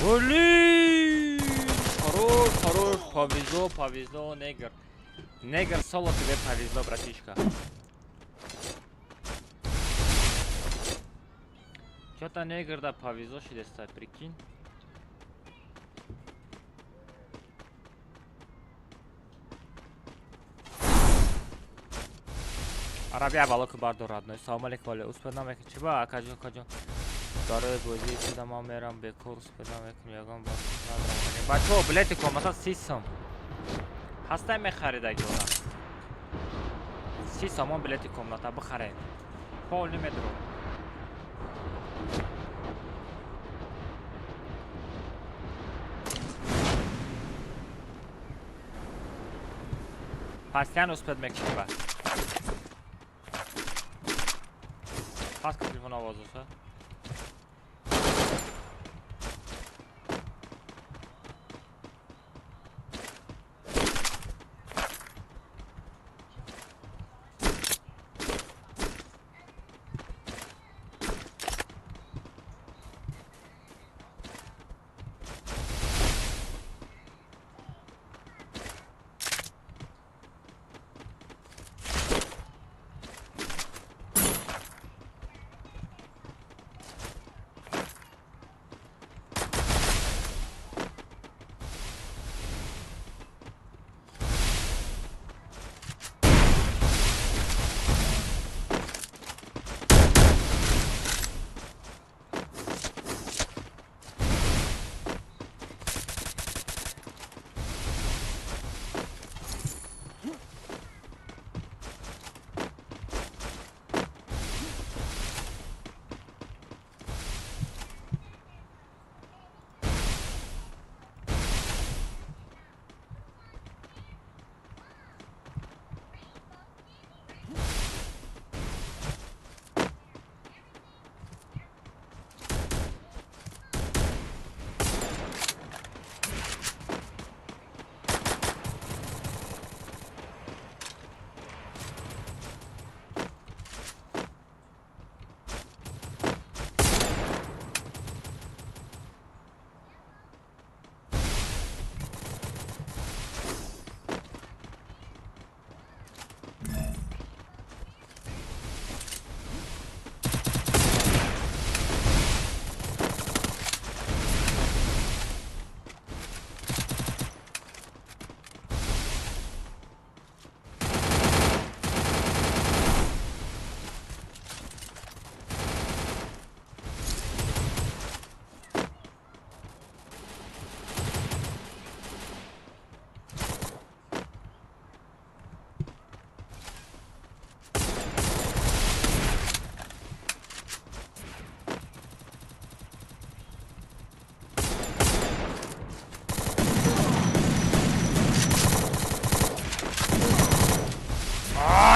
Speaker 1: Блин! Хорош, хорош, повезло, повезло, негр. Негр, соло тебе повезло, братишка. Чё-то негр, да, повезло, шидеста, прикинь. Арабия балоку бардор, родной. Салам алейкум, вале. Успел нам экин чиба, акаджон, акаджон. Барои бозии шуда ман мерам бекор успел намекунам, ягон бор надорам. Бачаҳо, билети комаса 30 сом. Ҳастай мехаридаги одам. 30 сомон билети комната бихаред. Пол медро. Пастян успед мекунӣ ба. Пас ки телефон овозоса.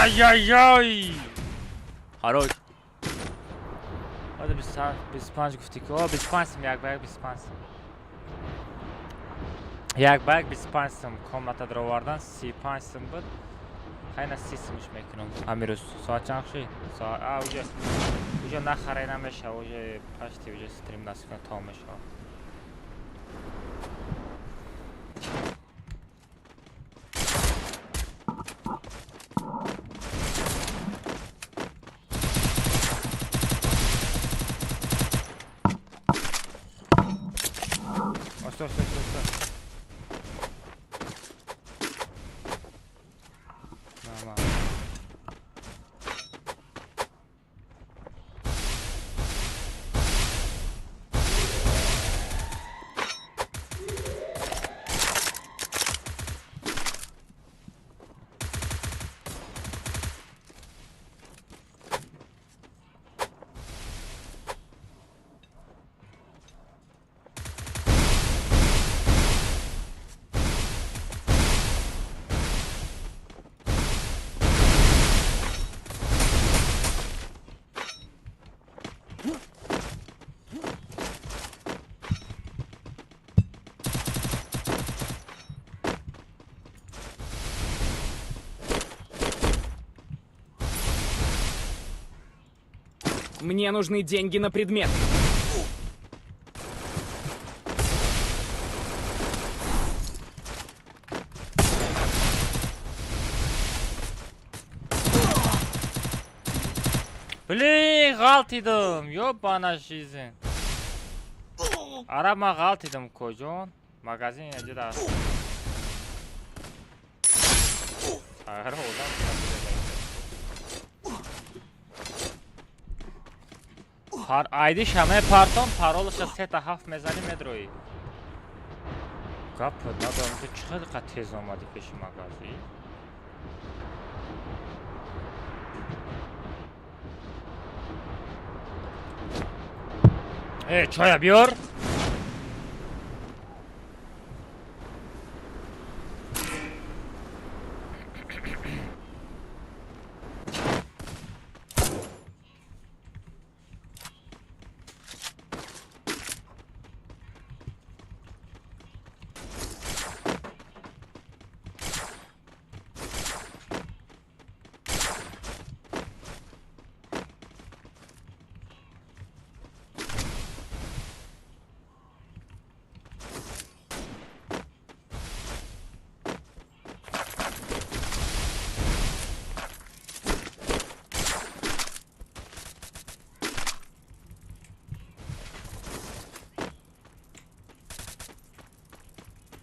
Speaker 1: Ай-яй-яй! Хорош. Ода 25 гуфтӣ ки 25 сум, як ба як 25 сум. Як ба як 25 сум комната даровардан 35 сум буд. Хайна 30 сумш мекунам. Ҳамин рӯз соат чанд шуд? Соат уже нахарай намешава, уже пашти уже стрим насикун то мешава. Стой, стой, стой, стой. Нормально.
Speaker 5: Мне нужны деньги на предмет.
Speaker 1: Блин, ғалтидым. Ёбана жизнь. Ара ма ғалтидым коҷон. Магазин инҷа Ара одам Пар айди шаме партон паролаша 3-7 мезани медрои. Гап надорам ту чӣ қадр тез омадӣ пеши магазин? Чоя биёр.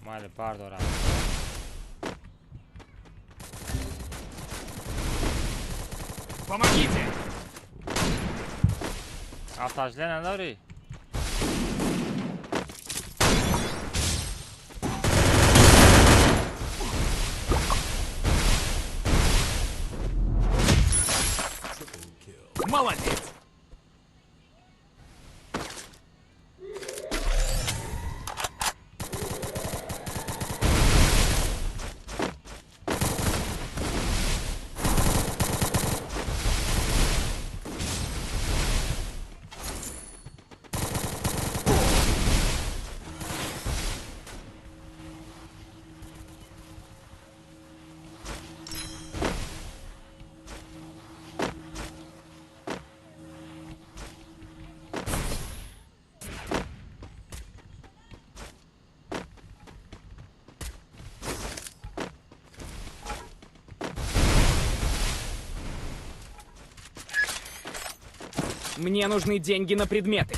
Speaker 1: Майли бардорам.
Speaker 5: Помогите!
Speaker 1: Автожле надорӣ?
Speaker 5: Молодец! Мне нужны деньги на предметы.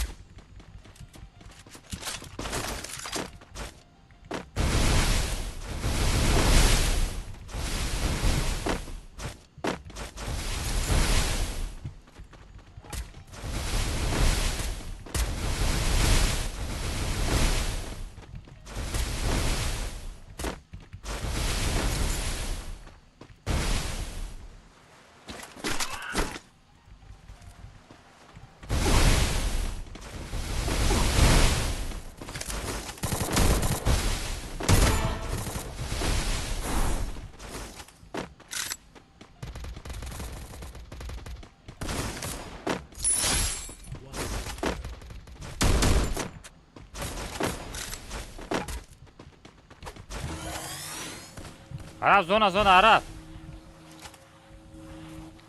Speaker 1: Араб зона зона араб.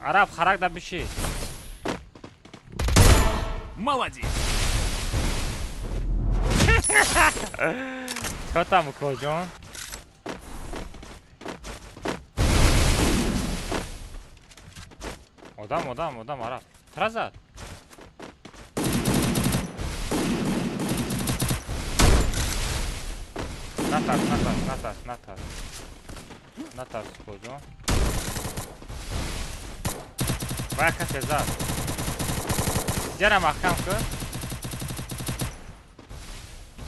Speaker 1: Араб харак да биши.
Speaker 5: Молодец.
Speaker 1: Кто там укоҷон? Одам одам одам араб. Тразад. Натарс натарс натарс натарс. Натарс куҷо? Вай касе зад. Ҷара маҳкам кун.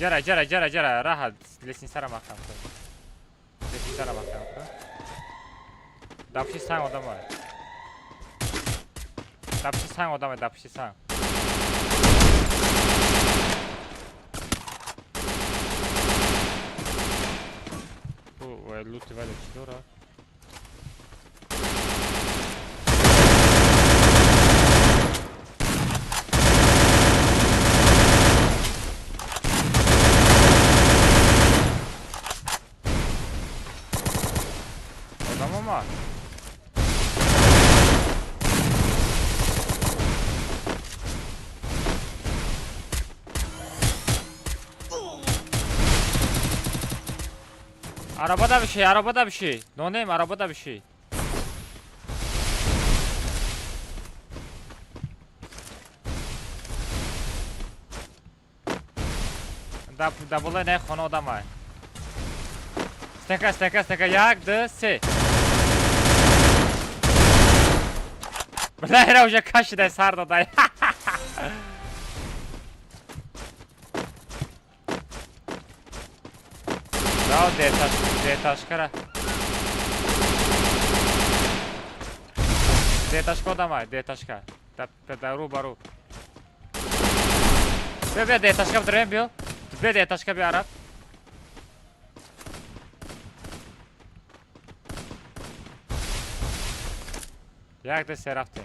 Speaker 1: Ҷара ҷара ҷара ҷара раҳат лестницара маҳкам кун. Лестницара маҳкам кун. Дар пушти санг одамай. Дар пушти санг одамай, дар пушти санг. Лути вале чӣ дорад? Одам омад. Arabada bir şey, arabada bir şey. No name, arabada bir şey. Да болай не хона одамай. Стека, стека, стека, як, д, се. Бля, уже кашидай сар додай. Да, деташкара. Деташка одамай, деташка. Да, да, ру, бару. Биё, биё, деташка бидроем, биё. Биё, деташка, биё, араб. Як, ду, се, рафтем.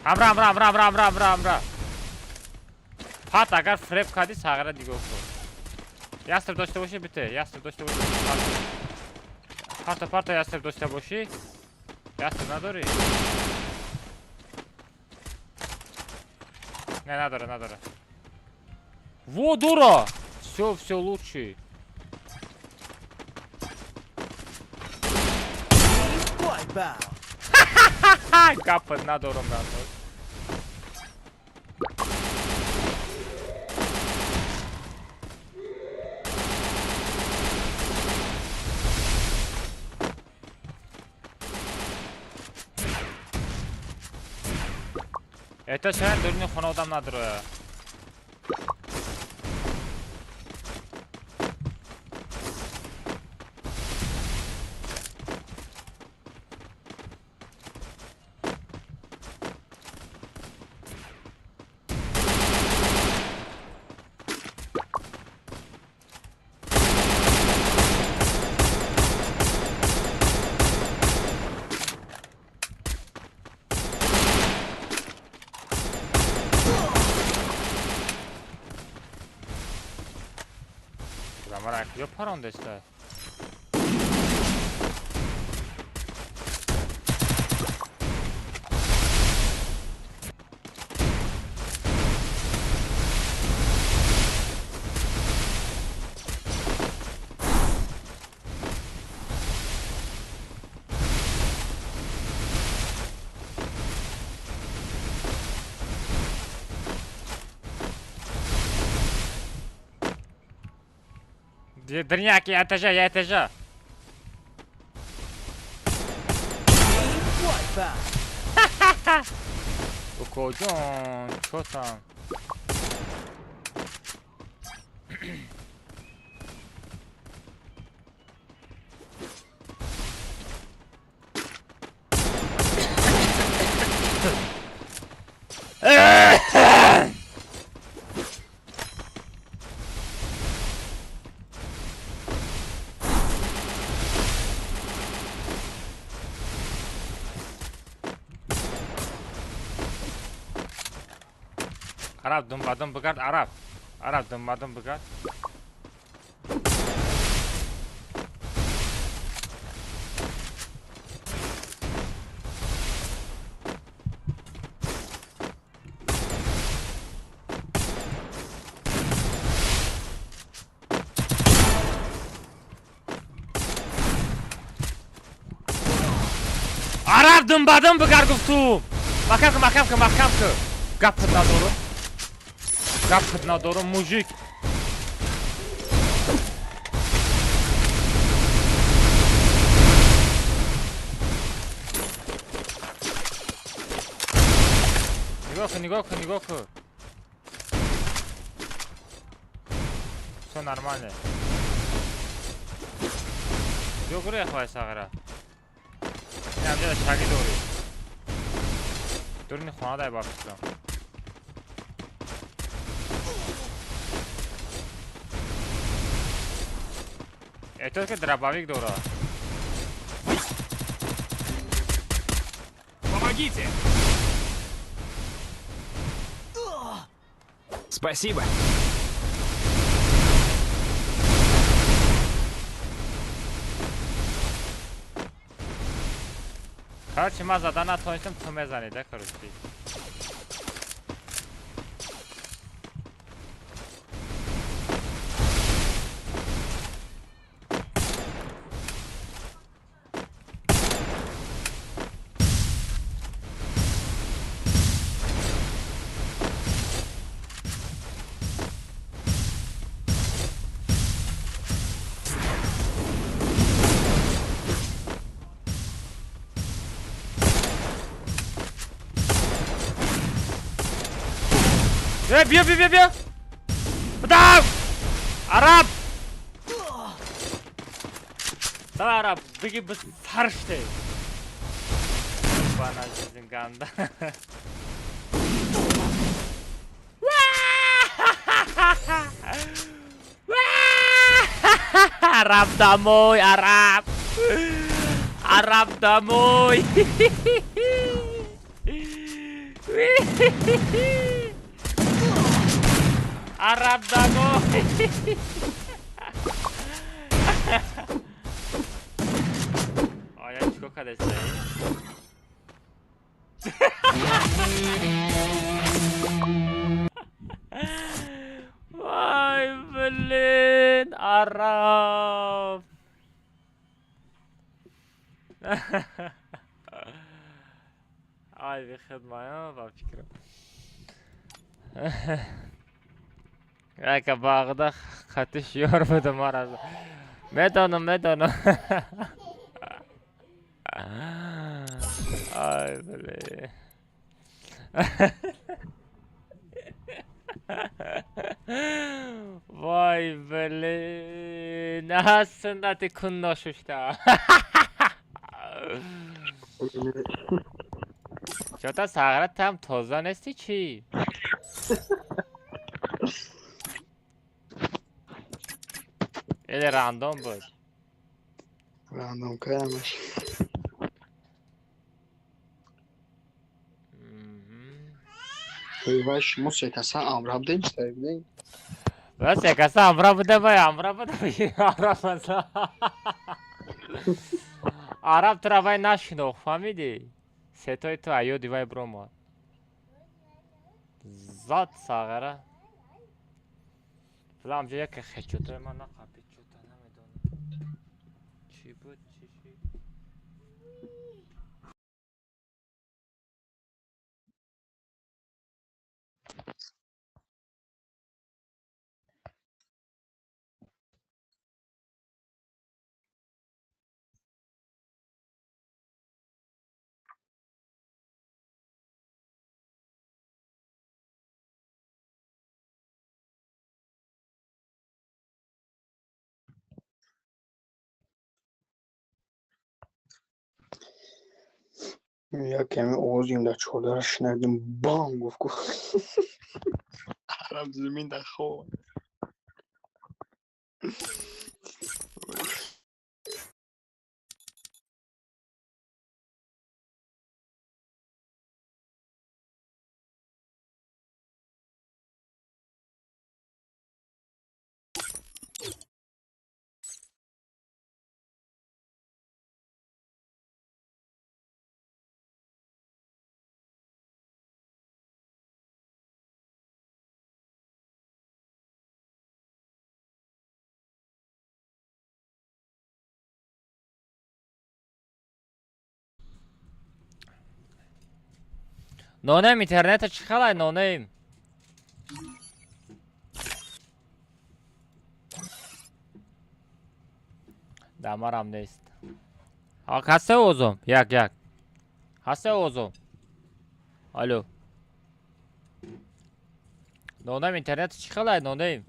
Speaker 1: Ҳамра, ҳамра, ҳамра, ҳамра, ҳамра, ҳамра, ҳамра. Пат, агар фреб кардӣ, сағира нигоҳ кун. Ястреб дошта бошӣ, бите. Ястреб дошта бошӣ. Парто, парто, ястреб дошта бошӣ. Ястреб надорӣ? Не, надора, надора. Во, дура! Всё, всё лучше. Гапа надорам, надор. Это шояд дуруни хона одам надороя. Мара куҷо парондеста? Дрняк, я этажа, я этажа. Укоҷон, чо там? Араб, думбадум бигард, араб. Араб, думбадум бигард. Араб, думбадум бигард гуфтум. Маҳкам кун, маҳкам кун, маҳкам кун. Гапат надорум. Гапат надорум, мужик. Нигоҳ кун, нигоҳ кун, нигоҳ кун. Всё нормально. Куҷо гурехт вай сағира? Ин ҳамҷода шагӣ дорӣ. Дуруни хона дай бафикрам. Эҳтиёт ки дробовик дора.
Speaker 5: Помогите! Спасибо.
Speaker 1: Короче, ман зада натонистам, ту мезанӣ, да, короче. Биё, биё, биё, биё! Бадав! Араб! Давай, араб, беги, сарште! Ёбана жизнь ганда. Араб домой, араб. Араб домой. Араб домой. Оя чико кадесай? Вай, блин, араб. Ай, бихидмаё, ба фикрам. Яка бағда хати шиёр буда мара. Медонам, медонам. Ай, блин. Вай, блин. Суннати кун ношушта. Чота сағра там тоза нести чӣ? Или рандом буд?
Speaker 11: Рандом каямаш. Вай шумо се каса амра будем, читай будем?
Speaker 1: Ва се каса амра буда, вай амра буда, араб аса. Араб тура вай нашинохт, фаҳмидӣ? Сетои ту аёди вай бромад. Зад сағара. Филам ҷо яке хечотои ман нақапид, чота намедонам. Чӣ буд, чӣ шид?
Speaker 11: Як ками овози дар чордара шунавидем, бам гуфт ку. Араб замин дар хоб.
Speaker 1: Нонем интернета чӣ халай, нонем? Дамарам нест. Ҳасте овозум? Як як. Ҳасте овозум? Алло. Нонем интернета чӣ халай, нонем?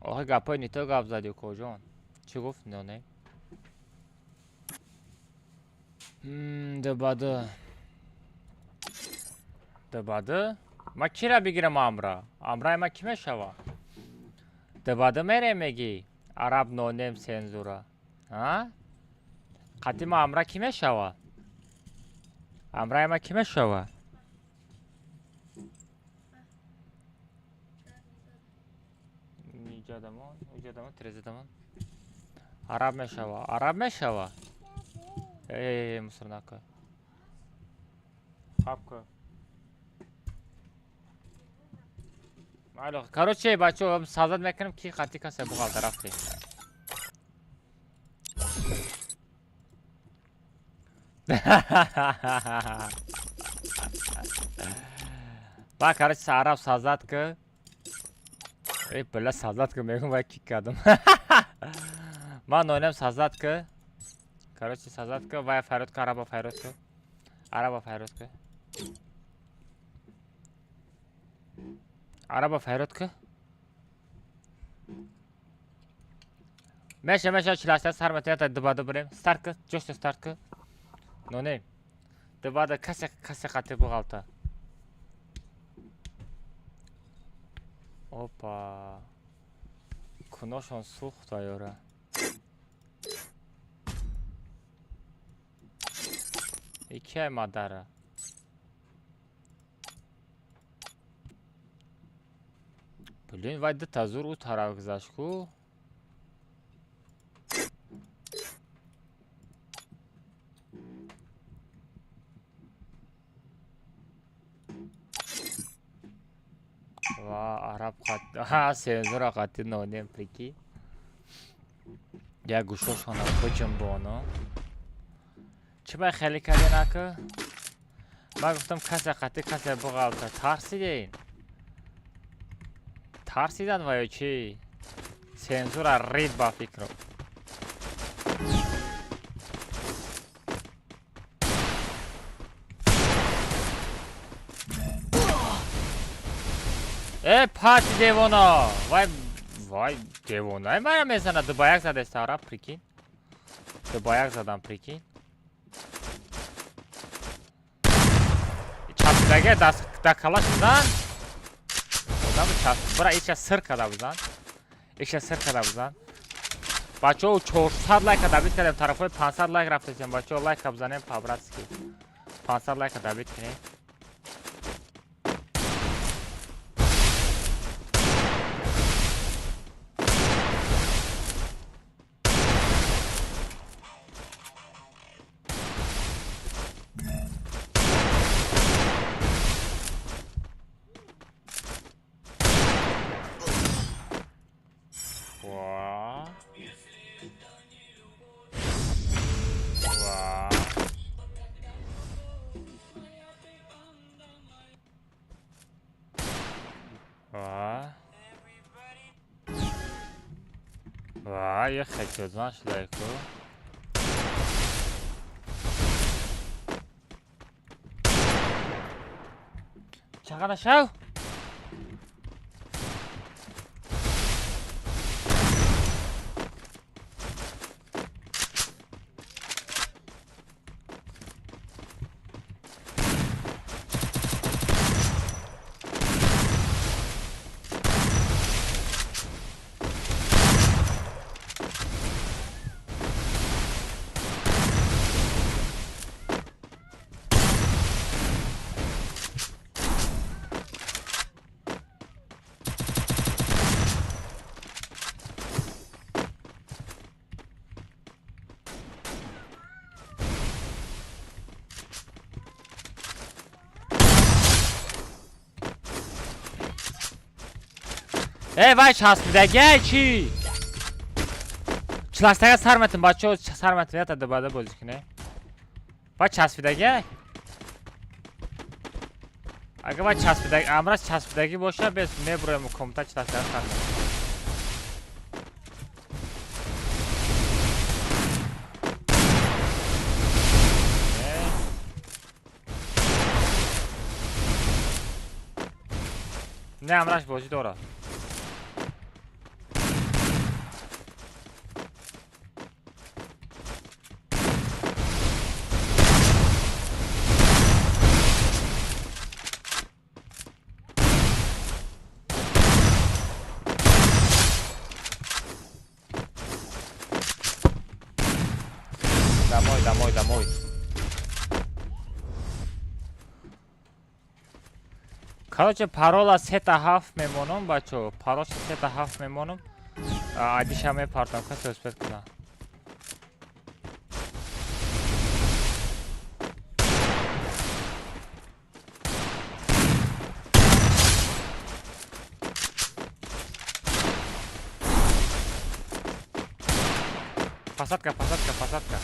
Speaker 1: Охи гапҳои нито гап задӣ, укоҷон. Чӣ гуфт нонем? Дбад. Дбад? Ма кира бигирам амра? Амраи ма кӣ мешава? Дбад мерем мегӣ? Араб нонем сензура. А? Қатъи ма амра кӣ мешава? Амраи ма кӣ мешава? Иҷодамон, иҷодамон, терезадамон. Араб мешава, араб мешава. Эй, мусор накун. Хаб кун. Алло, короче, бачаҳо, сазад мекунем ки қатъи касе буғалта рафтем. Ба, короче, араб сазад ки. Эй, била сазад ки мегум вай кик кардам. Ман нонем сазад ки. Короче, сазад ки, вай фарёд ки, араба фарёд ки. Араба фарёд ки. Араба фарёд ки. Меша, меша, 48 сар метавонад дубада бирем. Старт ки, ҷошта старт ки. Нонем. Дубада касе касе қати буғалта. Опа. Куношон сӯхт вайёра. Икияй мадара. Блин, вай дута зур ӯ тараф гузашт ку. Ва араб қат, ҳа, сензура қати нонем, прикинь. Як гӯшошона биҷунбону. Чӣ бай хеле карден ака? Ман гуфтам касе қати касе буғалта. Тарсиден. Тарсидан ва ё чӣ? Сензура рид ба фикром. Э, пати девона! Вай, вай, девона. Мара мезана, ду ба як задеста араб, прикинь. Ду ба як задам, прикинь. Чапидаге даст да калаш бизан. Одам чап. Бара иша сир када бизан. Иша сир када бизан. Бачаҳо 400 лайка добить кардем, тарафҳои 500 лайк рафтесем. Бачаҳо лайка бизанем по-братски. 500 лайка добить кунем. Ва. Ва. Ва. Ва, я хочу, знаешь, лайку. Чақа нашав? Э, вай часпидагай чӣ? Чилаштага сар метин, бачаҳо сар метин, ята дубада бозӣ кунем. Вай часпидагай? Агар вай часпидаг, амраз часпидагӣ боша, бес мебуроем комната чилаштага сар метин. Не, амраш бозӣ дорад. Домой, домой, домой. Короче, парола 3-7 мемонам, бачо. Парола 3-7 мемонам. Адиша мепартам, касе успет кунад. Посадка, посадка, посадка.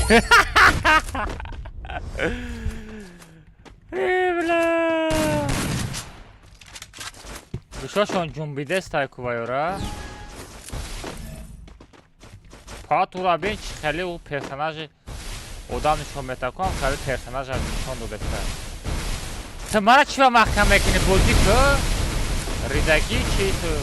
Speaker 1: Бля. Гӯшошон ҷунбидестай куваёра. Патура бин чи хеле ӯ персонажи одам нишон метакунам, хеле персонажа нишон додестай. Ту мара чӣ ба маҳкам мекунӣ бозӣ ку? Ридагӣ чи ту?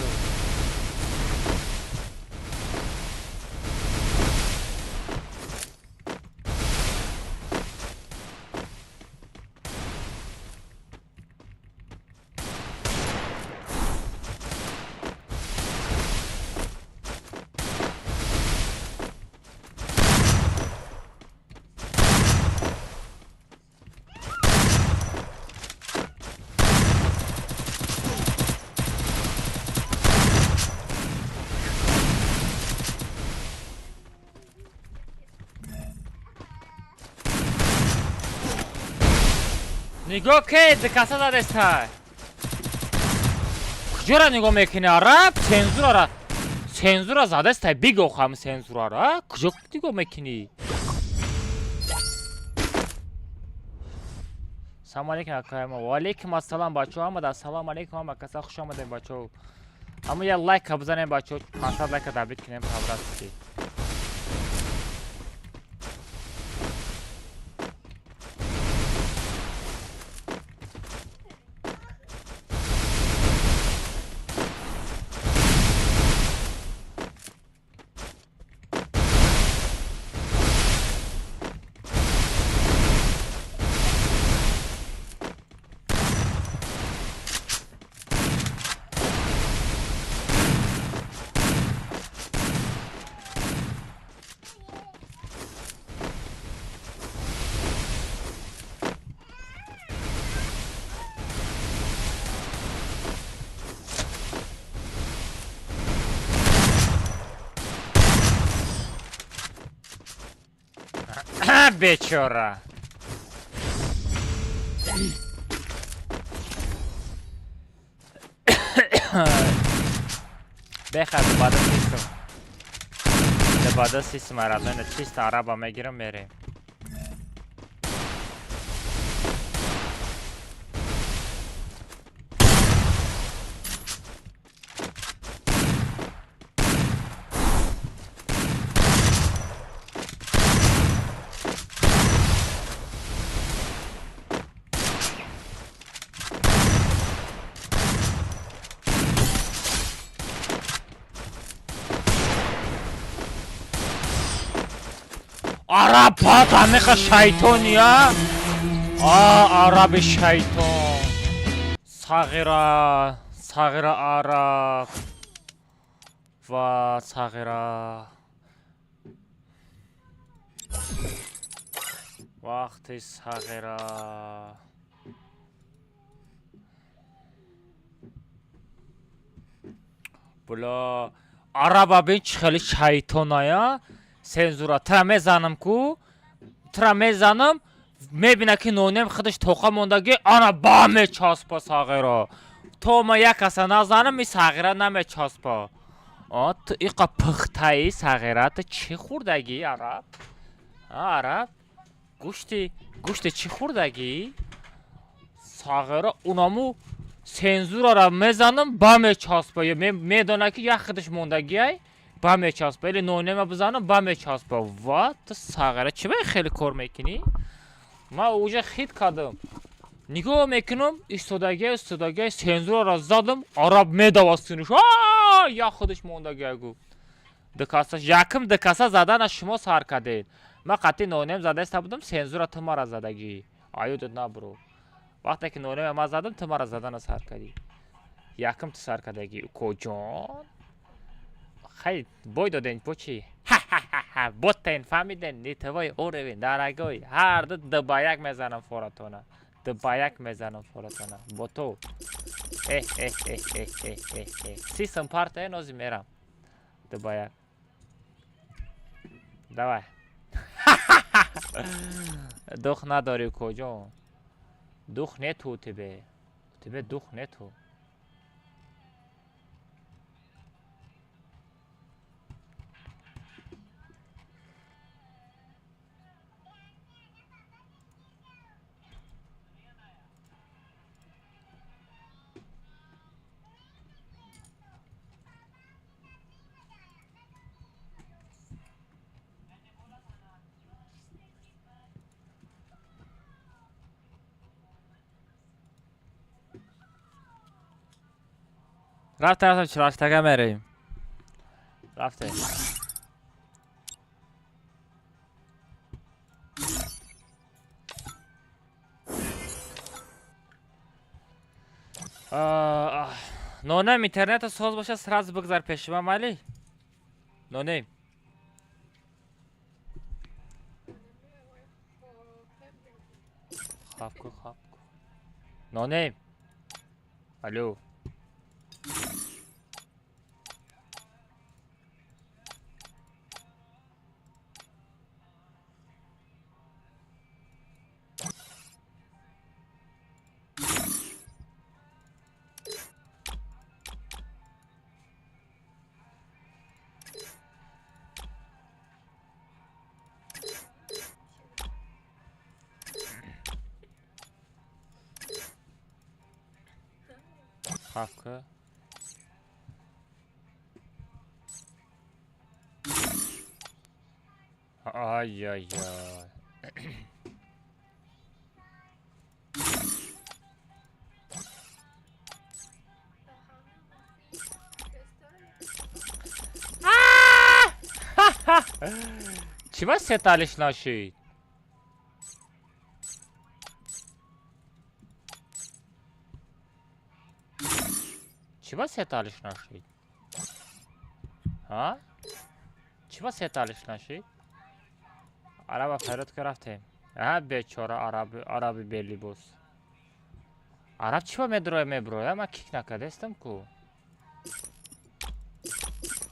Speaker 1: Нигоҳ ке, дикаса задестай. Куҷора нигоҳ мекунӣ, араб? Сензурара. Сензура задестай, бигӯ хам сензурара. Куҷо нигоҳ мекунӣ? Салом алейкум акаема. Ва алейкум ассалом бачаҳо. Ҳамада ассалому алейкум ҳама каса хуш омадем бачаҳо. Ҳама як лайка бизанем бачаҳо. 500 лайка дабит кунем по-братски. Бечора. Бехар бада систем. Бада систем арадона чисто араба мегирам мерем. Араб пат амиқа шайтония? А, араби шайтон. Сағира, сағира араб. Ва сағира. Вақти сағира. Була араба бин чӣ хеле шайтоная? Сензура тра мезанам ку, тра мезанам, мебина ки нонем худаш тоқа мондаги, ана ба мечаспа сағира. То ма як каса назанам, и сағира намечаспа. А ту иқа пухтаи сағира, ту чӣ хӯрдагӣ, араб? А, араб? Гӯшти, гӯшти чӣ хӯрдагӣ? Сағира унаму сензурара мезанам, ба мечаспа. Медона ки як худаш мондагиай. Ба мечаспа, или нонема бизанам, ба мечаспа. Ва, ту сағира чӣ ба хеле кор мекунӣ? Ман уже хит кардам. Нигоҳ мекунам, истодагия, истодагия, сензурара задам, араб медава синуш. А, як худаш мондагия гу. Дикаса, якм дикаса задана шумо сар кардед. Ман қатъи нонем задаиста будам, сензура ту мара задагӣ. Аюдат набро. Вақте ки нонема ман задам, ту мара задана сар кардӣ. Якм ту сар кардагӣ. Укоҷон. Хай, бой доден, бо чӣ? Ха-ха-ха-ха, ботен, фаҳмиден, не твой уровень, дорогой. Ҳар ду ду ба як мезанам форатона. Ду ба як мезанам форатона. Бо ту. Э, э, э, э, э, э, э. Сисм парта, нози мерам. Ду ба як. Давай. Дух надорӣ куҷо? Дух нету у тебе. У тебе дух нету. Рафтем, рафтем, чилаштага мерем. Рафтем. Нонем, интернета соз боша, сразу бигзар пеши ман, майли? Нонем. Хапку, хапку. Нонем. Алло. Хавка. Ай-яй-яй. Чего сеталиш наши? Чего сеталиш наши? А? Чего сеталиш наши? Араба фарёд ки рафтем. Аҳа, бечора араби, араби белибос. Араб чиба медроя меброя? Ман кик накардестам ку.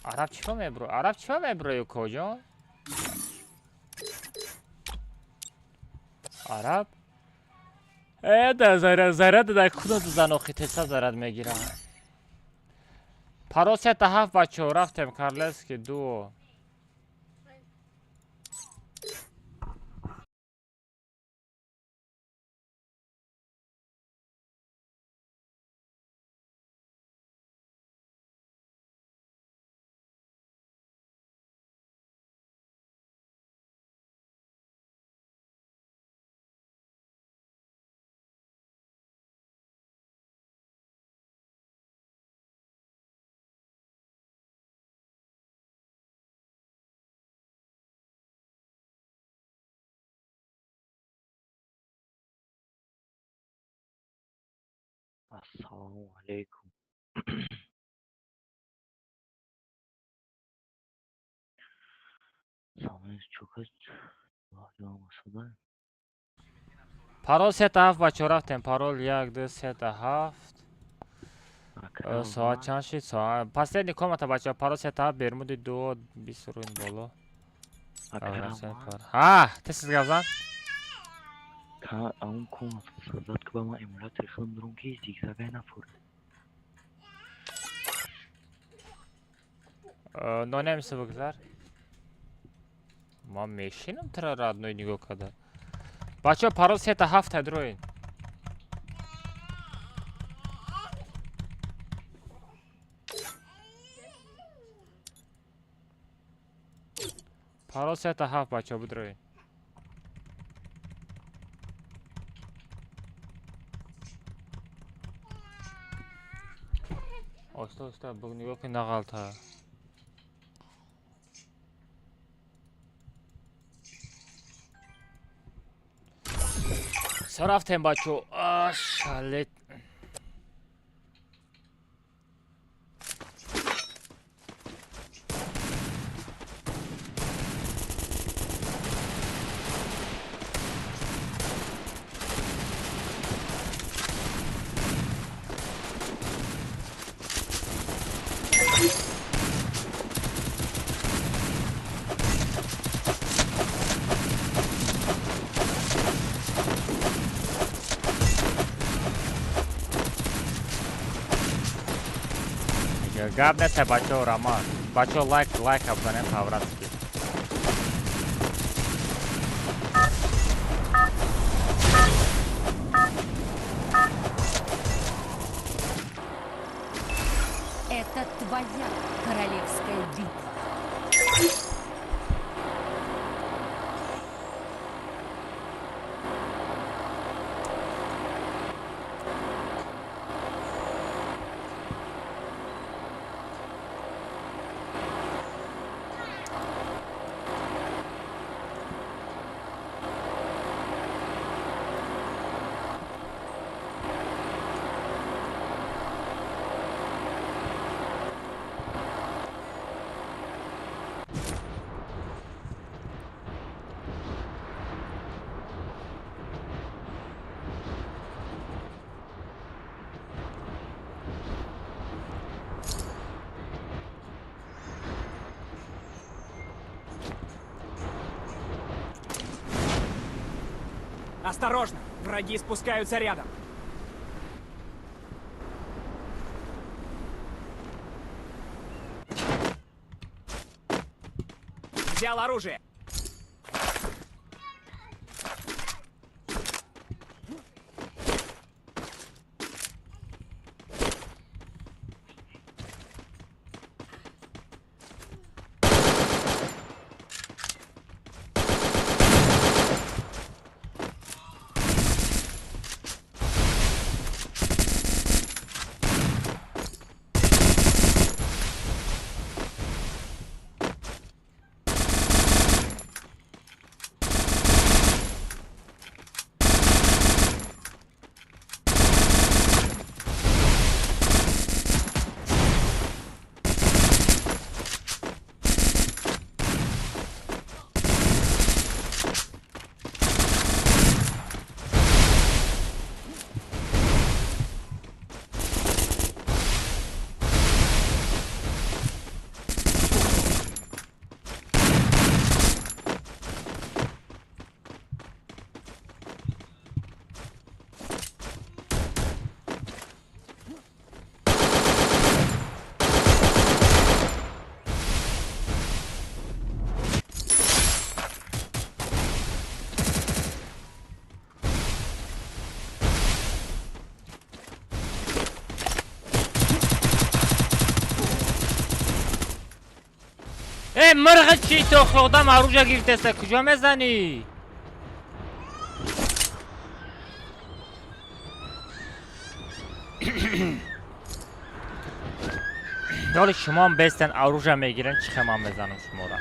Speaker 1: Араб чиба мебро? Араб чиба меброю коҷон? Араб? Э, да заряд, заряд да кудо занохи теса заряд мегирам. Парол 3-7 бачаҳо, рафтем Карлески дуо.
Speaker 12: Ассалому алайкум.
Speaker 1: Парол 3-7 бачаҳо, рафтем. Парол 1 2 3 7. Соат чанд шид? Соат последний комната бачаҳо, парол 3-7 Бермуди 2 20 рӯин боло. Ҳа, тез гап зан.
Speaker 12: Та он комната создать ки ба ман эмулятори худам дорам ки зигзагай нафурд.
Speaker 1: Нонемиса бигзар. Ман мешинам тра родной нигоҳ карда. Бачаҳо, парол 3-7 дроин. Парол 3-7 бачаҳо бидроин. Оста оста буг нигоҳ кун нағалта. Всё, рафтем бачаҳо. Шалет. Гап нест бачаҳо, раман. Бачаҳо, лайк, лайк бизанем по-братски.
Speaker 4: Это твоя королевская битва.
Speaker 5: Осторожно! Враги спускаются рядом. Взял оружие.
Speaker 1: Э, мирғи чӣ то одам оружие гирифтеста, куҷо мезанӣ? Доли шумоам бестен оружие мегирен, чӣ хел ман мезанам шуморо?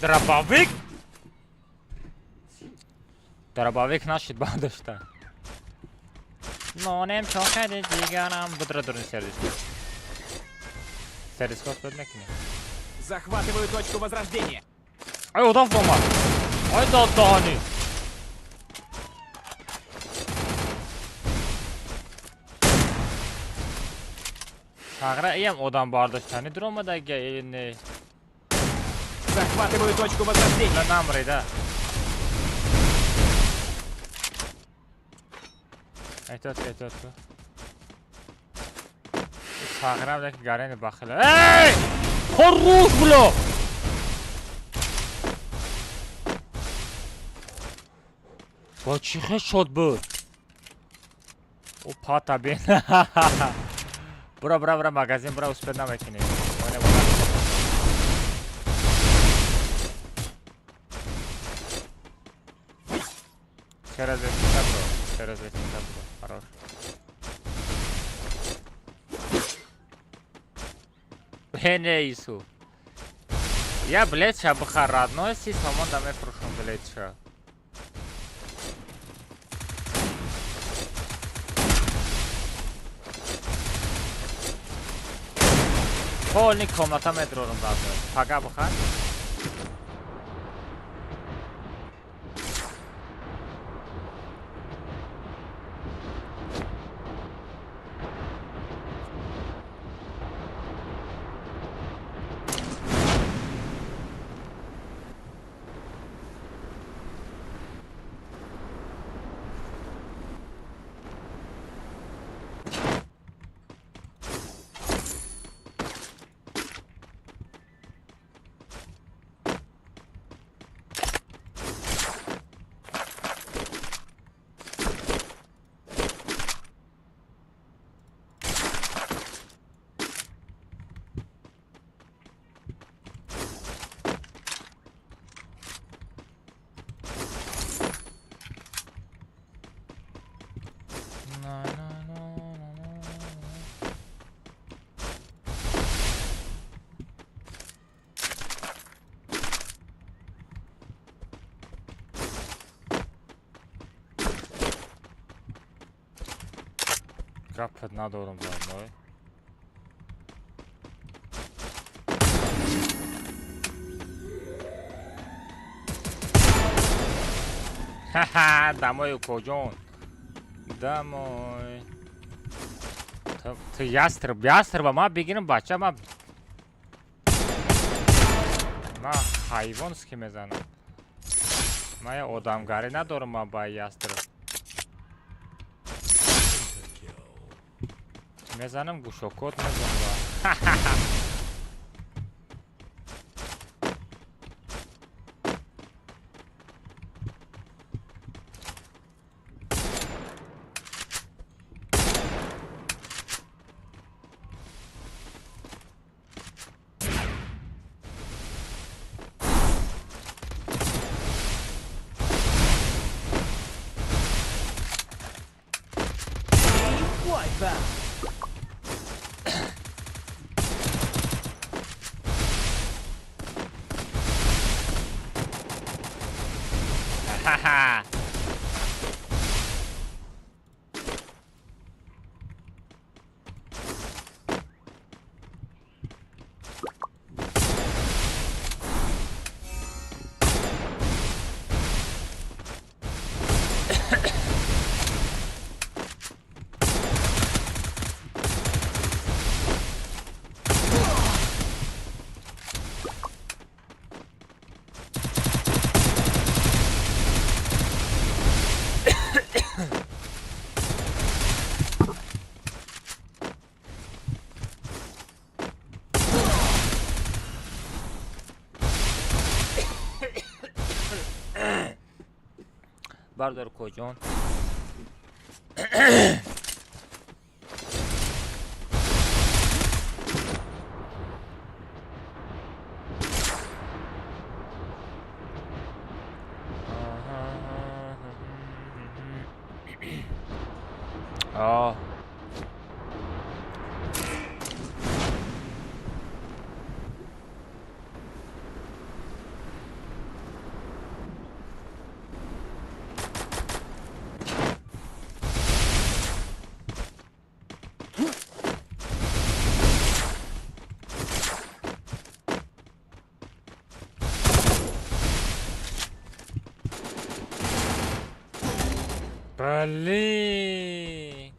Speaker 1: Дробовик? Дробовик нашид бардошта. Монем чокади ҷигарам. Будра дурни сервис. Сервис хос бад мекунем.
Speaker 5: Захватываю точку возрождения.
Speaker 1: Ай, одам омад. Ай, додани. Сағра иам одам бардоштани дуромадага не.
Speaker 5: Захватываю точку возрождения.
Speaker 1: Намри, да. Эҳтиёт, эҳтиёт. Сағра даки гарени бахила. Эй! Хорош, бля! Ба чӣ хел шод буд? О, пата бин. Бура, бура, бура, магазин, бура, успед намекунӣ. Через лестница, бро. Через лестница, бро. Хорош. Не, не, Юсуф. Я билетша бихар, родной, 30 сомон да мефурӯшам билетша. Полный комната медрорам, родной. Пага бихар. На, на, на, на, на. Гапат надорам, родной. Ха-ха, домой, укоҷон. Домой. Ту ястреб, ястреба ма бигирам, бача, ма ҳайвонски мезанам. Ма я одамгарӣ надорам, ма ба ястреб. Мезанам, гӯшокот мезанам.
Speaker 5: Wipeout.
Speaker 1: Ха-ха. Бардор, коҷон. Оҳ. Блин.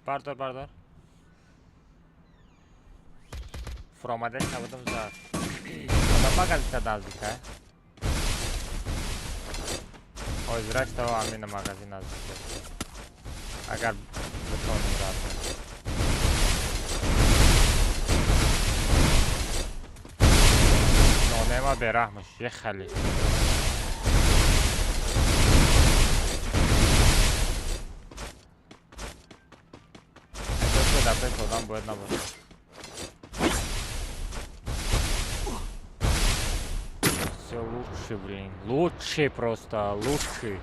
Speaker 1: Бардор, бардор. Фуромадеш набудам зад. Одам магазита наздика. Ҳозираш то амина магазин наздика. Агар битонем рафтем. Нонема бераҳмаш, ехали. Дар пеш одам бояд набошад. Все лучше, блин. Лучше просто, лучше.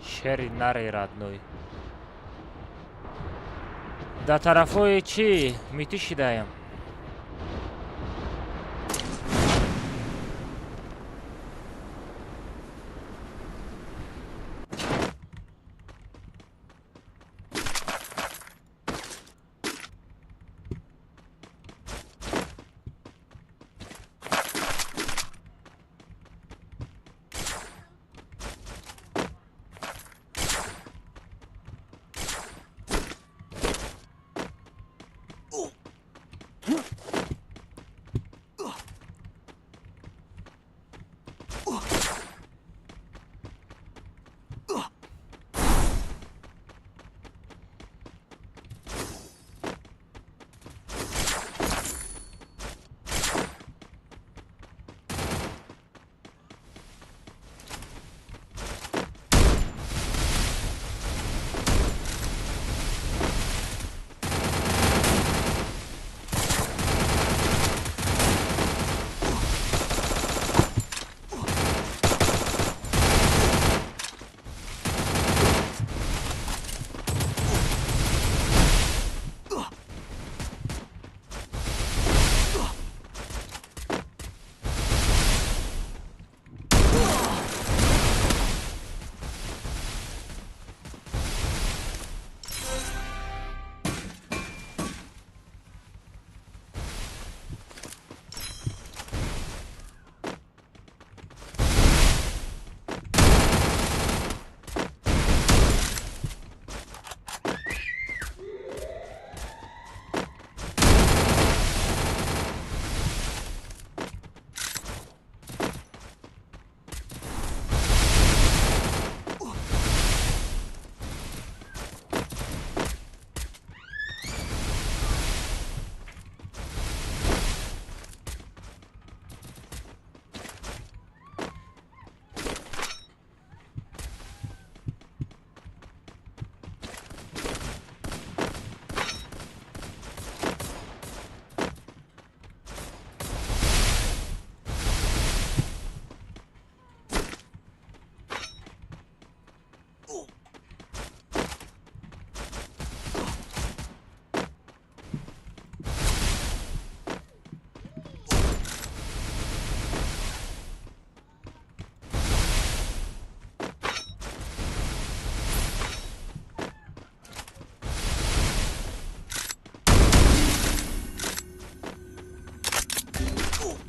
Speaker 1: Шери нари, родной. Дар тарафҳои чӣ митӣ шидаем.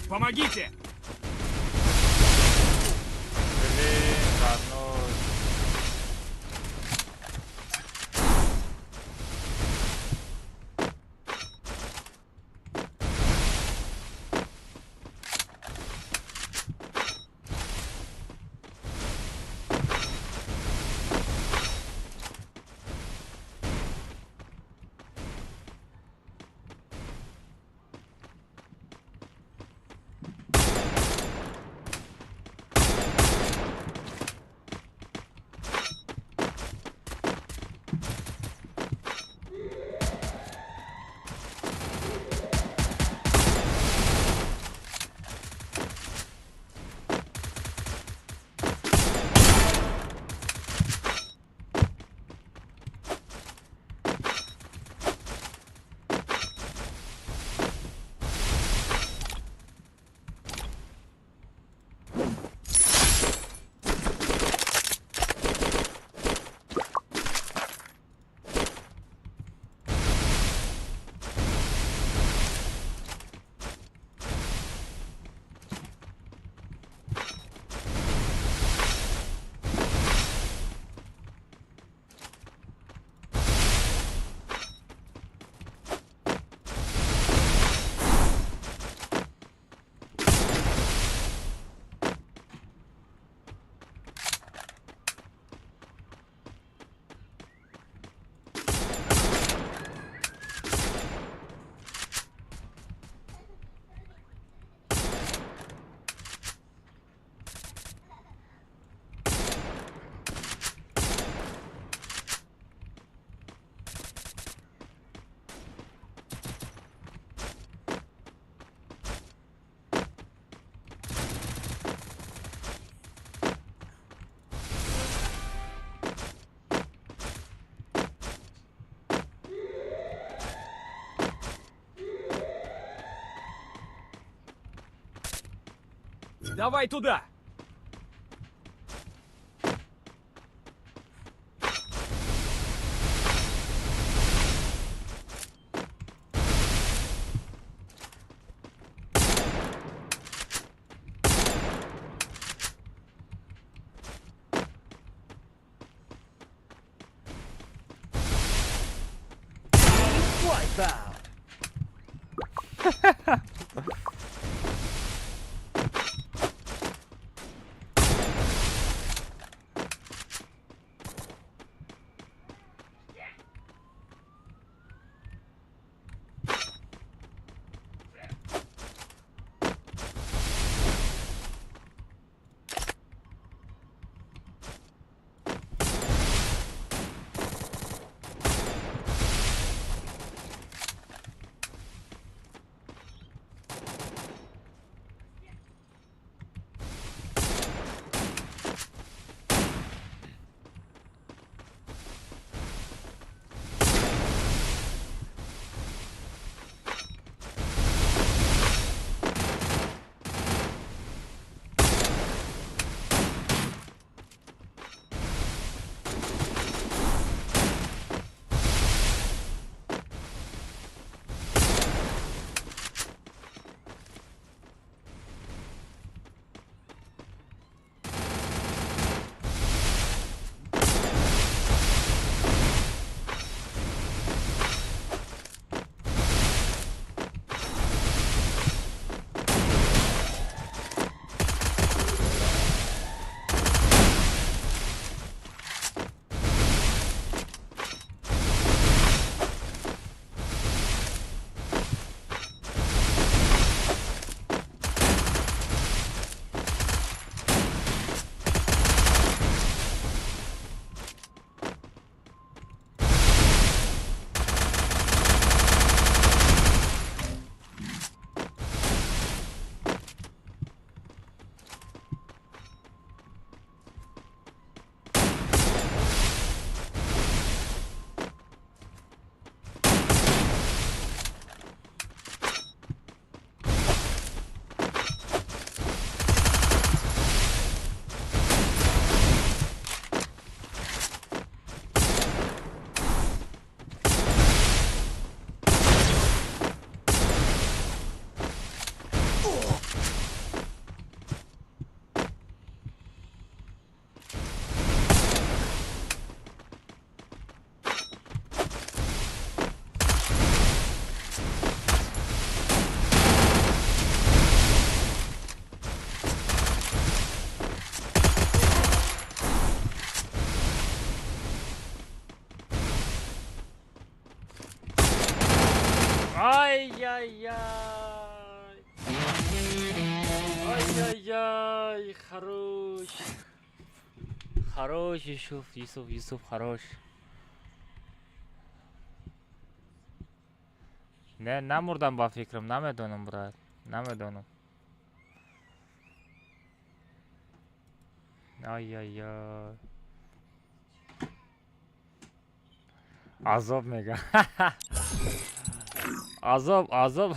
Speaker 5: Помогите!
Speaker 1: Блин, родной.
Speaker 5: Давай туда! Wipeout!
Speaker 1: Ай-яй-яй! Ай-яй-яй! Хорош! Хорош, Юсуф, Юсуф, Юсуф, хорош. Не, намурдам ба фикрам, намедонам, брат, намедонам. Ай-яй-яй. Азоб мега. Азоб, азоб.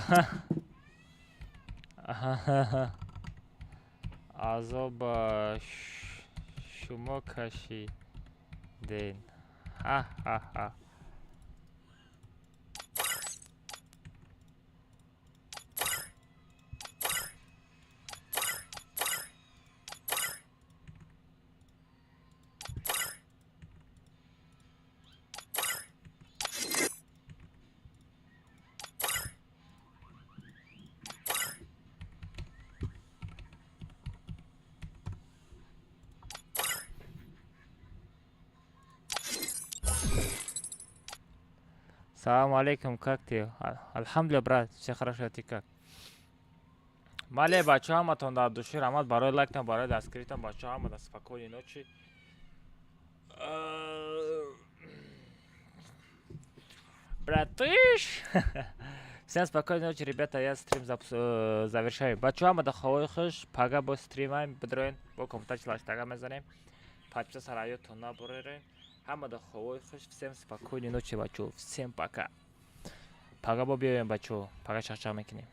Speaker 1: Азоб шумо кашиден. Ха-ха-ха. Салам алейкум, как ты? Алҳамдулилла, брат, все хорошо, а ты как? Мале, бачаҳо, ҳаматон дар души раҳмат барои лайктон, барои дастгиритон, бачаҳо, ҳамада спокойной ночи. Братыш! Всем спокойной ночи, ребята, я стрим завершаю. Бачаҳо, ҳамада ховои хуш, пага бо стримаем, бидроен, бо компютер лаштага мезанем. Подписаться сараётон набуререн. Ҳамада ховои хуш, всем спокойной ночи, бачаҳо, всем пока. Пага бо биёем, бачаҳо, пага чақчақ мекунем.